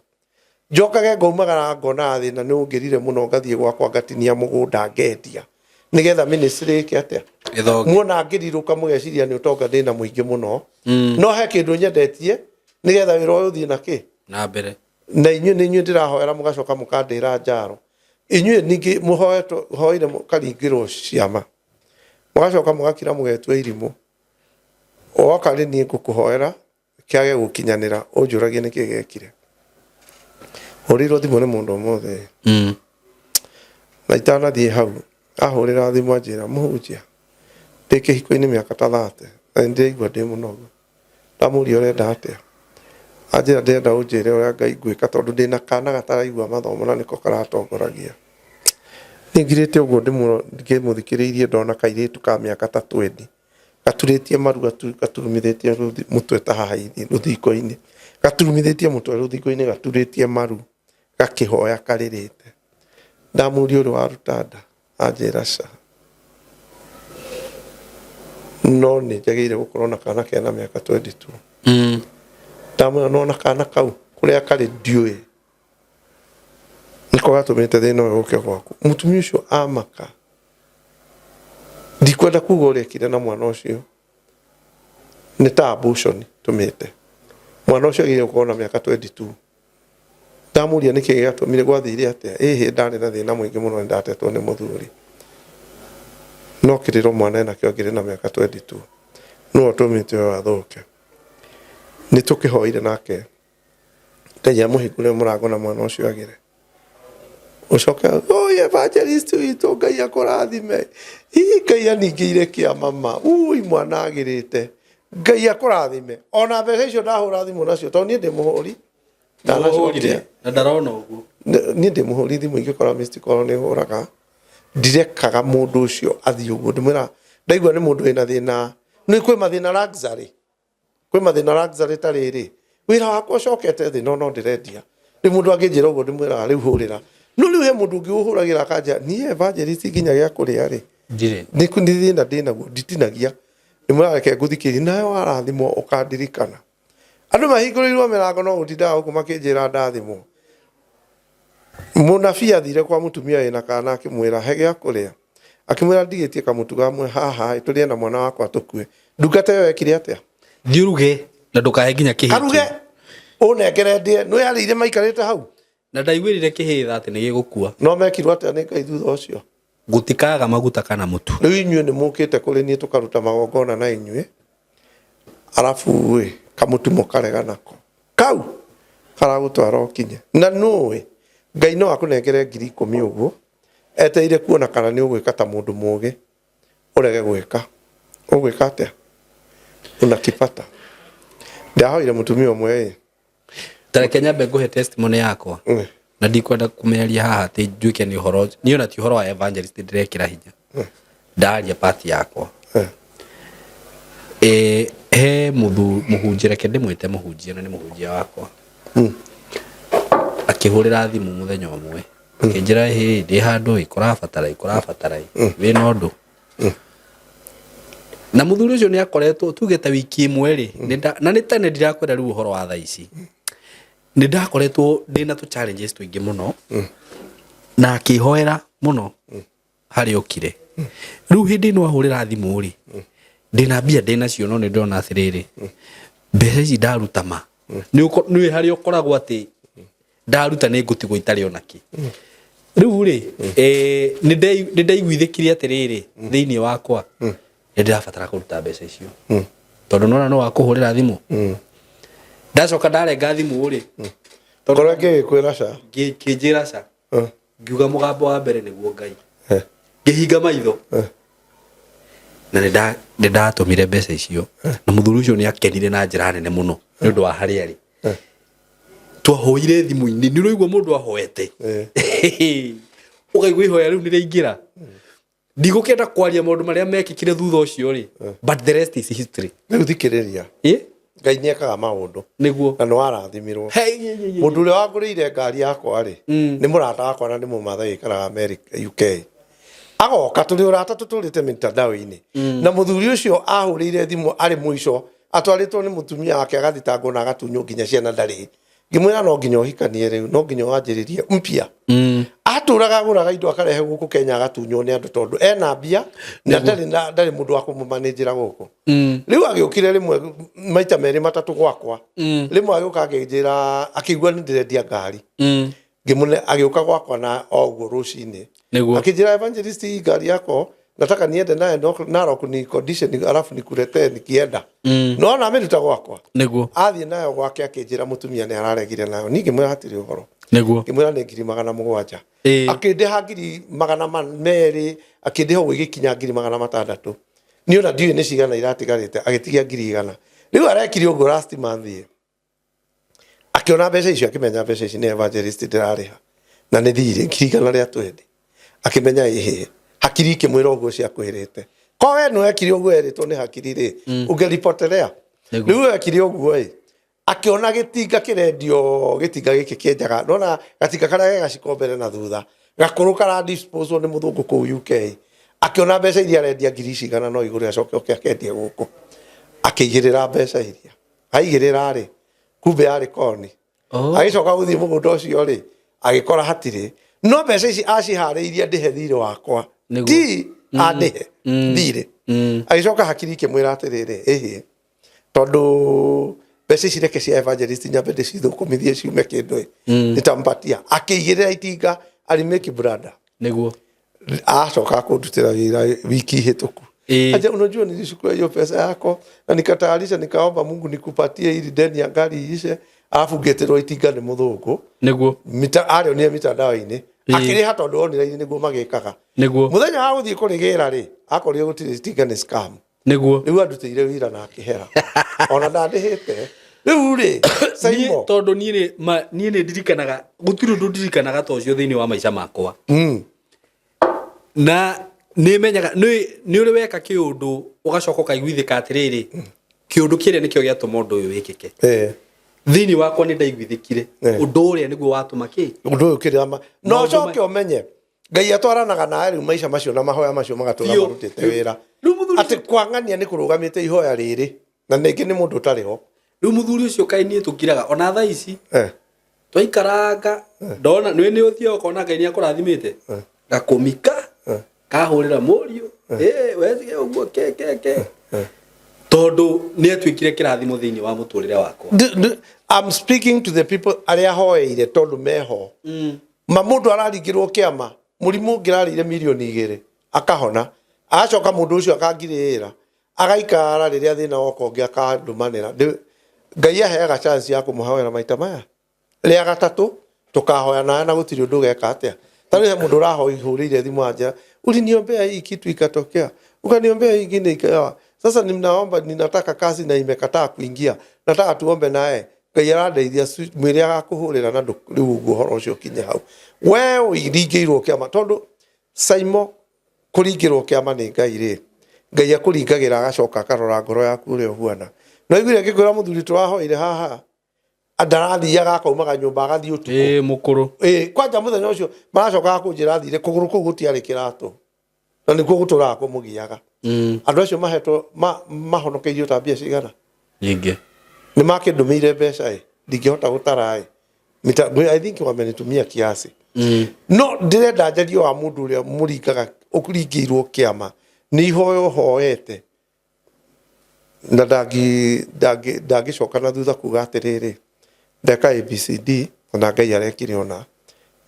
Njokage ngaumagara ngona thĩna nĩ ũngĩrire mũno, ngathiĩ gwakwa ngatinia mũgũnda ngendia nĩgetha ministry ĩke atĩa? Ĩthonge. Muona ngĩrirũka mũgeciria nĩ ũtonga ndĩna mũingĩ mũno, no he kĩndũ nyendetie nĩgetha wĩra ũyũ ũthiĩ na kĩ? Na mbere. Na inyuĩ nĩ inyuĩ ndĩrahoera, mũgacoka mũkandĩra njaro. Inyuĩ ningĩ mũhoetwo hoire mũkaringĩrwo ciama, mũgacoka mũgakira mũgetua irimũ. Woka nĩ niĩ ngũkũhoera kĩage gũkinyanĩra, ũnjũragie nĩkĩ gĩekire. Hũrĩirwo thimũ nĩ mũndũ ũmũthĩ na itanathiĩ hau ahũrĩra thimũ anjĩra, mũhunjia, ndĩ kĩhiko-inĩ mĩaka ta 30 na nĩ ndĩraigua ndĩ mũnogu. Ndamũria ũrenda atĩa? Anjĩra ndĩrenda ũnjĩre ũrĩa Ngai ngwĩka tondũ ndĩna kana gataraigua mathomo na nĩko karatongoragia. Niĩ ngirĩte ũguo ngĩmũthikĩrĩirie ndona kairĩtu ka mĩaka ta 20 gaturĩtie maru, gaturumithĩtie mũtwe ta haha rũthingo-inĩ, gaturumithĩtie mũtwe rũthingo-inĩ, gaturĩtie maru, gakĩhoya karĩrĩte. Ndamũria ũrĩ waruta nda? Anjĩra ca. No nĩ njagĩrĩire gũkorwo na kana kena mĩaka 22. Ndamwĩra nona kana kau kũrĩa karĩ ndiũĩ, nĩko gatũmĩte thĩna ũyũ ũke gwaku. Mũtumia ũcio amaka, ndikwenda kuga ũrĩa ekire na mwana ũcio, nĩ ta abortion tũmĩte. Mwana ũcio agĩrĩire gũkorwo na mĩaka 22. Ndamũria nĩkĩ gĩatũmire, gwathire atĩa? Ĩhĩ, ndarĩ na thĩna mũingĩ mũno, nĩ ndatetwo nĩ mũthuri, no kĩrĩro mwana enakĩo angĩrĩ na mĩaka 22, nĩwe ũtũmĩte ũyũ athũke. Nĩ tũkĩhoire nake Ngai amũhingũre mũrango na mwana ũcio agĩre. Ucoke oi evangelist witũ, Ngai akũrathime. Ii, Ngai aningĩire kĩama ma ui mwana agĩrĩte, Ngai akũrathime. Ona mbeca icio ndahũra thimũ nacio, tondũ niĩ ndĩ mũhũri. Ndanacokia. Na ndarona ũguo. Niĩ ndĩ mũhũri thimũ, ingĩkora missed call nĩ hũraga. Ndirekaga mũndũ ũcio athiĩ ũguo. Ndĩmwĩra ndaigua nĩ mũndũ wĩna thĩna, nĩ kwĩ mathĩna luxury, kwĩ mathĩna luxury ta rĩrĩ, wĩra wakwa ũcokete thĩ, no no ndĩrendia. Rĩu mũndũ angĩnjĩra ũguo, ndĩmwĩraga rĩu hũrĩra. No rĩu he mũndũ ũngĩ ũhũragĩra akanja, niĩ evangelist nginya gĩa kũrĩa rĩ, Ndirĩ. Nĩ thĩna ndĩnaguo, nditinagia. Ndĩmwĩraga reke ngũthikĩrĩrie, nawe warathimwo ũkandirikana. Andũ mahingũrĩirwo mĩrango no gũtindaga gũkũ makĩnjĩra ndathimwo. Mũnabii athire kwa mũtumia wĩna kana, akĩmwĩra he gĩa kũrĩa, akĩmwĩra ndigĩtie kamũtu kamwe haha tũrĩe na mwana wakwa tũkue. Ndungata ĩyo yekire atĩa? Thiĩ ũruge na ndũkahe nginya kĩhĩĩ. Karuge ũnengere ndĩe. Nĩ yarĩire maikarĩte hau. Na ndaiguĩrire kĩhĩĩ tha atĩ nĩ gĩgũkua. No mekirwo atĩa nĩ Ngai thutha ũcio? Gũtikaga maguta kana mũtu. Rĩu inyuĩ nĩ mũkĩte kũrĩ niĩ tũkaruta magongona na inyuĩ, arabu ĩ kamũtu mũkarega nako kau karagũtwara ũkinye. Na nũĩ Ngai no akũnengere 10,000 ũguo, etereire kuona kana nĩ ũgwĩka ta mũndũ mũgĩ, ũrege gwĩka. Ũgwĩka atĩa? Unakipata. Ndahoire mũtumia ũmwe ĩ. Tareke nyambe ngũhe testimony yakwa. Na ndikwenda kũmĩaria haha atĩ njuĩke nĩ ũhoro, niĩ ona ti ũhoro wa evangelist ndĩrekĩra hinya. Ndaria part yakwa. He mũhunjia, reke ndĩmwĩte mũhunjia na nĩ mũhunjia wakwa. Akĩhũrĩra thimũ mũthenya ũmwe, akĩnjĩra hĩ ndĩ handũ ĩ kũrabatara ĩ kũrabatara ĩ wĩna ũndũ. Na mũthuri ũcio nĩ akoretwo tuge ta wiki ĩmwe rĩ, na nĩ tene, ndirakwenda rĩu ũhoro wa thaa ici. Nĩ ndakoretwo ndĩna tũ challenges tũingĩ mũno, na akĩhoera mũno harĩa okire. Rĩu hĩndĩ ĩno ahũrĩra thimũ rĩ, ndĩna mbia ndĩnacio, no nĩ ndĩrona atĩrĩrĩ, mbeca ici ndaruta ma nĩ harĩa ũkoragwo atĩ ndaruta nĩ ngũtigwo itarĩ ona kĩ. Rĩu rĩ, nĩ ndaiguithĩkire atĩrĩrĩ, thĩinĩ wakwa nĩ ndĩrabatara kũruta mbeca icio, tondũ nona no wakũhũrĩra thimũ. Ndacoka ndarenga thimũ rĩ, Ngoro ĩngĩgĩkwĩra ca. Kĩnjĩra ca. Ngiuga mũgambo wa mbere nĩguo Ngai. Ngĩhinga maitho na nĩ ndatũmire mbeca icio, na mũthuri ũcio nĩ akenire na njĩra nene mũno nĩ ũndũ wa harĩa arĩ. Twahoire thimũ-inĩ, nĩ ũraigua mũndũ ahoete ũkaigua ihoya rĩu nĩ rĩaingĩra. Ndigũkĩenda kwaria maũndũ marĩa mekĩkire thutha ũcio rĩ, but the rest is history. Rĩu thikĩrĩria. Ĩ. Ngai nĩ ekaga maũndũ. Nĩguo. Na nĩ warathimirwo. Hey, ye, ye, ye. Mũndũ ũrĩa wangũrĩire ngari yakwa rĩ, nĩ mũrata wakwa na nĩ mũmathai, wĩikaraga America, UK. Agoka tũrĩ ũrata tũtũrĩte mitandao-inĩ. Na mũthuri ũcio ahũrĩire thimũ arĩ mũico, atwarĩtwo nĩ mũtumia wake agathitangwo na agatunywo nginya ciana ndarĩ. Ngĩmwĩra no nginya ũhikanie rĩu, no nginya wanjĩrĩrie mpya. Atũraga agũraga indo akarehe gũkũ Kenya, agatunywo nĩ andũ tondũ ena mbia na ndarĩ mũndũ wa kũmũmanĩnjĩra gũkũ. Rĩu agĩũkire rĩmwe maita merĩ matatũ gwakwa. Rĩmwe agĩũka akĩnjĩra akĩigua nĩ ndĩrendia ngari. Ngĩmũne agĩũka gwakwa na o ũguo rũcinĩ. Akĩnjĩra, "Evangelist, hii ngari yako nataka niende naye Narok ni condition, alafu nikuletee nikienda." No na amĩruta gwakwa. Athiĩ nayo gwake, akĩnjĩra mũtumia nĩ araregire nayo. Niĩ ngĩmwĩra hatirĩ ũhoro. Ngĩmwĩra nĩ 700,000. Akĩndĩha 200,000, akĩndĩha ũguo igĩkinya 600,000. Niĩ ona ndiũĩ nĩ cigana iratigarĩte, agĩtigia 100,000. Rĩu arekire ũguo last month ĩ. Akĩona mbeca icio, akĩmenya mbeca ici nĩ evangelist ndĩrarĩha na nĩ thirĩ 120,000. Akĩmenya ĩhĩ hakiri ikĩmwĩra ũguo ciakwĩrĩte ko we nĩ wekire ũguo erĩtwo nĩ hakiri rĩ, ũngĩripoterea. Rĩu wekire ũguo ĩ, akĩona gĩtinga kĩrendio, gĩtinga gĩkĩ kĩenjaga, nona gatinga karĩa ge gaciko mbere na thutha gakũrũ kara disposal nĩ mũthũngũ kũu UK. Akĩona mbeca iria arendia ngiri cigana no igũrũ, acoke oke akendie gũkũ. Akĩigĩrĩra mbeca iria aigĩrĩra rĩ, kumbe yarĩ koni. Agĩcoka gũthiĩ mũgũnda ũcio rĩ, agĩkora hatirĩ no mbeca ici aciharĩirie ndĩhe thirĩ wakwa. Ti andĩhe thirĩ. Agĩcoka hakiri ikĩmwĩra atĩrĩrĩ, ĩhĩ, tondũ mbeca ici reke cia evangelist nyambe ndĩcithũkũmithie ciume kĩndũ ĩ, nitampatia. Akĩigĩrĩra itinga arimĩki brada. Acoka kũndutĩra wĩra wiki hĩtũku. Aja, unajua nilichukua hiyo pesa yako na nikatayarisha, nikaomba Mungu nikupatie ili deni ya ngari iishe, alafu ngeterwo itinga nĩ mũthũngũ. Arĩonire mitandao-inĩ. Akĩrĩha tondũ online nĩguo magĩkaga. Nĩguo. Mũthenya wa gũthiĩ kũrĩgĩra rĩ, akorire gũtirĩ tinga, nĩ scam. Rĩu andutĩire wĩra na akĩhera ona ndandĩhĩte rĩu rĩ. Niĩ Saimo. Tondũ niĩ nĩ niĩ nĩ ndirikanaga, gũtirĩ ũndũ ndirikanaga ta ũcio thĩinĩ wa maica makwa. Na nĩ menyaga nĩ ũrĩ weka kĩũndũ ũgacoka ũkaiguithĩka atĩrĩrĩ, kĩũndũ kĩrĩa nĩkĩo gĩatũma ũndũ ũyũ wĩkĩke. Thĩinĩ wakwa nĩ ndaiguithĩkire. Ũndũ ũrĩa nĩguo watũma kĩ Ũndũ ũyũ kĩrĩa ma na Maũndũ ũcoke ũmenye Ngai atwaranaga nawe rĩu maica macio na mahoya macio magatũra Biũ, marutĩte biũ. wĩra. Rĩu mũthuri Atĩ kwang'ania nĩ kũrũgamĩte ihoya rĩrĩ na ningĩ nĩ mũndũ ũtarĩ ho. Rĩu mũthuri ũcio kaĩ niĩ tũkiraga ona thaa ici. Twaikaranga ndona nĩ ũthiaga ũkona Ngai nĩ akũrathimĩte gakũmika kahũrĩra mũriũ, "Ĩ, wecige ũguo ke ke ke," tondũ nĩ atuĩkire kĩrathimo thĩinĩ wa mũtũrĩre wakwa. I'm speaking to the people arĩa hoeire tondũ meho ma mũndũ araringĩrwo kĩama, mũrimũ ũngĩrarĩire mirioni 2 akahona, agacoka mũndũ ũcio akangirĩra agaikara, rĩrĩa thĩna woka ũngĩ akandũmanĩra. Ngai aheaga chance ya kũmũhoera maita maya rĩa gatatũ, tũkahoya nawe na gũtirĩ ũndũ ũgeka atĩa. Ta rĩu he mũndũ ũrahoihũrĩire thimũ anjĩra, "Uliniombea hii kitu ikatokea, ukaniombea hii ingine ikawa, sasa ninaomba, ninataka kazi na imekataa kuingia, nataka tuombe naye." Ngai arandeithia mwĩre agakũhũrĩra na rĩu ũguo ũhoro ũcio ũkinye hau we ũringĩirwo kĩama, tondũ Saimo, kũringĩrwo kĩama nĩ Ngai rĩ, Ngai akũringagĩra agacoka akarora ngoro yaku ũrĩa ũhuana. No iguire ngĩkwĩra mũthuri tũrahoire haha ndarathiaga akaumaga nyũmba agathiĩ ũtukũ. Ĩ, mũkũrũ. Ĩ, kwanja mũthenya ũcio maracokaga kũnjĩra athire kũgũrũ kũu gũtiarĩ kĩratũ na nĩkuo gũtũraga kũmũgiaga. Andũ acio mahetwo mahonokeirio ta mbia cigana? Nyingĩ. Nĩ makĩndũmĩire mbeca ĩ ndingĩhota gũtara ĩ. I think wamenitumia kiasi. No ndĩrenda njarie wa mũndũ ũrĩa mũringaga ũringĩirwo kĩama nĩ ihoya ũhoete na ndangĩcoka na thutha kuga atĩrĩrĩ, ndeka ABCD na Ngai arekire ona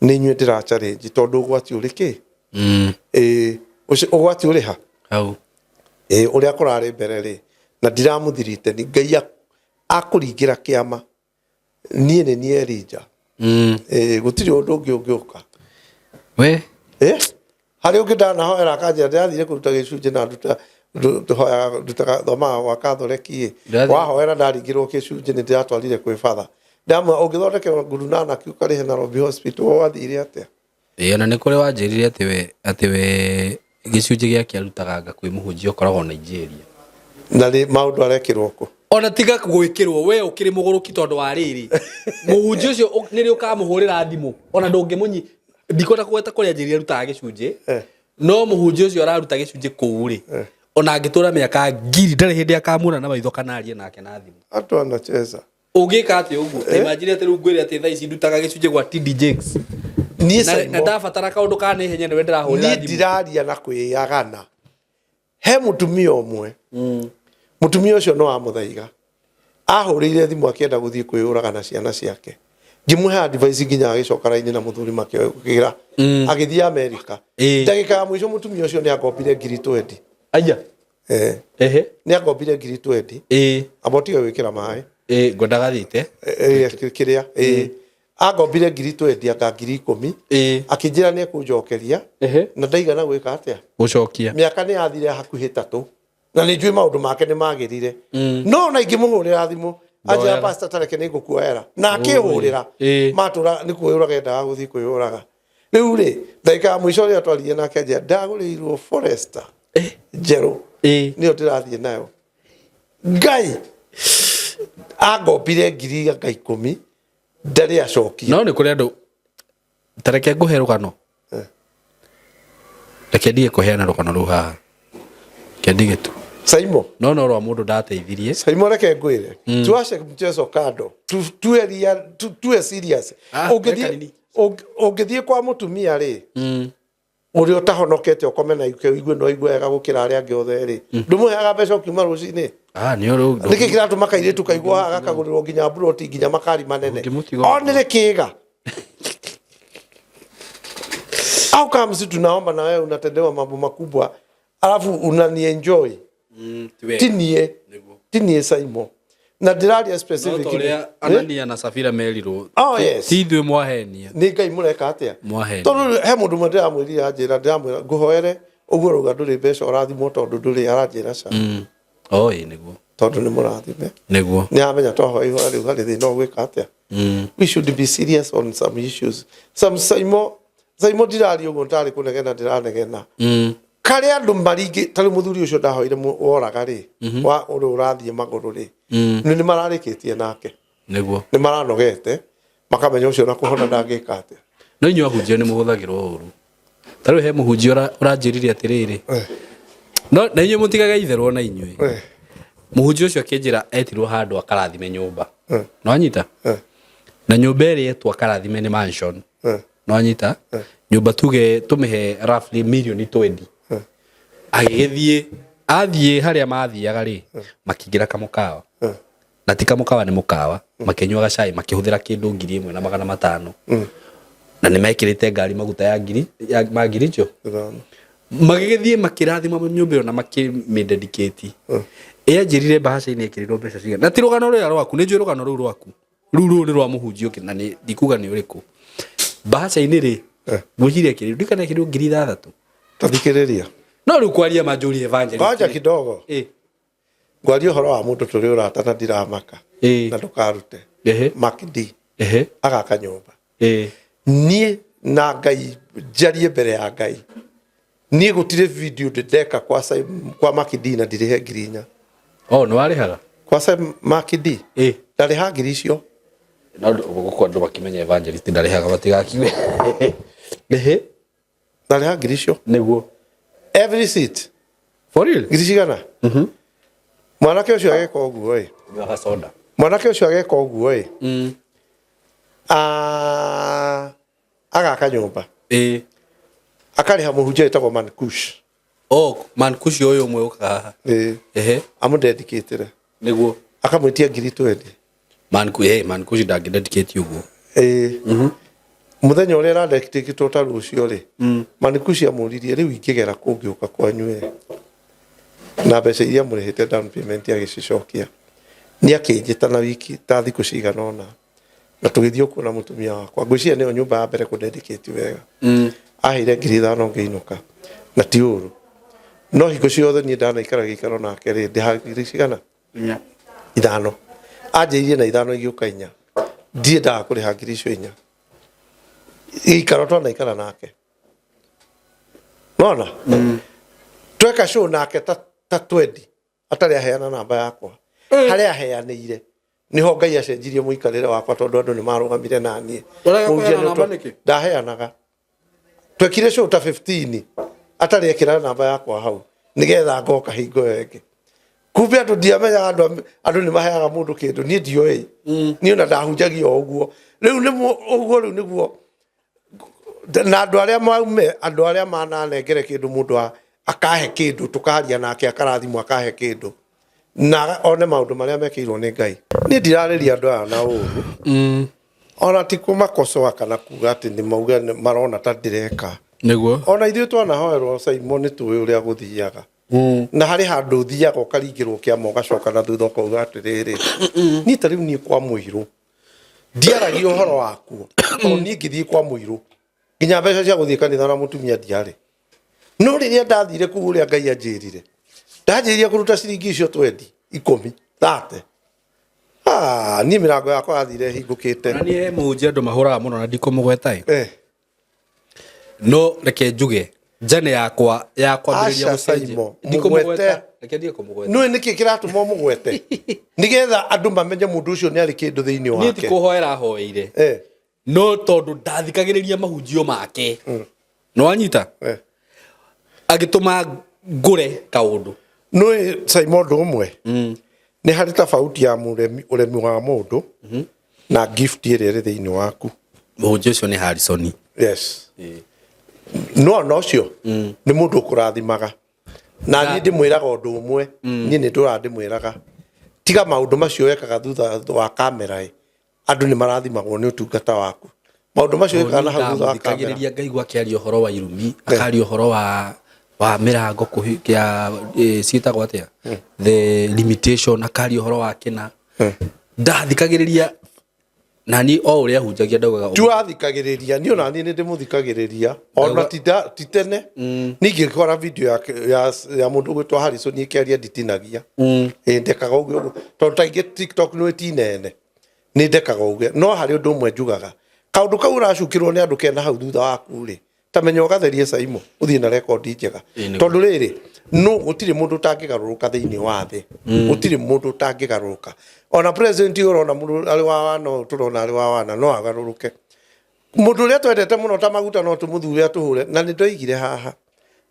nĩ inyuĩ ndĩra challenge, tondũ ũgwati ũrĩ kĩ? Ĩ, ũgwati ũrĩ ha? Hau. Ĩ, ũrĩa kũrarĩ mbere rĩ, na ndiramũthirite ni Ngai akũringĩra kĩama, niĩ nĩ niĩ Elijah. Ĩ, gũtirĩ ũndũ ũngĩ ũngĩũka. We. Ĩ, harĩ ũngĩ ndanahoera akanjĩra ndĩrathire kũruta gĩcunjĩ na nduta tũhoyaga ndutaga thomaga gwa Katholeki ĩ. Wahoera ndaringĩrwo gĩcunjĩ nĩ ndĩratwarire kwĩ batha, ndamwĩra ũngĩthondekerwo ngurunana ũkarĩhe Nairobi Hospital wathire atĩa? Ĩ, ona nĩ kũrĩ wanjĩrire atĩ we gĩcunjĩ gĩake arutaga nga kwĩ mũhunjia ũkoragwo Nigeria. Na nĩ maũndũ arekĩrwo kũ? Ona tiga gwĩkĩrwo, we ũkĩrĩ mũgũrũki, tondũ wa rĩrĩ, mũhunjia ũcio nĩrĩ ũkamũhũrĩra thimũ ona ndũngĩmũnyi, ndikwenda kũgweta kũrĩa njĩrire arutaga gĩcunjĩ. No mũhunjia ũcio araruta gĩcunjĩ kũu rĩ, ona angĩtũra mĩaka ngiri ndarĩ hĩndĩ akamuona na maitho kana arie nake na thimũ. Watu wanacheza. Ũngĩka atĩa ũguo? Ta imagine atĩ rĩu ngwĩre atĩ thaa ici ndutaga gĩcunjĩ gwa TD Jakes. Niĩ na Simon, ndabatara kaũndũ ka naihenya nĩwe ndĩrahũrĩra niĩ thimũ. Ndiraria na kwĩyagana. He mũtumia ũmwe, mũtumia ũcio no amũthaiga ahũrĩire thimũ akĩenda gũthiĩ kwĩyũraga na ciana ciake, ngĩmũhe advice nginya agĩcoka raini na mũthuri makĩgĩra agĩthiĩ Amerika. Ndagĩka ya mũico mũtumia ũcio nĩ akombire ngiri 20. Aya. Eh, nĩ akombire ngiri 20. Amba ũtige gwĩkĩra maĩ. Ĩ, ngwendaga thiĩte. Kĩrĩa agombire ngiri 20 anga 10,000. Akĩnjĩra nĩ ekũnjokeria. Na ndaigana gwĩka atĩa? Gũcokia. Mĩaka nĩ yathire hakuhĩ 3 na nĩ njũĩ maũndũ make nĩ magĩrire, no ona ingĩmũhũrĩra thimũ anjĩra, Ndoyaga. "Pastor, tareke nĩ ngũkuoera," na akĩhũrĩra. Matũra nĩ kwĩyũraga endaga gũthiĩ kwĩyũraga. Rĩu rĩ, ndagĩka ya mũico rĩrĩa twaririe nake anjĩra ndagũrĩirwo Forester njerũ, nĩyo ndĩrathiĩ nayo. Ngai angombire ngiri anga 10 ndarĩ acokia. No nĩ kũrĩ andũ, tareke ngũhe rũgano. Reke ndige kũheana rũgano rũu haha, reke ndige tu. Saimo. No rwa mũndũ ndateithirie. Saimo, reke ngwĩre, tuache mchezo kando, tuwe tuwe serious. Ah, reka nini. Ũngĩthiĩ kwa mũtumia rĩ, ũrĩa ũtahonokete, ũkome na ike ũigue no igue wega gũkĩra arĩa angĩ othe rĩ, ndũmũheaga mbeca ũkiuma rũcinĩ? Ah, nĩ ũrĩ. Nĩkĩ kĩratũma kairĩtu kaigua haha gakagũrĩrwo nginya mburoti nginya makari manene? Ũngĩmũtiga Onĩrĩ kĩga. How comes tunaomba na wewe unatendewa mambo makubwa alafu unanienjoy? Ti wega. Tinie. Nĩguo. Tinie Saimo. Na ndĩraria No specific. ta ũrĩa Anania na Safira merirwo. Oh, yes. Ti ithuĩ mwahenia. Nĩ Ngai mũreka atĩa? Mwahenia. Tondũ he mũndũ ũmwe ndĩramwĩrire anjĩra, ndĩramwĩra ngũhoere ũguo ũrauga ndũrĩ mbeca ũrathimwo tondũ ndũrĩ, aranjĩra ca. Oh, ĩĩ nĩguo. Tondũ nĩ mũrathime. Nĩguo. Nĩ amenya twahoya ihoya rĩu harĩ thĩna ũgwĩka atĩa. We should be serious on some issues. Some Saimo, Saimo ndiraria ũguo ndarĩ kũnegena ndĩranegena. Karĩa andũ maringĩ ta rĩu mũthuri ũcio ndahoire woraga rĩ, wa ũrĩa ũrathiĩ magũrũ rĩ, nĩ mararĩkĩtie nake. Nĩguo. Nĩ maranogete makamenya ũcio na kũhona ndangĩka atĩa. No inyuĩ ahunjia nĩ mũhũthagĩrwo ũru. Ta rĩu he mũhunjia ũranjĩrire atĩrĩrĩ. No na inyuĩ mũtigage itherũ na inyuĩ. Mũhunjia ũcio akĩnjĩra etirwo handũ akarathime nyũmba. Nĩwanyita? Na nyũmba ĩrĩa etwo akarathime nĩ mansion. Nĩwanyita? Nyũmba tuge tũmĩhe roughly mirioni 20. Agĩgĩthiĩ, athiĩ harĩa mathiaga rĩ, makĩingĩra kamũkawa. Na ti kamũkawa nĩ mũkawa, makĩnyuaga cai makĩhũthĩra kĩndũ 1500. Na nĩ mekĩrĩte ngari maguta ya ngiri, ya ma ngiri icio. Magĩgĩthiĩ makĩrathima nyũmba ĩyo na makĩmĩdedicate. Ĩanjĩrire mbahaca-inĩ ĩkĩrĩrwo mbeca cigana. Na ti rũgano rũrĩa rwaku, nĩ njũĩ rũgano rũu rwaku. Rũu rũu nĩ rwa mũhunjia ũngĩ na nĩ ndikuga nĩ ũrĩkũ. Mbahaca-inĩ rĩ, ngwĩciria ĩkĩrĩrwo, ndikana ĩkĩrĩrwo 6000. Ta thikĩrĩria. No rĩu kwaria manjũrie evangelist. Ngoja kidogo. Ngwaria ũhoro wa mũndũ tũrĩ ũrata na ndiramaka. Na ndũkarute. Mark D. Agaka nyũmba. Niĩ na Ngai njarie mbere ya Ngai. Niĩ gũtirĩ video ndĩndeka kwa kwa Mark D na ndirĩhe 4,000. Oh, nĩ warĩhaga? Kwa Mark D. Ndarĩha ngiri icio. No gũkũ andũ makĩmenya evangelist ndarĩhaga matigakiuge. Ndarĩha ngiri icio. Nĩguo. Every seat. For real? Ngiri cigana? Mwanake ũcio ageka ũguo ĩ. Nyuaga soda. Mwanake ũcio ageka ũguo ĩ. Agaka nyũmba. Akarĩha mũhunjia wĩtagwo Mankush. Oh, Mankush ũyũ ũmwe ũkaga haha. Amũdedicatĩre. Nĩguo. Akamwĩtia ngiri 20. Mankush ndangĩdedicate ũguo. Mũthenya ũrĩa ĩradedicatwo ta rũciũ rĩ, Mankush amũririe rĩu ingĩgera kũngĩũka kwanyu ĩ. Na mbeca iria mũrĩhĩte down payment agĩcicokia. Nĩ akĩnjĩta na wiki ta thikũ cigana ũna. Na tũgĩthiĩ kuona mũtumia wakwa. Ngwĩciria nĩyo nyũmba ya mbere kũdedicate wega. Aheire 5,000 ngĩinũka. Na ti ũru. No hingo ciothe niĩ ndanaikara gĩikaro nake rĩ, ndĩhaga ngiri cigana? 4. 5. Anjĩirie na 5 igĩũka 4. Ndiendaga kũrĩha ngiri icio 4. Gĩikaro twanaikara nake. Nona? Tweka show nake ta 20. Atarĩ aheana namba yakwa. Harĩa aheanĩire. Niho Ngai acenjirie mũikarĩre wakwa tondũ andũ nĩ marũgamire na niĩ. Ũrega Mũhunjia kũheana nĩ namba nĩkĩ? Ndaheanaga. Twekire show ta 15 atarĩ ekĩra namba yakwa hau nĩgetha ngoka hingo ĩyo ĩngĩ. Kumbe andũ ndiamenyaga andũ nĩ maheaga mũndũ kĩndũ, niĩ ndioĩ. Niĩ ona ndahunjagia o ũguo. Rĩu nĩ ũguo rĩu nĩguo na andũ arĩa maume, andũ arĩa mananengere kĩndũ mũndũ akahe kĩndũ, tũkaria nake akarathimwo akahe kĩndũ. Na one maũndũ marĩa mekĩirwo nĩ Ngai. Niĩ ndirarĩria andũ aya na ũũru. Ona ti kũmakocoa kana kuga atĩ nĩ mauga nĩ marona ta ndĩreka. Nĩguo. Ona ithuĩ twanahoerwo Simon nĩ tũĩ ũrĩa gũthiaga. Na harĩ handũ ũthiaga ũkaringĩrwo kĩama ũgacoka na thutha ũkauga atĩrĩrĩ, niĩ ta rĩu niĩ kwa mũirũ ndiaragia ũhoro wakuo, tondũ niĩ ngĩthiĩ kwa mũirũ nginya mbeca cia gũthiĩ kanitha na mũtumia ndiarĩ. No rĩrĩa ndathire kũu ũrĩa Ngai anjĩrire, ndanjĩrire kũruta ciringi icio 20, 10, 30. Niĩ mĩrango yakwa yathire ĩhingũkĩte. Na niĩ he mũhunjia andũ mahũraga mũno na ndikũmũgweta ĩ. No reke njuge njane yakwa ya kwambĩrĩria Aca, gũcenjia. Simon, Ndikũmũgweta. mũgwete. Reke ndige kũmũgweta. Nĩũĩ nĩkĩ kĩratũma ũmũgwete? Nĩgetha andũ mamenye mũndũ ũcio nĩ arĩ kĩndũ thĩinĩ Niĩ ti wake. kũhoera hoeire. No tondũ ndathikagĩrĩria mahunjio make. Nĩwanyita? Agĩtũma ngũre kaũndũ. Nĩũĩ Simon ũndũ ũmwe? Nĩ harĩ tofauti ya ũremi wa mũndũ na gift ĩrĩa ĩrĩ thĩinĩ waku. Mũhunjia ũcio nĩ Harrison. Yes. No ona ũcio nĩ mũndũ ũkũrathimaga. Na niĩ ndĩmwĩraga ũndũ ũmwe, niĩ nĩ ndũraga ndĩmwĩraga. Tiga maũndũ macio wekaga thutha wa kamera ĩ, andũ nĩ marathimagwo nĩ ũtungata waku. Maũndũ macio wekaga na hau thutha wa kamera. Ndamuthikagĩrĩria ngaigua akĩaria ũhoro wa irumi, akaria ũhoro wa mĩrango kũhi-, ya, ciĩtagwo atĩa? The limitation, akaria ũhoro wa kĩna. Ndathikagĩrĩria nani o ũrĩa hunjagia ndaugaga. Tu athikagĩrĩria niĩ ona niĩ nĩ ndĩmũthikagĩrĩria ona ti tene. Ningĩ ngora video ya mũndũ ũgwĩtwo Harrison ĩkĩaria nditinagia. Ĩ ndekaga ũguo ũguo tondũ ta ingĩ TikTok nĩ ti nene, nĩ ndekaga ũguo. No harĩ ũndũ ũmwe njugaga, kaũndũ kau ũracukĩrwo nĩ andũ kena hau thutha waku rĩ, ta menya ũgatherie Saimo ũthiĩ na rekondi njega. Tondũ rĩrĩ, no gũtirĩ mũndũ ũtangĩgarũrũka thĩinĩ wa thĩ, gũtirĩ mũndũ ũtangĩgarũrũka. Ona president ũrona mũndũ arĩ wa wana ũyũ tũrona arĩ wa wana no agarũrũke. Mũndũ ũrĩa twendete mũno ta maguta no tũmũthure atũhũre. Na nĩ ndoigire haha,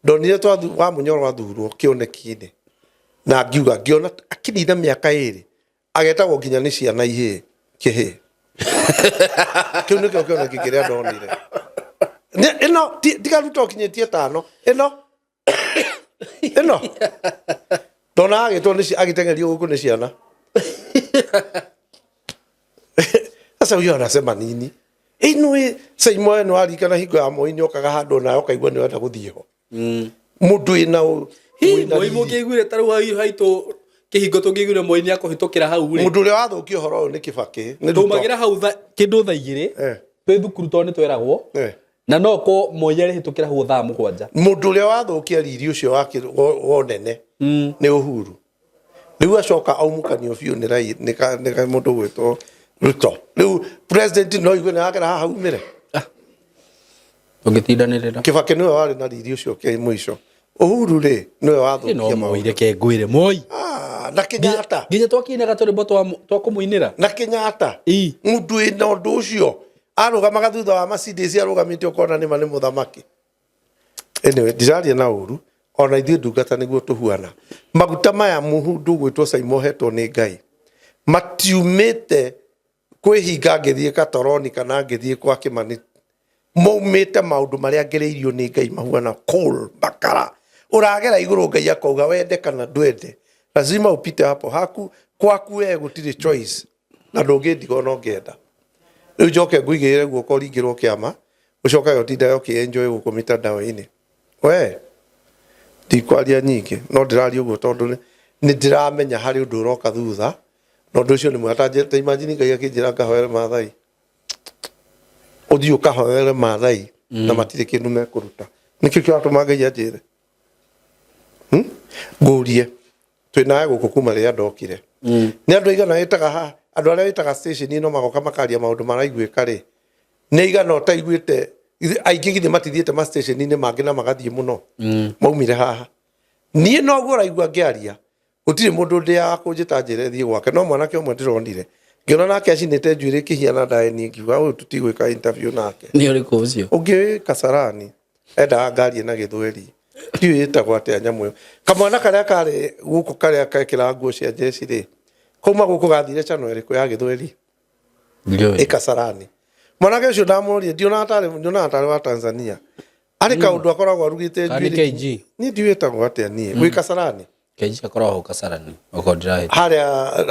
ndonire wa Mũnyoro athurwo kĩoneki-inĩ, na ngiuga ngĩona akinina mĩaka 2 agetagwo nginya nĩ ciana ihĩĩ kĩhĩĩ. Kĩu nĩkĩo kĩoneki kĩrĩa ndonire. Ĩno tiga Ruto ũkinyĩtie 5, ĩno ĩno ndona agĩtwo nĩ agĩteng'erio gũkũ nĩ ciana. Sasa huyo anasema nini? Ĩno Saimo ĩno arikana hingo ya Moi nĩokaga handũ nawe ũkaigua nĩ ũrenda gũthiĩ ho. Mũndũ wĩna wĩna Moi riri. Mũngĩaiguire ta rĩu hau haitũ kĩhingo tũngĩaiguire Moi nĩ akũhĩtũkĩra hau rĩ. Mũndũ ũrĩa wathũkia ũhoro ũyũ nĩ Kĩbakĩ, nĩ Ruto. Twaumagĩra hau kĩndũ thaa 2 twĩ thukuru tondũ nĩ tweragwo. Na no ko Moi arĩhĩtũkĩra hau thaa 7. Mũndũ ũrĩa wathũkia riri ũcio wa ũnene nĩ Uhuru. Rĩu acoka aumũkanio biũ nĩ mũndũ ũgwĩtwo Ruto. Rĩu president no igue nĩ agera haha umĩre. Ũngĩtindanĩrĩra. Kĩbakĩ nĩwe warĩ na riri ũcio kĩ mũico. Uhuru rĩ nĩwe wathũkia No Moi reke ngwĩre Moi. Na Kenyatta. Nginya twakĩinaga tũrwĩmbo twa kũmũinĩra. Na Kenyatta. Mũndũ wĩna ũndũ ũcio arũgamaga thutha wa Mercedes arũgamĩte ũkona nĩma nĩ mũthamaki. Anyway, ndiraria na ũru ona ithuĩ ndungata nĩguo tũhuana. Maguta maya mũndũ ũgwĩtwo Saimo hetwo nĩ Ngai matiumĩte kwĩhinga ngĩthiĩ Katoroni kana ngĩthiĩ kwa Kĩmani, maumĩte maũndũ marĩa ngereirio nĩ Ngai mahuana coal makara. Ũragera igũrũ Ngai akauga wende kana ndwende, lazima upite hapo. Haku kwaku we gũtirĩ choice na ndũngĩndiga ona ũngĩenda. Rĩu njoke ngũigĩrĩre guoko ũringĩrwo kĩama, ũcoke ũtindage ũkĩ-enjoy gũkũ mitandao-inĩ. We ndikwaria nyingĩ, no ndĩraria ũguo tondũ nĩ ndĩramenya harĩ ũndũ ũroka thutha, na ũndũ ũcio nĩ mwega. Ta imagine Ngai akĩnjĩra ngahoere Maathai, ũthiĩ ũkahoere Maathai na matirĩ kĩndũ mekũruta. Nĩkĩo kĩratũma Ngai anjĩre ngũrie twĩ nawe gũkũ kuma rĩrĩa ndokire. Nĩ andũ aigana wĩtaga haha, andũ arĩa wĩtaga station ĩno magoka makaria maũndũ maraiguĩka rĩ, nĩ aigana ũtaiguĩte? Aingĩ githĩ matithiĩte ma station-inĩ mangĩ na magathiĩ mũno, maumire haha. Niĩ noguo ũraigua ngĩaria, gũtirĩ mũndũ ndĩaga kũnjĩta njĩre thiĩ gwake. No mwanake ũmwe ndĩronire ngĩona nake acinĩte njuĩrĩ ĩkĩhiana ndaeni, ngiuga ũyũ tũtigwĩka interview nake. Nĩ ũrĩkũ ũcio? Ũngĩ Kasarani endaga ngarie na Gĩthweri, ndiũĩ ĩtagwo atĩa nyamũ ĩyo. Kamwana karĩa karĩ gũkũ karĩa gekĩraga nguo cia njeci rĩ, kauma gũkũ gathire channel ĩrĩkũ ya Gĩthweri? Ndiũĩ. Ĩ Kasarani. Mwanake ũcio ndamũrorire, ndionaga tarĩ wa Tanzania. Arĩ kaũndũ akoragwo arugĩte Kana nĩ njuĩrĩ. KG? Niĩ ndiũĩ ĩtagwo atĩa niĩ. Wĩ Kasarani? KG akoragwo hau Kasarani okorwo ndirahĩtia.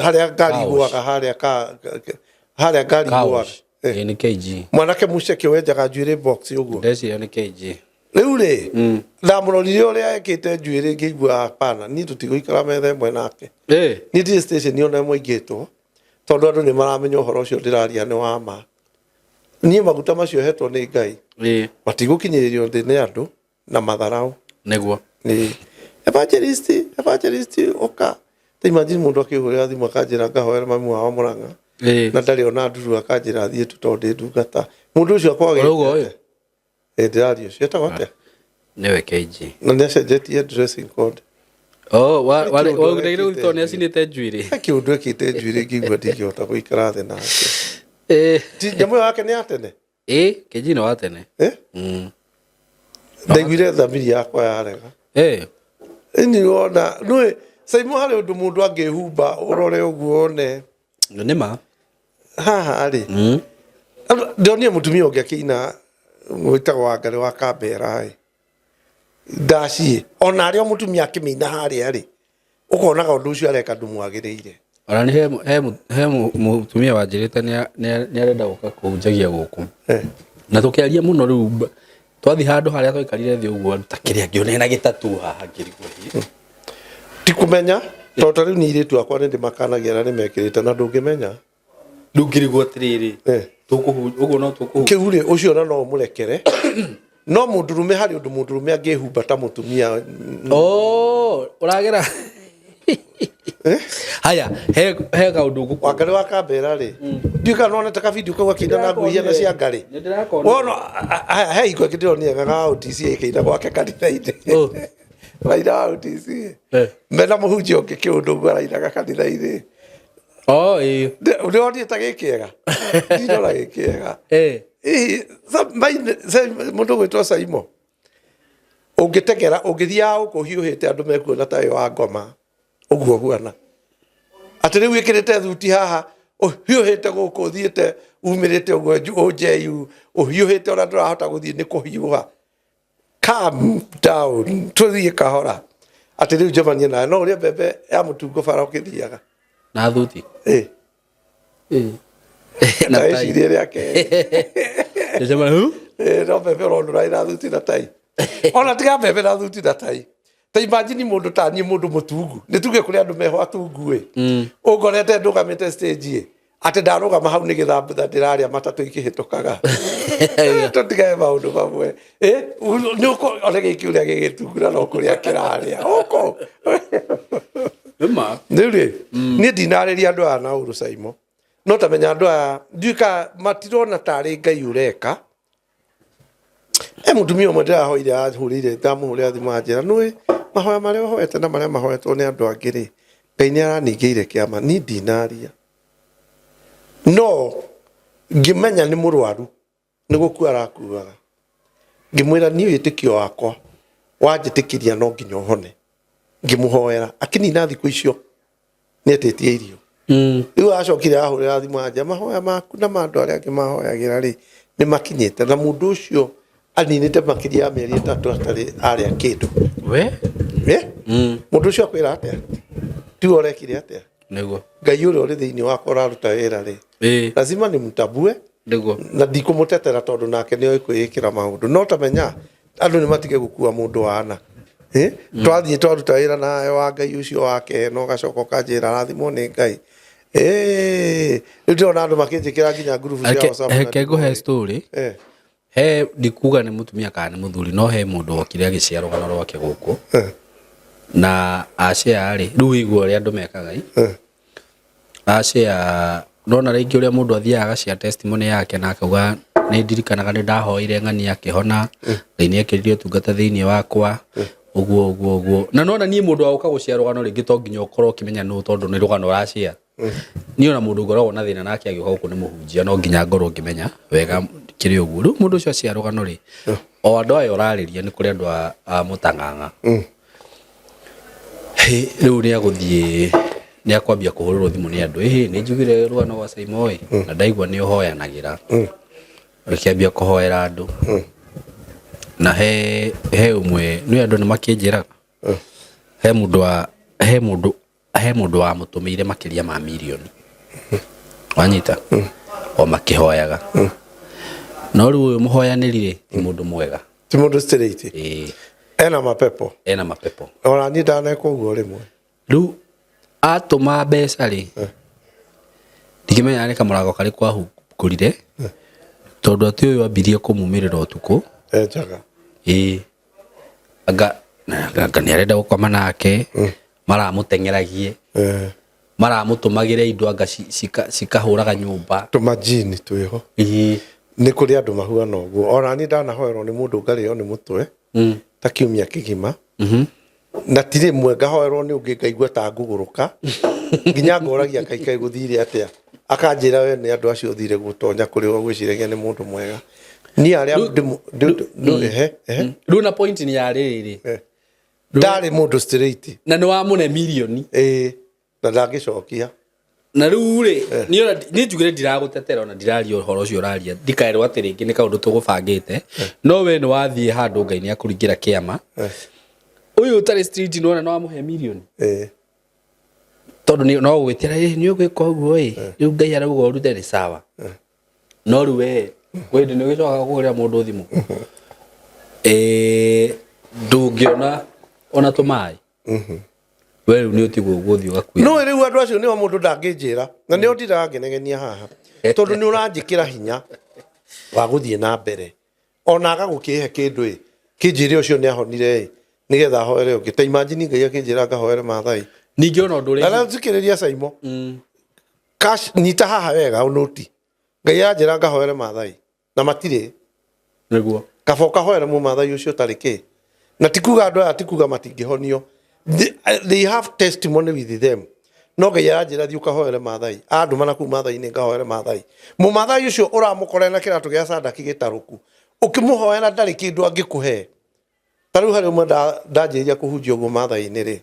Harĩa ngari igũaga, harĩa ka harĩa ngari igũaga. Ĩĩ nĩ KG. Mwanake mũceke wenjaga njuĩrĩ box ũguo. Ndeciria nĩ KG. Rĩu rĩ, ndamũrorire ũrĩa ekĩte njuĩrĩ ngĩigua hapana, niĩ tũtigũikara metha ĩmwe nake. Niĩ ndirĩ station ona ĩmwe ingĩtwo tondũ andũ nĩ maramenya ũhoro ũcio ndĩraria nĩ wa ma. Niĩ maguta macio hetwo nĩ Ngai matigũkinyĩrĩrio thĩ nĩ andũ na matharaũ. Nĩguo. Nĩ evangelist, evangelist ũka. Ta imagine mũndũ akĩhũrĩra thimũ akanjĩra ngahoere mami wao Mũrang'a. Na ndarĩ ona nduru akanjĩra thiĩ tu tondũ ndĩ ndungata. Mũndũ ũcio akwagĩte. Ũrauga ũyũ? Ĩ ndĩraria ũcio etagwo atĩa? Nĩwe KG. Na nĩ acenjetie dressing code. Oh, waugire gũtoo nĩ acinĩte njuĩrĩ. He kĩũndũ ekĩte njuĩrĩ ngĩigua ndingĩhota gũikara thĩ nake. Nyamũ ĩyo yake nĩ ya tene? Ĩ, KG nĩ wa tene. Ndaiguire thamiri yakwa yarega. Ĩni wona, nĩũĩ, Saimo harĩ ũndũ mũndũ angĩhumba ũrore ũguo one. Nĩ ma. Haha rĩ, ndonire mũtumia ũngĩ akĩina wĩtagwo Wangarĩ wa Kambera ĩ, ndaciĩ ona arĩa mũtumia akĩmĩina harĩa rĩ, ũkonaga ũndũ ũcio areka ndũmwagĩrĩire. Ona nĩ he mũtumia wanjĩrĩte nĩ arenda gũka kũhunjagia gũkũ. Na tũkĩaria mũno rĩu twathiĩ handũ harĩa twaikarire thĩ ũguo ta kĩrĩa ngĩona ena gĩtatu haha ngĩrigwo. Ti kũmenya. Tondũ ta rĩu nĩ airĩtu akwa nĩ ndĩmakanagia na nĩ mekĩrĩte na ndũngĩmenya. Rĩu ngĩrigwo atĩrĩrĩ, Eh. tũkũhu ũguo no tũkũhu. Kĩu rĩ, ũcio ona no ũmũrekere. No mũndũrũme harĩ ũndũ mũndũrũme angĩhumba ta mũtumia. Oh, ũragera. Eh? Haya, he he kaũndũ ngũkũ. Wangarĩ wa Kambera rĩ, ndiũĩ kana nĩwonete kabidio kau akĩina na ngui ihiana cia ngarĩ. Nĩ ndĩrakonire. Wona, he hingo ĩngĩ ndĩronire ga OTC ĩkĩina gwake kanitha-inĩ. Oh. Raina wa OTC. Eh. Mena mũhunjia ũngĩ kĩũndũ ũguo arainaga kanitha-inĩ. Oh, ĩĩ. Ndĩronire ta gĩkĩega. Ndinona gĩkĩega. Eh. Hihi, mũndũ ũgwĩtwo Saimo ũngĩteng'era ũngĩthiaga gũkũ ũhiũhĩte andũ mekuona ta wĩ wa ngoma ũguo huana atĩ rĩu wĩkĩrĩte thuti haha ũhiũhĩte gũkũ ũthiĩte umĩrĩte ũguo ũnjeyu ũhiũhĩte ona ndũrahota gũthiĩ nĩ kũhiũha calm down tũthiĩ kahora atĩ rĩu njemanie nawe no ũrĩa mbembe ya mũtungo bara ũkĩthiaga Na thuti. Ĩ, Na ta tai. ĩcirie rĩa kerĩ Ndĩcemania, "Huh?" Ĩ, no mbembe ũrona ũrarĩ na thuti na tai ona tiga mbembe na thuti na tai ta imagine mũndũ ta niĩ mũndũ mũtungu nĩ tuge kũrĩ andũ meho atungu ĩ ũngorete ndũgamĩte stage ĩ atĩ ndarũgama hau nĩ gĩthambutha ndĩrarĩa matatũ ikĩhĩtũkaga tũtigae maũndũ mamwe ĩ nĩ ũkũ one gĩkĩ ũrĩa gĩgĩtungura no kũrĩa kĩrarĩa ũkũ Nĩma. rĩu rĩ niĩ ndinarĩria andũ aya na ũru Saimo no tamenya andũ aya ndiũĩ kana matirona tarĩ Ngai ũreka he mũtumia ũmwe ndĩrahoire ahũrĩire ndamũhũrĩra thimũ anjĩra nũĩ mahoya marĩa ũhoete na marĩa mahoetwo nĩ andũ angĩ rĩ Ngai nĩ araningĩire kĩama niĩ ndinaria no ngĩmenya nĩ mũrwaru nĩ gũkua arakuaga ngĩmwĩra niĩ wĩtĩkio wakwa wanjĩtĩkĩria no nginya ũhone ngĩmũhoera akĩnina thikũ icio nĩ etĩtie irio rĩu acokire ahũrĩra thimũ anja mahoya maku na ma andũ arĩa angĩ mahoyagĩra rĩ nĩ makinyĩte na mũndũ ũcio aninĩte makĩria ya mĩeri 3 atarĩ arĩa kĩndũ We? Eh? Mũndũ ũcio akwĩra atĩa tiwe ũrekire atĩa Nĩguo. Ngai ũrĩa ũrĩ thĩinĩ wakwa ũraruta wĩra rĩ Ĩĩ. lazima ni mtambue Nĩguo. na ndikũmũtetera tondũ nake nĩ oĩ kwĩĩkĩra maũndũ no tamenya andũ nĩ matige gũkua mũndũ wana Eh? Twathiĩ twaruta wĩra nawe wa Ngai ũcio wake na ũgacoka ũkanjĩra rathimwo nĩ Ngai. Eh, rĩu ndĩrona andũ makĩnjĩkĩra nginya ngurubu cia WhatsApp na Reke ngũhe story. Eh, He ndikuga nĩ mũtumia kana nĩ mũthuri no he mũndũ wokire agĩshare rũgano rwake gũkũ. Eh. Na ashare rĩ, rĩu wĩigua ũrĩa andũ mekaga ĩ. Eh. Ashare nona rĩngĩ ũrĩa mũndũ athiaga agashare testimony yake na akauga nĩ ndirikanaga nĩ ndahoire ng'ania akĩhona, Ngai nĩ ekĩrire ũtungata thĩinĩ wakwa, ũguo ũguo ũguo. Na nona niĩ mũndũ wa gũka gũshare rũgano rĩngĩ to nginya ũkorwo ũkĩmenya nũ tondũ nĩ rũgano ũrashare. Niĩ ona mũndũ ngoragwo na thĩna nake agĩũka gũkũ nĩ mũhunjia no nginya ngorwo ngĩmenya wega kĩrĩ ũguo. Rĩu mũndũ ũcio ashare rũgano rĩ, o andũ aya ũrarĩria nĩ kũrĩ andũ a mũtang'ang'a. Hĩ, rĩu nĩ agũthiĩ nĩ akwambia kũhũrĩrwo thimũ nĩ andũ ĩhĩ nĩ njugire rũgano rwa Saimo ĩ na ndaigua nĩ ũhoyanagĩra ũkĩambia kũhoera andũ na he he ũmwe nĩ andũ nĩ makĩnjĩraga he mũndũ wa he mũndũ he mũndũ wamũtũmĩire makĩria ma mirioni wanyita o makĩhoyaga no rĩu ũyũ mũhoyanĩri rĩ ti mũndũ mwega ti mũndũ straight ĩĩ ena mapepo ena mapepo ona niĩ ndanekwo ũguo rĩmwe rĩu atũma mbeca rĩ ndingĩmenya nĩ kamũrango karĩkũ ahingũrire tondũ atĩ ũyũ ambirie kũmumĩrĩra ũtukũ enjaga ĩĩ anga anga nĩ arenda gũkoma nake maramũteng'eragie Eh, maramũtũmagĩra indo anga cikahũraga nyũmba tũmajini twĩho ĩĩ nĩ kũrĩ andũ mahuana ũguo ona niĩ ndanahoerwo nĩ mũndũ ngarĩo nĩ mũtwe ta kiumia kĩgima na ti rĩmwe ngahoerwo nĩ ũngĩ ngaigua ta ngũgũrũka nginya ngoragia Ngai kaĩ gũthire atĩa akanjĩra we nĩ andũ acio ũthire gũtonya kũrĩ o gwĩciragia nĩ mũndũ mwega niĩ arĩa ehe ehe rĩu na point nĩ ya rĩrĩ Eh. ndarĩ mũndũ straight na nĩ wamũne mirioni ĩĩ na ndangĩcokia na rĩu rĩ niĩ ona niĩ njugire ndiragũtetera ona ndiraria ũhoro ũcio ũraria ndikaerwo atĩ rĩngĩ nĩ kaũndũ tũgũbangĩte no we nĩ wathiĩ handũ Ngai nĩ akũringĩra kĩama ũyũ ũtarĩ street nĩ wona nĩ wamũhe mirioni ĩĩ tondũ no gwĩtĩra ĩ nĩ ũgwĩka ũguo ĩ rĩu Ngai arauga ũrute nĩ sawa no rĩu we kwĩ hĩndĩ nĩ ũgĩcokaga kũhũrĩra mũndũ thimũ ndũngĩona ona tũmaĩ We rĩu nĩ ũtigwo gũthiĩ ũgakuĩra. No rĩu andũ acio nĩo mũndũ ndangĩnjĩra na nĩo ndindaga ngĩnegenia haha, tondũ nĩ ũranjĩkĩra hinya wa gũthiĩ na mbere. Ona aga gũkĩhe kĩndũ ĩ, kĩnjĩre ũcio nĩ ahonire ĩ, nĩgetha ahoere ũngĩ. Ta imagine Ngai akĩnjĩra ngahoere Maathai. Ningĩ ona ũndũ ũrĩa Na thikĩrĩria Saimo. Cash nyita haha wega ũnũti. Ngai anjĩra ngahoere Maathai na matirĩ. Nĩguo. Kaba ũkahoere mũmathai ũcio ũtarĩ kĩ. Na ti kuga andũ aya ti kuga matingĩhonio. They have testimony with them. No Ngai aranjĩra thiĩ ũkahoere Maathai. Andũma na kũu Maathai-inĩ ngahoere Maathai. Mũmathai ũcio ũramũkora na kĩratũ gĩa sandaki gĩtarũku. Ũkĩmũhoera ndarĩ kĩndũ angĩkũhe. Ta rĩu harĩ ũmwe ndanjĩrĩria kũhunjia ũguo Maathai-inĩ rĩ.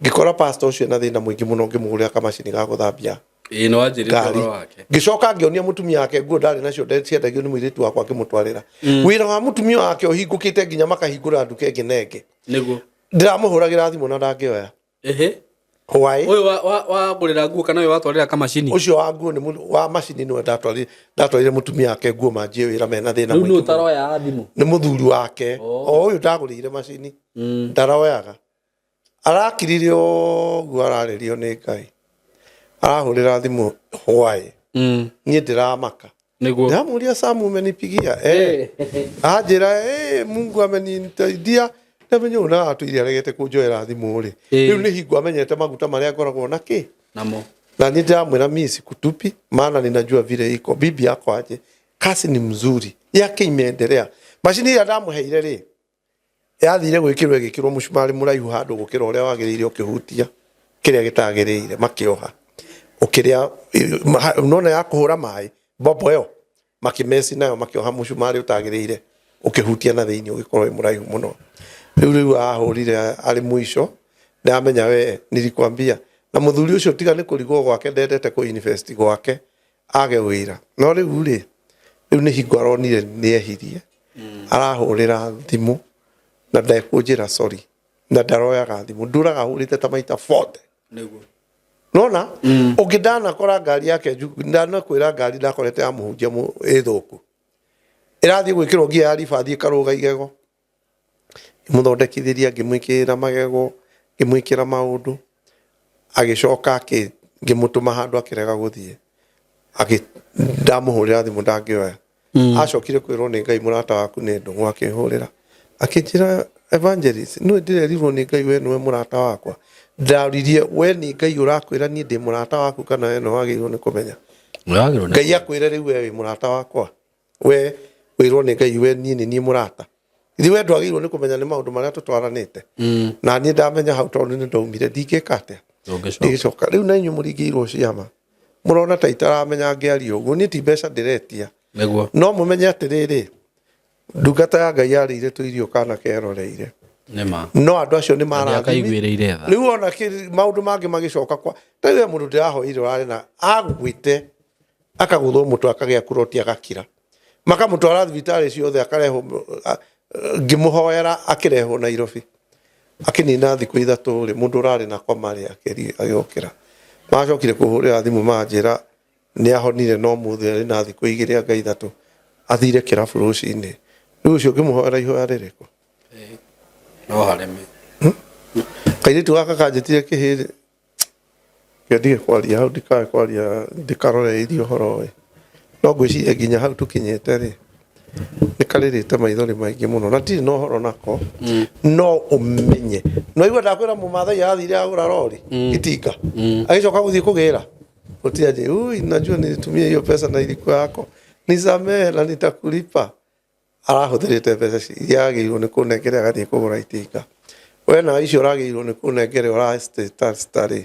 Ngĩkora pastor ũcio na thĩna mũingĩ mũno ngĩmũgũrĩra kamacini ga gũthambia Ĩĩ nĩ wanjĩrĩte ngari. ũhoro wake. Ngĩcoka ngĩonia mũtumia wake nguo ndarĩ nacio ciendagio nĩ mũirĩtu wakwa ngĩmũtwarĩra. Wĩra wa mũtumia wake ũhingũkĩte nginya makahingũra nduka ĩngĩ na ĩngĩ. Nĩguo. Ndĩramũhũragĩra thimũ na ndangĩoya. Ehe. Why? Ũyũ wa ngũrĩra nguo kana ũyũ watwarĩra kamacini? Ũcio wa nguo nĩ wa macini nĩwe ndatwarire mũtumia wake nguo manjie wĩra mena thĩna Rĩu nũ mũingĩ mũno. ũtaroya thimũ? Nĩ mũthuri wake. O ũyũ ndagũrĩire macini. Ndaroyaga. Arakirire ũguo ararĩrio nĩ Ngai. Arahũrĩra thimũ why? Niĩ ndĩramaka. Nĩguo. Ndĩramũria Sam umenipigia? Eh. Anjĩra eh Mungu amenisaidia. Ndamenya ũyũ na atũire aregete kũnjoera thimũ rĩ. Rĩu nĩ hingo amenyete maguta marĩa ngoragwo na kĩ? Namo. Na niĩ ndĩramwĩra mimi sikutupi maana ninajua vile iko. Bibi yako aje? Kasi ni mzuri. Yake imeendelea. Macini ĩrĩa ndamũheire rĩ, yathire gwĩkĩrwo ĩgĩkĩrwo mũcumarĩ mũraihu handũ gũkĩra ũrĩa wagĩrĩire ũkĩhutia kĩrĩa gĩtagĩrĩire makĩoha. Ũkĩrĩa nona ya kũhũra maĩ mbombo ĩyo makĩmeci nayo makĩoha mũcumarĩ ũtagĩrĩire ũkĩhutia na thĩinĩ ũgĩkorwo wĩ mũraihu mũno. Rĩu rĩu ahũrire arĩ mũico ndamenya we nilikwambia. Na mũthuri ũcio tiga nĩ kũrigwo gwake ndendete kũ invest gwake age wĩra. No rĩu rĩ, rĩu nĩ hingo aronire nĩ ehirie. Arahũrĩra thimũ na ndekũnjĩra sorry na ndaroyaga thimũ ndũraga hũrĩte ta maita 40. Nĩguo. Nona ũngĩ ndanakora ngari yake ndanakwĩra ngari ndakorete ya mũhunjia ĩthũku. Ĩrathiĩ gwĩkĩrwo ngia ya ribathi ĩkarũga igego. Ngĩmũthondekithĩria, ngĩmwĩkĩrĩra magego, ngĩmwĩkĩra maũndũ. Agĩcoka ngĩmũtũma handũ akĩrega gũthiĩ. Ndamũhũrĩra thimũ ndangĩoya. Acokire kwĩrwo nĩ Ngai mũrata waku nĩ ndũng'ũ akĩhũrĩra. Akĩnjĩra evangelist, nĩwe ndĩrerirwo nĩ Ngai we nĩwe mũrata wakwa. Ndaririe we nĩ Ngai ũrakwĩra niĩ ndĩ mũrata waku kana we nĩwe wagĩrĩirwo nĩ kũmenya. Wagĩrĩirwo nĩ Ngai akwĩre rĩu we wĩ mũrata wakwa. We wĩrwo nĩ Ngai we niĩ nĩ niĩ mũrata. Ithuĩ we ndwagĩrĩirwo nĩ kũmenya nĩ maũndũ marĩa tũtwaranĩte. Na niĩ ndamenya hau tondũ nĩ ndaumire ndingĩka atĩa. Ndũngĩcoka. Ndingĩcoka. Rĩu na inyuĩ mũringĩirwo ciama. Mũrona ta itaramenya ngĩaria ũguo. Niĩ ti mbeca ndĩretia. Nĩguo. No mũmenye atĩrĩrĩ, ndungata ya Ngai yarĩire tũirio kana keroreire. Nĩma. No andũ acio nĩ Nĩ marathimi. akaiguĩrĩire tha. Rĩu ona maũndũ mangĩ magĩcoka kwa. Ta rĩu he mũndũ ndĩrahoire ũrarĩ na agwĩte akagũthwo mũtwe akagĩa kuroti agakira. Makamũtwara thibitarĩ ciothe akarehwo, ngĩmũhoera akĩrehwo Nairobi. Akĩnina thikũ ithatũ rĩ, mũndũ ũrarĩ na koma rĩ, agĩũkĩra. Macokire kũhũrĩra thimũ manjĩra nĩ ahonire no mũthĩ arĩ na thikũ igĩrĩ anga ithatũ athire kĩrabu rũcinĩ. Rĩu ũcio ngĩmũhoera ihoya rĩrĩkũ? No hareme. Kairĩtu gaka kanjĩtire kĩhĩ ndige kwaria hau ndikae kwaria ndikaroreirie ũhoro ũyũ. No ngwĩciria nginya hau tũkinyĩte rĩ, nĩ karĩrĩte maithori maingĩ mũno na ndirĩ na ũhoro nako. No ũmenye. No igua ndakwĩra mũmathai arathire agũra rori itinga. Agĩcoka gũthiĩ kũgĩra. Gũtirĩ anjĩ, ui najua nilitumia hiyo pesa na ilikuwa yako. Nisamehe na nitakulipa. Arahũthĩrĩte mbeca iria agĩrĩirwo nĩ kũnengera agathiĩ kũgũra itinga. We na icio ũragĩrĩirwo nĩ kũnengera ũra status tarĩ,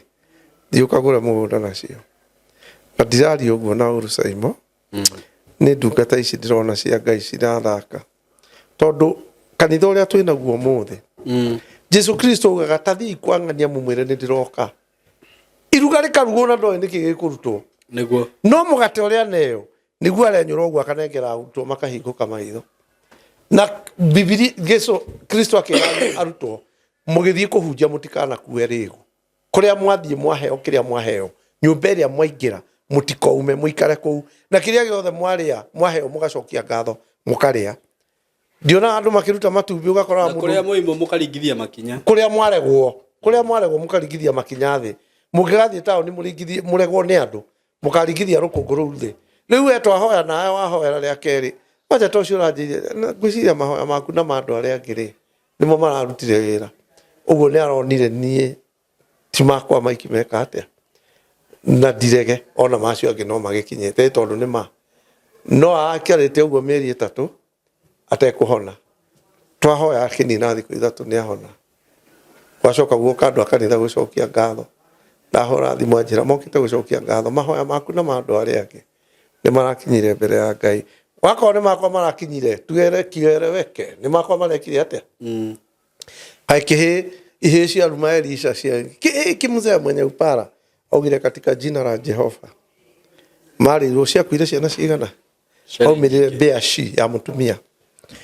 thiĩ ũkagũre mũgũnda nacio. Na ndiraria ũguo na ũru Saimo, nĩ ndungata ici ndĩrona cia Ngai cirathaka. Tondũ kanitha ũrĩa twĩ naguo ũmũthĩ, Jesu Kristo augaga ta thiĩi kwa ng'ania mũmwĩre nĩ ndĩroka. Iruga rĩkarugwo na ndoĩ nĩkĩ gĩkũrutwo. Nĩguo. No mũgate ũrĩa neo, nĩguo arenyũra ũguo akanengera arutwo makahingũka maitho. Na Bibili, Jesu Kristo akĩra arutwo, mũgĩthiĩ kũhunjia mũtikanakue rĩgu. Kũrĩa mwathiĩ mwaheo kĩrĩa mwaheo, nyũmba ĩrĩa mwaingĩra, mũtikaume, mũikare kũu. Na kĩrĩa gĩothe mwarĩa, mwaheo mũgacokia ngatho, mũkarĩa. Ndionaga andũ makĩruta matumbĩ ũgakora Na kũrĩa mũndũ mwaimwo mũkaringithia makinya. Kũrĩa mwaregwo. Kũrĩa mwaregwo mũkaringithia makinya thĩ. Mũngĩgathiĩ taũni mũringithie mũregwo nĩ andũ, mũkaringithia rũkũngũ rũu thĩ. Rĩu we twahoya nawe wahoera rĩa kerĩ, kwanja ta ũcio ũranjĩrire, ngwĩciria mahoya maku na ma andũ arĩa angĩ rĩ, nĩmo mararutire wĩra. Ũguo nĩ aronire niĩ ti makwa maiki meka atĩa na ndirege ona macio angĩ no magĩkinyĩte tondũ nĩ ma no akiarĩte ũguo mĩeri ĩtatũ atekũhona twahoya akĩnina thikũ ithatũ nĩ ahona gwacoka guoka andũ a kanitha gũcokia ngatho ndahũra thimũ anjĩra mokĩte gũcokia ngatho mahoya maku na ma andũ arĩa angĩ nĩ marakinyire mbere ya Ngai wakorwo nĩ makwa marakinyire tuere kieleweke nĩ makwa marekire atĩa mm. Kaĩ kĩhĩ ihĩĩ cia ruma Elisha cia kĩhĩ kĩmzee mwenye upara augire katika jina la Jehova marĩirwo ciakuire ciana cigana aumĩrire mbĩa ci ya mũtumia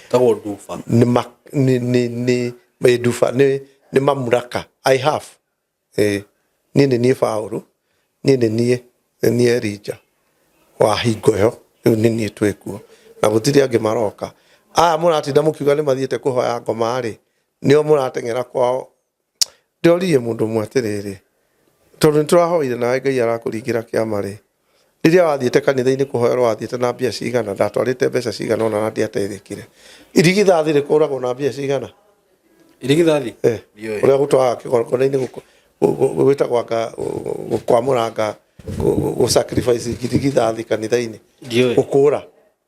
tagwo nduba nĩ ma nĩ nĩ nĩ nĩ nduba nĩ nĩ mamuraka I have Ĩĩ, niĩ nĩ niĩ Paũlũ, niĩ nĩ niĩ nĩ niĩ Elija wa hingo ĩyo, rĩu nĩ niĩ twĩ kuo, na gũtirĩ angĩ maroka. Aya mũratinda mũkiuga nĩ mathiĩte kũhoya ngoma-rĩ, nĩo mũrateng'era kwao. Ndĩroririe mũndũ ũmwe atĩrĩrĩ, tondũ nĩ tũrahoire nawe Ngai arakũringĩra kĩama-rĩ, rĩrĩa wathiĩte kanitha-inĩ kũhoerwo wathiĩte na mbia cigana? Ndatwarĩte mbeca cigana ũna na ndiateithĩkire. Irigithathi rĩkũragwo na mbia cigana? Irigithathi? Eh, Ndiũĩ. ũrĩa gũtwaraga kĩgongona-inĩ gwĩtagwo anga kwamũranga gũ sacrifice irigithathi kanitha-inĩ Ndiũĩ. gũkũra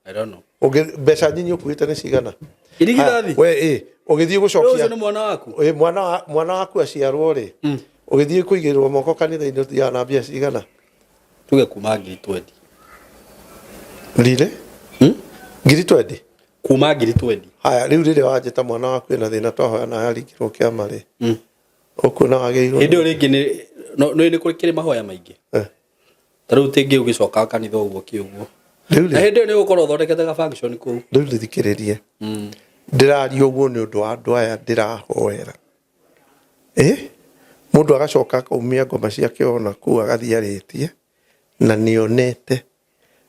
I don't know. Ũngĩ- mbeca nyinyi ũkuĩte nĩ cigana Irigithathi? we ĩ ũgĩthiĩ Ũcio gũcokia nĩ mwana waku? ĩ mwana wa- mwana waku aciarwo rĩ ũgĩthiĩ kũigĩrĩrwo moko kanitha-inĩ ũthiaga na mbia cigana Tuge kuma ngiri twendi. rire ngiri twendi Kuma ngiri twendi. haya rĩu rĩrĩa wanjĩta mwana waku ena thĩna twahoya nawe aringĩrwo kĩama rĩ ũkuona wagĩrĩirwo Hĩndĩ ĩyo rĩngĩ nĩ no nĩ nĩ kũrĩ mahoya maingĩ. Eh. Ta rĩu tingĩ ũgĩcoka kanitha ũguo kĩ ũguo. Rĩu Na rĩ hĩndĩ ĩyo nĩ ũgũkorwo ũthondekete ga function kũu. rĩu rĩthikĩrĩrie ndĩraria ũguo nĩ ũndũ wa andũ aya ndĩrahoera ĩ mũndũ agacoka akaumia ngoma ciake ona kũu agathiĩ arĩtie na nĩonete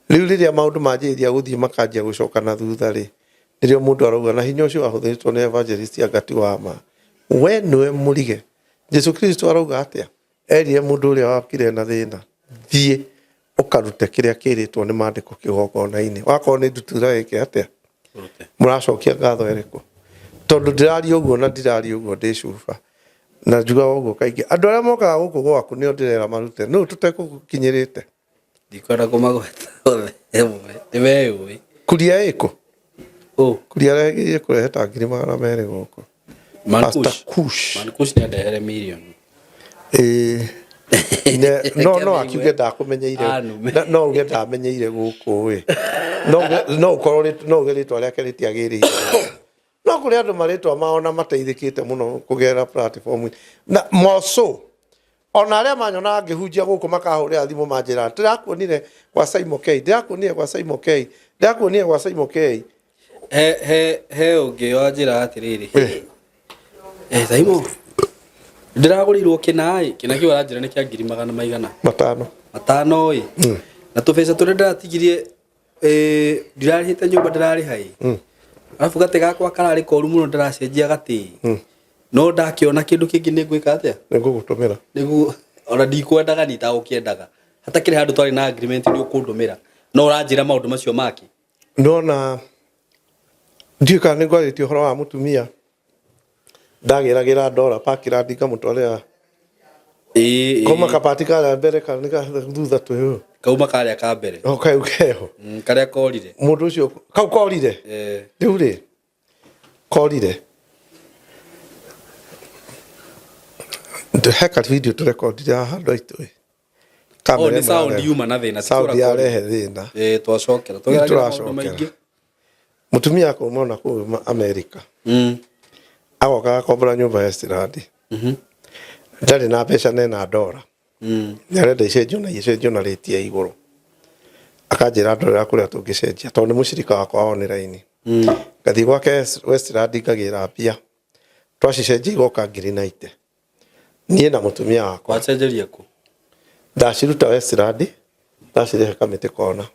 rĩu rĩrĩa maũndũ manjĩrĩria gũthiĩ makanjia gũcoka na thutha rĩ nĩrĩo mũndũ arauga na hinya ũcio wahũthĩrĩtwo nĩ evangelist anga ti wa ma we nĩwe mũrige Jesu Kristo arauga atĩa erire mũndũ ũrĩa wakire na thĩna thiĩ ũkarute kĩrĩa kĩrĩtwo nĩ maandĩko kĩgongona-inĩ wakorwo nĩ ndutura wĩke atĩa Ũrute. mũracokia ngatho ĩrĩkũ tondũ ndĩraria ũguo na ndiraria ũguo ndĩ cuba na njugaga ũguo kaingĩ andũ arĩa mokaga gũkũ gwaku nĩo ndĩrera marute nũ tũtekũkinyĩrĩte Ndikwenda kũmagweta othe ĩmwe. Nĩ meyũĩ. kuria ĩkũ Ũ. kuria aregeire kũrehe ta ngiri magana merĩ gũkũ Man Pastor Kush. Kush Man Kush nĩ andehere mirioni. Ĩĩ. Ne- no no Reke akiuge ndakũmenyeire Anume. no uge ndamenyeire gũkũ ĩ no no ũkorwo no uge rĩtwa rĩake rĩtiagĩrĩire no kũrĩ andũ marĩtwa mao na mateithĩkĩte mũno kũgerera platform na moco ona arĩa manyonaga ngĩhunjia gũkũ makahũrĩra thimũ manjĩra ndĩrakuonire gwa Simon K ndĩrakuonire gwa Simon K ndĩrakuonire gwa Simon K He he he ũngĩ wanjĩra atĩrĩrĩ. Eh Saimo. Ndĩragũrĩirwo kĩna ĩ, kĩna kĩu aranjĩra nĩ kĩa ngiri magana maigana. Matano. Matano ĩ. Na tũbeca tũrĩa ndĩratigirie eh ndirarĩhĩte nyũmba ndĩrarĩha ĩ. Arabu gatĩ gakwa kararĩ koru mũno ndĩracenjia gatĩ. No ndakĩona kĩndũ kĩngĩ nĩ ngwĩka atĩa? Nĩ ngũgũtũmĩra. Nĩguo ona ndikwendaga nditagũkĩendaga. Hatakĩrĩ handũ twarĩ na agreement nĩ ũkũndũmĩra. No ũranjĩra maũndũ macio make. Nona ndiũĩ kana nĩ ngwarĩtie ũhoro wa mũtumia ndagĩragĩra ndora Parkland ngamũtwarĩra Ĩĩ, kauma ĩĩ. kabati karĩa mbere kana nĩ ka thutha twĩho Kauma karĩa ka mbere. o kau keho Karĩa korire. Mũndũ ũcio kau korire Eh. Rĩu rĩ korire he ka video tũrekondire haha andũ aitũ ĩ Oh, nĩ sound yuma na thĩna. Sound yarehe thĩna. Eh, twacokera. Tũgeragĩra maũndũ Tũracokera. maingĩ. Mũtumia akauma ona kũu Amerika agoka agakombora nyũmba ya Westland ndarĩ na mbeca nena ndora nĩ arenda icenjio na icenjio na rĩti ya igũrũ akanjĩra ndorera kũrĩa tũngĩcenjia tondũ nĩ mũcirika wakwa wa online ngathiĩ gwake Westland ngagĩra mbia twacicenjia igoka ngiri na ite niĩ na mũtumia wakwa Wacenjeria kũ? Ndaciruta Westland ndacirehe kamĩtĩ kona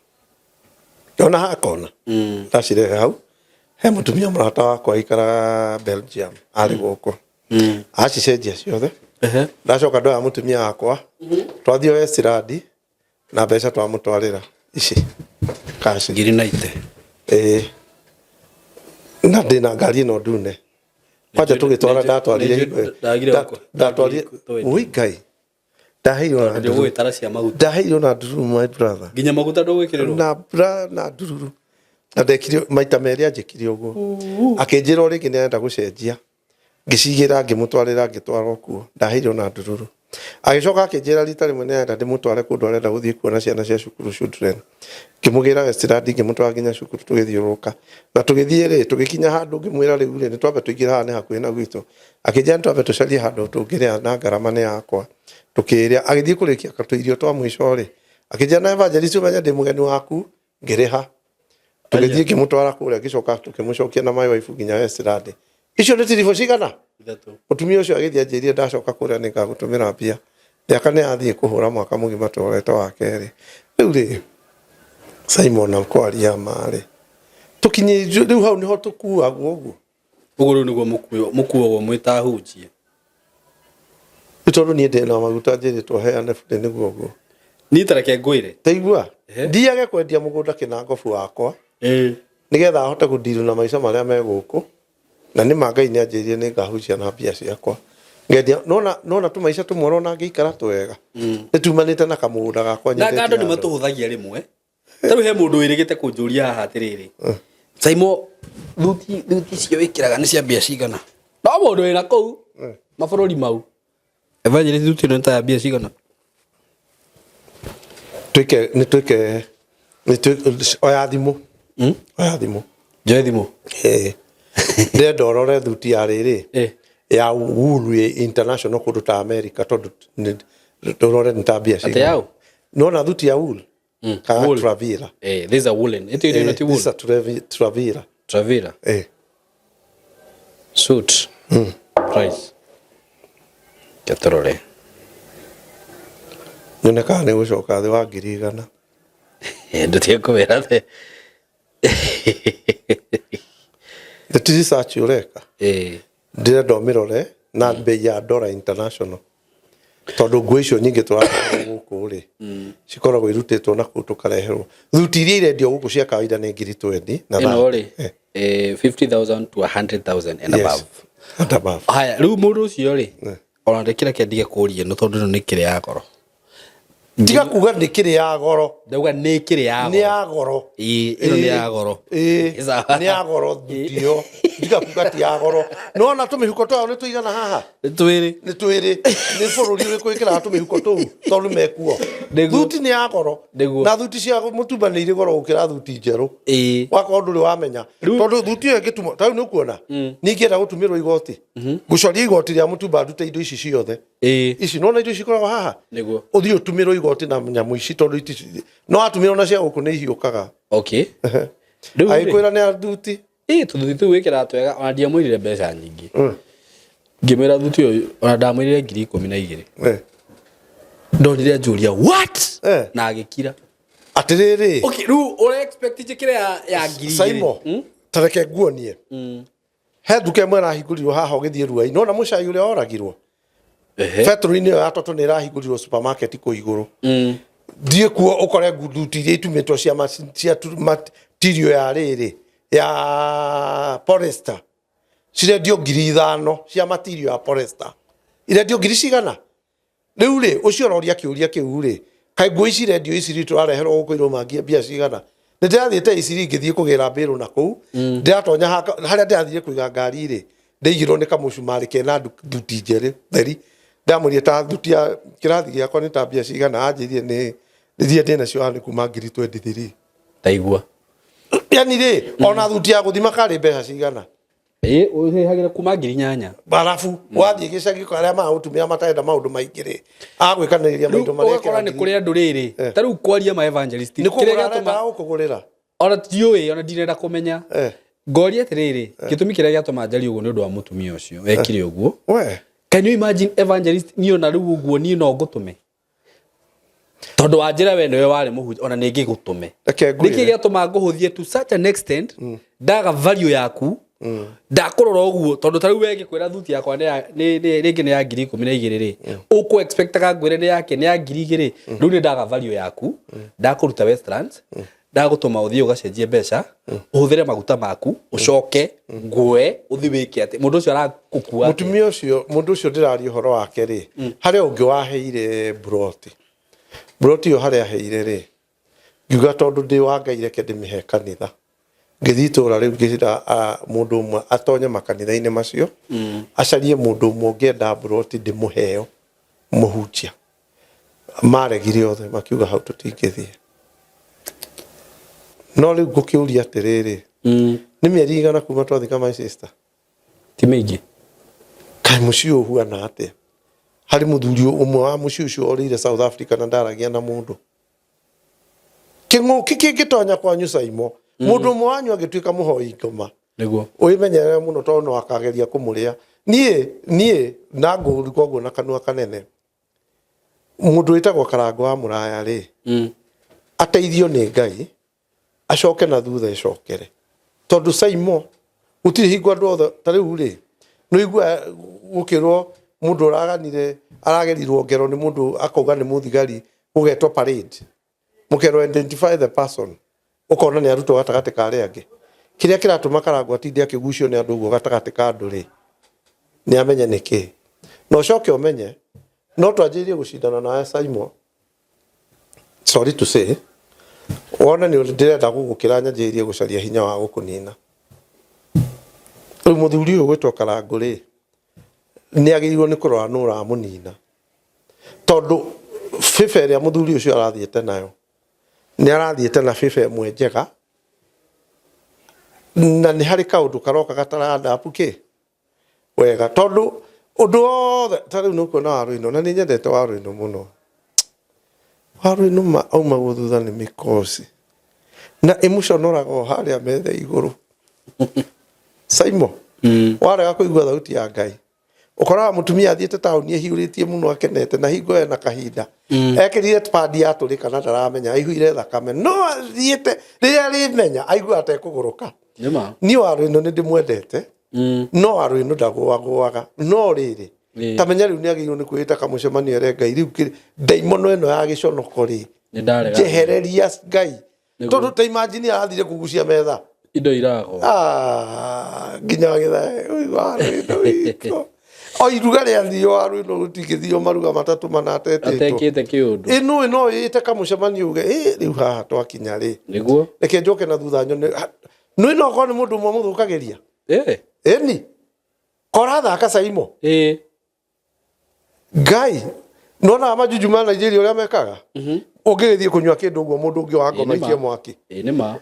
ona ha kona ndacirehe hau he mũtumia mũrata wakwa aikaraga Belgium arĩ gũkũ acicenjia ciothe Ndacoka ndoya mũtumia wakwa, twathiĩ Westland na mbeca twamũtwarĩra ici cash. Ngiri na ite. Ĩĩ, na ndĩna ngari ĩno ndune kwanja tũgĩtwara, ndatwarire Ndagire ndatwarire twenty. Ui Ngai, ndaheirwo na ndururu. Ndũgũgĩtara cia maguta. Ndaheirwo na ndururu, my brother. Nginya maguta ndũgwĩkĩrĩrwo. Na bra na ndururu, na ndekire maita merĩ, anjĩkire ũguo, akĩnjĩra o rĩngĩ nĩ arenda gũcenjia, ngĩcigĩra, ngĩmũtwarĩra, ngĩtwarwo kuo, ndaheirwo na ndururu. Agĩcoka akĩnjĩra rita rĩmwe nĩ arenda ndĩmũtware kũndũ arenda gũthiĩ kuona ciana cia cukuru, children. Ngĩmũgĩra Westland, ngĩmũtwara nginya cukuru, tũgĩthiũrũrũka na tũgĩthiĩ rĩ, tũgĩkinya handũ ngĩmwĩra, rĩu rĩ, nĩ twambe tũingĩre haha, nĩ hakuhĩ na gwitũ. Akĩnjĩra nĩ twambe tũcarie handũ tũngĩrĩa na ngarama nĩ yakwa. Tũkĩrĩa, agĩthiĩ kũrĩkia tũirio twa mũico rĩ, akĩnjĩra, na evangelist, ũmenye ndĩ mũgeni waku. Ngĩrĩha, tũgĩthiĩ, ngĩmũtwara kũrĩa, ngĩcoka tũkĩmũcokia na my wife nginya Westland. Icio nĩ tiribũ cigana? Ithatũ. Mũtumia ũcio agĩthiĩ anjĩrire ndacoka kũrĩa nĩ ngagũtũmĩra mbia. Mĩaka nĩ yathiĩ kũhũra mwaka mũgima tũrorete wa kerĩ. Rĩu rĩ, Simon, na kwaria ma rĩ, tũkinyĩ rĩu hau nĩho tũkuagwo ũguo. Ũguo rĩu nĩguo mũkuagwo mwĩ ta ahunjia. Nĩ tondũ niĩ ndĩ na maguta njĩrĩtwo heane burĩ, nĩguo ũguo. Niĩ ta reke ngwĩre. Taigua, ndiage kwendia mũgũnda kĩnangobu wakwa nĩgetha ahote gũndiru na maica marĩa me gũkũ, na nĩ ma Ngai nĩ anjĩrire nĩ ngahunjia na mbia ciakwa. Ngendia nona nona tũmaica tũmwe ũrona ngĩikara twega nĩ tumanĩte na kamũgũnda gakwa Na nyendetie andũ nĩ handũ. matũhũthagia rĩmwe. Ta rĩu he mũndũ wĩrĩgĩte kũnjũria haha atĩrĩrĩ, Saimo, thuti thuti icio wĩkĩraga nĩ cia mbia cigana? No mũndũ wĩna kũu mabũrũri mau. Evangelist, thuti ĩno nĩ ta ya mbia cigana? Twĩke nĩ twĩke nĩ twĩ oya thimũ. Oya thimũ. Njoe thimũ. Ĩĩ. Ndĩrenda ũrore thuti ya rĩrĩ ya wool ĩ international kũndũ ta America, tondũ ũrore nĩ ta mbia Atĩ cigana. yaũ? Nona thuti ya wool kana Wool. Travira. This is a woolen. Ĩto ĩno ti This is wool. a Travira. Travira. Suit. Price. Ketũrore. Nyone kana nĩ gũcoka thĩ wa 100,000. Ndũtige kũmĩra the. Nĩ ti research ũreka. Ndĩrenda ũmĩrore na mbei ya dollar international, tondũ nguo icio nyingĩ tũratwara gũkũ rĩ, cikoragwo irutĩtwo na kũu tũkareherwo. Thuti iria irendio gũkũ cia kawaida nĩ 20,000 na Ĩno 30. rĩ, 50,000 to 100,000 and above. And above. Haya, rĩu mũndũ ũcio rĩ, ona ndĩkĩreke ndige kũria ĩno tondũ ĩno nĩ kĩrĩ ya goro. Tiga kuga nĩ kĩrĩ ya goro. Ndauga nĩ kĩrĩ ya Nĩ goro. ya goro. Ĩĩ, ĩno nĩ ya goro. Ĩĩ, Sawa. nĩ ya goro thuti ĩyo. Tiga kuga ti ya goro. Nĩwona tũmĩhuko twayo nĩ tũigana haha? Nĩ twĩrĩ. Nĩ twĩrĩ. Nĩ bũrũri ũrĩkũ wĩkĩraga tũmĩhuko tũu tondũ mekuo? Nĩguo. Thuti nĩ ya goro. Nĩguo. Na thuti cia mũtumba nĩ irĩ goro gũkĩra thuti njerũ. Wakorwo ndũrĩ wamenya, tondũ thuti ĩyo ĩngĩtumwo ta rĩu nĩ ũkuona ningĩenda gũtumĩrwo igoti, ngũcoria igoti rĩa mũtumba, ndute indo ici ciothe ici. Nona indo ici ikoragwo haha? Nĩguo. Ũthiĩ ũtumĩrwo igoti na nyamũ ici, tondũ no watumĩrwo na cia gũkũ nĩ ihiũkaga. Okay. Rĩu rĩ, Agĩkwĩra nĩ ya thuti. Ĩĩ, tũthuti tũu wĩkĩraga twega, ona ndiamwĩrire mbeca nyingĩ. Ngĩmwĩra thuti ũyũ, ona ndamwĩrire 12,000. Ndonire anjũria, "What?" Na agĩkira. Atĩrĩrĩ. Okay, rĩu ũra expect njĩkĩre ya 2,000? Saimo, tareke nguonie. He nduka ĩmwe ĩrahingũrirwo haha ũgĩthiĩ Ruai, nona mũcai ũrĩa oragirwo betũrũ-inĩ ĩyo ya Toto nĩ ĩrahingũrirwo supermarket kũu igũrũ. Thiĩ kuo ũkore thuti iria itumĩtwo cia cia material ya rĩrĩ ya polyester cirendio 5,000. Cia material ya polyester irendio ngiri cigana? Rĩu rĩ, ũcio ũroria kĩũria kĩu rĩ, kaĩ nguo ici irendio ici rĩ, tũrareherwo gũkũ irũmangia mbia cigana? Nĩ ndĩrathiĩte iciri ngĩthiĩ kũgĩra mbĩrũ na kũu, ndĩratonya harĩa ndĩrathire kũiga ngari rĩ, ndĩigirwo nĩ kamũcumarĩ kena thuti njerũ theri. Ndamwĩrire ta thuti ya kĩrathi gĩakwa nĩ ta mbia cigana? Anjĩrire nĩ iria ndĩ nacio haha nĩ kuma 23,000. Taigua. Yani rĩ, ona thuti ya gũthima karĩ mbeca cigana? Ĩĩ, ũrĩhagĩra kuma 8,000. Barabu wathiĩ gĩcagi arĩa maragũtumĩra matarenda maũndũ maingĩ rĩ, agwĩkanĩrĩria Rĩu maũndũ marĩa ũgakora nĩ kũrĩ andũ rĩrĩ, ta rĩu kwaria ma evangelist, nĩ kĩrĩa kũgũra gĩatũma arenda gũkũgũrĩra. Ona ndiũĩ, ona ndirenda kũmenya. Ngoria atĩrĩrĩ, gĩtũmi kĩrĩa gĩatũma njarie ũguo nĩ ũndũ wa mũtumia ũcio wekire ũguo. We. Can you imagine, evangelist, niĩ ona rĩu ũguo niĩ no ngũtũme, tondũ wa njĩra we nĩwe warĩ mũhunjia, ona nĩ ngĩgũtũme. Reke Nĩkĩ ngwĩre. gĩatũma ngũhũthie to such an extent ndaga value yaku? Ndakũrora ũguo tondũ ta rĩu we ngĩkwĩra thuti yakwa rĩngĩ nĩ ya 12,000 rĩ, ũkũ expectaga ngwĩre nĩ yake nĩ ya 2,000. Rĩu nĩ ndaga value yaku, ndakũruta Westlands, ndagũtũma ũthiĩ ũgacenjie mbeca, ũhũthĩre maguta maku, ũcoke ngwe ũthiĩ wĩke atĩ mũndũ ũcio arakũkua atĩa? Mũtumia ũcio, mũndũ ũcio ndĩraria ũhoro wake rĩ, harĩa ũngĩ waheire mburoti, mburoti ĩyo harĩa aheire rĩ, ngiuga tondũ ndĩ wa Ngai reke ndĩmĩhe kanitha. Ngĩthiĩ itũra rĩu ngĩra mũndũ ũmwe atonye makanitha-inĩ macio, acarie mũndũ ũmwe ũngĩenda mburoti ndĩmũheo mũhunjia. Maregire othe makiuga hau tũtingĩthiĩ. No rĩu ngũkĩũria atĩrĩrĩ, nĩ mĩeri igana kuma twathika my sister? Ti mĩingĩ. Kaĩ mũciĩ ũyũ ũhuana atĩa? Harĩ mũthuri ũmwe wa mũciĩ ũcio orĩire South Africa na ndaragia na mũndũ. Kĩng'ũki kĩngĩtonya kwanyu Saimo, mũndũ ũmwe wanyu angĩtuĩka mũhoi ngoma, Nĩguo. Wĩmenyerere mũno tondũ no akageria kũmũrĩa. Niĩ niĩ na ngũruga ũguo na kanua kanene. Mũndũ wĩtagwo Karango wa Mũraya rĩ, ateithio nĩ Ngai, acoke na thutha ecokere. Tondũ Saimo, gũtirĩ hingo andũ othe, ta rĩu rĩ, nĩ ũiguaga gũkĩrwo mũndũ ũraganire, aragerirwo ngero nĩ mũndũ akauga nĩ mũthigari, gũgetwo parade. Mũkerwo identify the person. Ũkona nĩ arutwo gatagatĩ ka arĩa angĩ. Kĩrĩa kĩratũma Karangũ atinde akĩgucio nĩ andũ ũguo gatagatĩ ka andũ rĩ, nĩ amenye nĩ kĩĩ. Na ũcoke ũmenye, no twanjĩrĩrie gũcindana nawe Saimo, sorry to say, wone nĩ ndĩrenda gũgũkĩra nyanjĩrĩrie gũcaria hinya wa gũkũnina. Rĩu mũthuri ũyũ ũgwĩtwo Karangũ rĩ, nĩ agĩrĩirwo nĩ kũrora nũ ũramũnina. Tondũ bĩba ĩrĩa mũthuri ũcio arathiĩte nayo, nĩ arathiĩte na bĩba ĩmwe njega, na nĩ harĩ kaũndũ karoka gatarandabu kĩ wega. Tondũ ũndũ wothe, ta rĩu nĩ ũkuona Waru ĩno, na nĩ nyendete Waru ĩno mũno. Waru ĩno ma aumagwo thutha nĩ mĩkoci. Na ĩmũconoraga o harĩa metha igũrũ. Saimo, warega kũigua thauti ya Ngai. Ũkoraga mũtumia athiĩte taũni ehiũrĩtie mũno akenete na hingo ena kahinda. Ekĩrire padi yatũrĩka na ndaramenya, aihũire thakame. No athiĩte, rĩrĩa arĩmenya, aiguaga ta ekũgũrũka. Nĩma. Niĩ Waru ĩno nĩ ndĩmwendete, no Waru ĩno ndagũagũaga. No rĩrĩ, ta menya rĩu nĩ agĩrĩirwo nĩ kwĩĩta kamũcemanio ere Ngai, rĩu ndaimono ĩno ya gĩconoko rĩ, Nĩ ndarega. Njehereria Ngai. Tondũ ta imagine arathire kũgucia metha. Indo iragwo. Ah, nginya gĩthae, Waru ĩno witũ. O iruga rĩathio Waru ĩno gũtingĩthio maruga matatũ mana atetĩtwo. Atekĩte kĩũndũ. Ĩno no ĩte kamũcemanio uge, ĩ rĩu haha twakinya rĩ. Nĩguo. Reke njoke na thutha nyone. Nĩ no okorwo nĩ mũndũ ũmwe mũthũkagĩria. Ĩni. Korathaka Saimo. Ngai, nona majuju ma Nigeria ũrĩa mekaga? Ũngĩgĩthiĩ kũnyua kĩndũ ũguo mũndũ ũngĩ wa ngoma Ĩ, nĩ ma. ikie mwaki. Ĩ nĩ ma.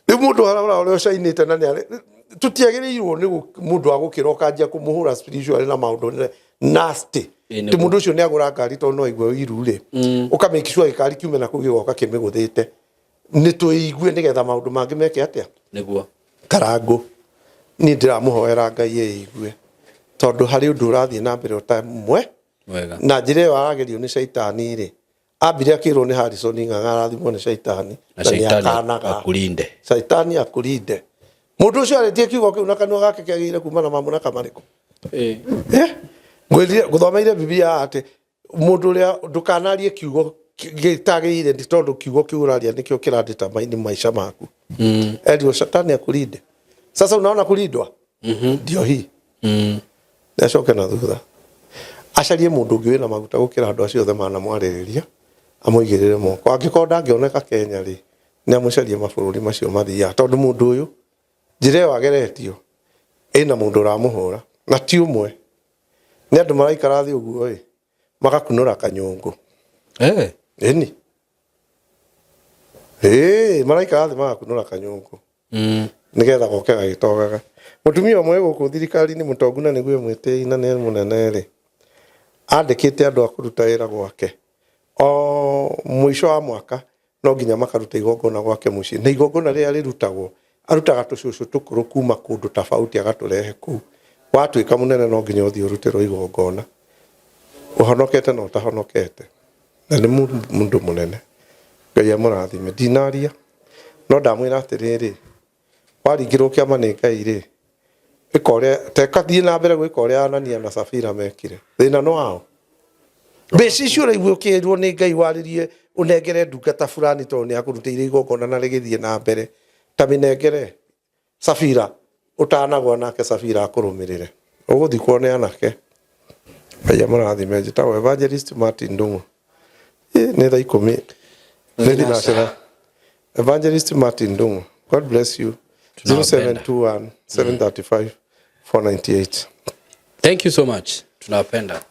Rĩu mũndũ arora ũrĩa ũcainĩte na nĩ tũtiagĩrĩirwo nĩ mũndũ wa gũkĩra ũkanjia kũmũhũra spiritually na maũndũ nasty. Ĩ, nĩguo. Ti mũndũ ũcio nĩ agũra ngari tondũ no aigue ũiru rĩ. Ũka make sure gĩkari kiume na kũu gĩgoka kĩmĩgũthĩte. Nĩ tũigue nĩgetha maũndũ mangĩ meke atĩa? Nĩguo. Karangũ, niĩ ndĩramũhoera Ngai eigue tondũ harĩ ũndũ ũrathiĩ na mbere ũtamwe Wega. Na njĩra ĩyo aragerio nĩ caitani rĩ, ambire akĩrwo nĩ Harrison Ng'ang'a arathimwo nĩ caitani Na na nĩ shaitani akanaga. akulinde. Caitani akulinde. Mũndũ ũcio arĩtie kiugo kĩu na kanua gake kĩagĩrĩire kuma na mamũraka marĩkũ? Eh? Ngwĩrire ngũthomeire Biblia atĩ mũndũ ũrĩa ndũkanarie kiugo gĩtagĩrĩire nĩ tondũ kiugo kĩu ũraria nĩkĩo kĩradetermine maica maku. Erirwo shetani akulinde. Sasa unaona kulindwa? Ndio hii. Nĩacoke na thutha acarie mũndũ ũngĩ wĩna maguta gũkĩra andũ acio othe manamwarĩrĩria amũigĩrĩre moko. Angĩkorwo ndangĩoneka Kenya rĩ, nĩ amũcarie mabũrũri macio mathiaga tondũ mũndũ ũyũ njĩra ĩyo ageretio ĩna mũndũ ũramũhũra na ti ũmwe. Nĩ andũ maraikara thĩ ũguo ĩ magakunũra kanyũngũ. Ĩni. Ĩĩ maraikara thĩ magakunũra kanyũngũ. Nĩgetha goke gagĩtogaga. Mũtumia ũmwe gũkũ thirikari-inĩ mũtongu na nĩguo mwĩtĩi na nĩ mũnene rĩ, andĩkĩte andũ a kũruta wĩra gwake. O mũico wa mwaka no nginya makaruta igongona gwake mũciĩ. Na igongona rĩrĩa rĩrutagwo, arutaga tũcũcũ tũkũrũ kuma kũndũ tofauti agatũrehe kũu. Watuĩka mũnene no nginya ũthiĩ ũrutĩrwo igongona. Ũhonokete na ũtahonokete. Na nĩ mũndũ mũnene. Ngai amũrathime. Ndinaria. No ndamwĩra atĩrĩrĩ, waringĩrwo kĩama nĩ Ngai rĩ, Ĩka ũrĩa teka thiĩ na mbere gwĩka ũrĩa Anania na Safira mekire. Thĩna nĩ wao. Mbeca icio ũraigua ũkĩrwo nĩ Ngai warĩrie ũnengere ndungata fulani tondũ nĩ akũrutĩire igongona na rĩgĩthiĩ na mbere. Ta mĩnengere Safira ũtanagwa nake Safira akũrũmĩrĩre. Ũgũthikwo nĩ anake. Ngai amũrathime. Njĩtagwo Evangelist Martin Ndung'u. Nĩ thaa 10. Nĩ thinacara. Evangelist Martin Ndung'u. God bless you. Tunawapenda. 0721 735 498. Thank you so much, tunawapenda.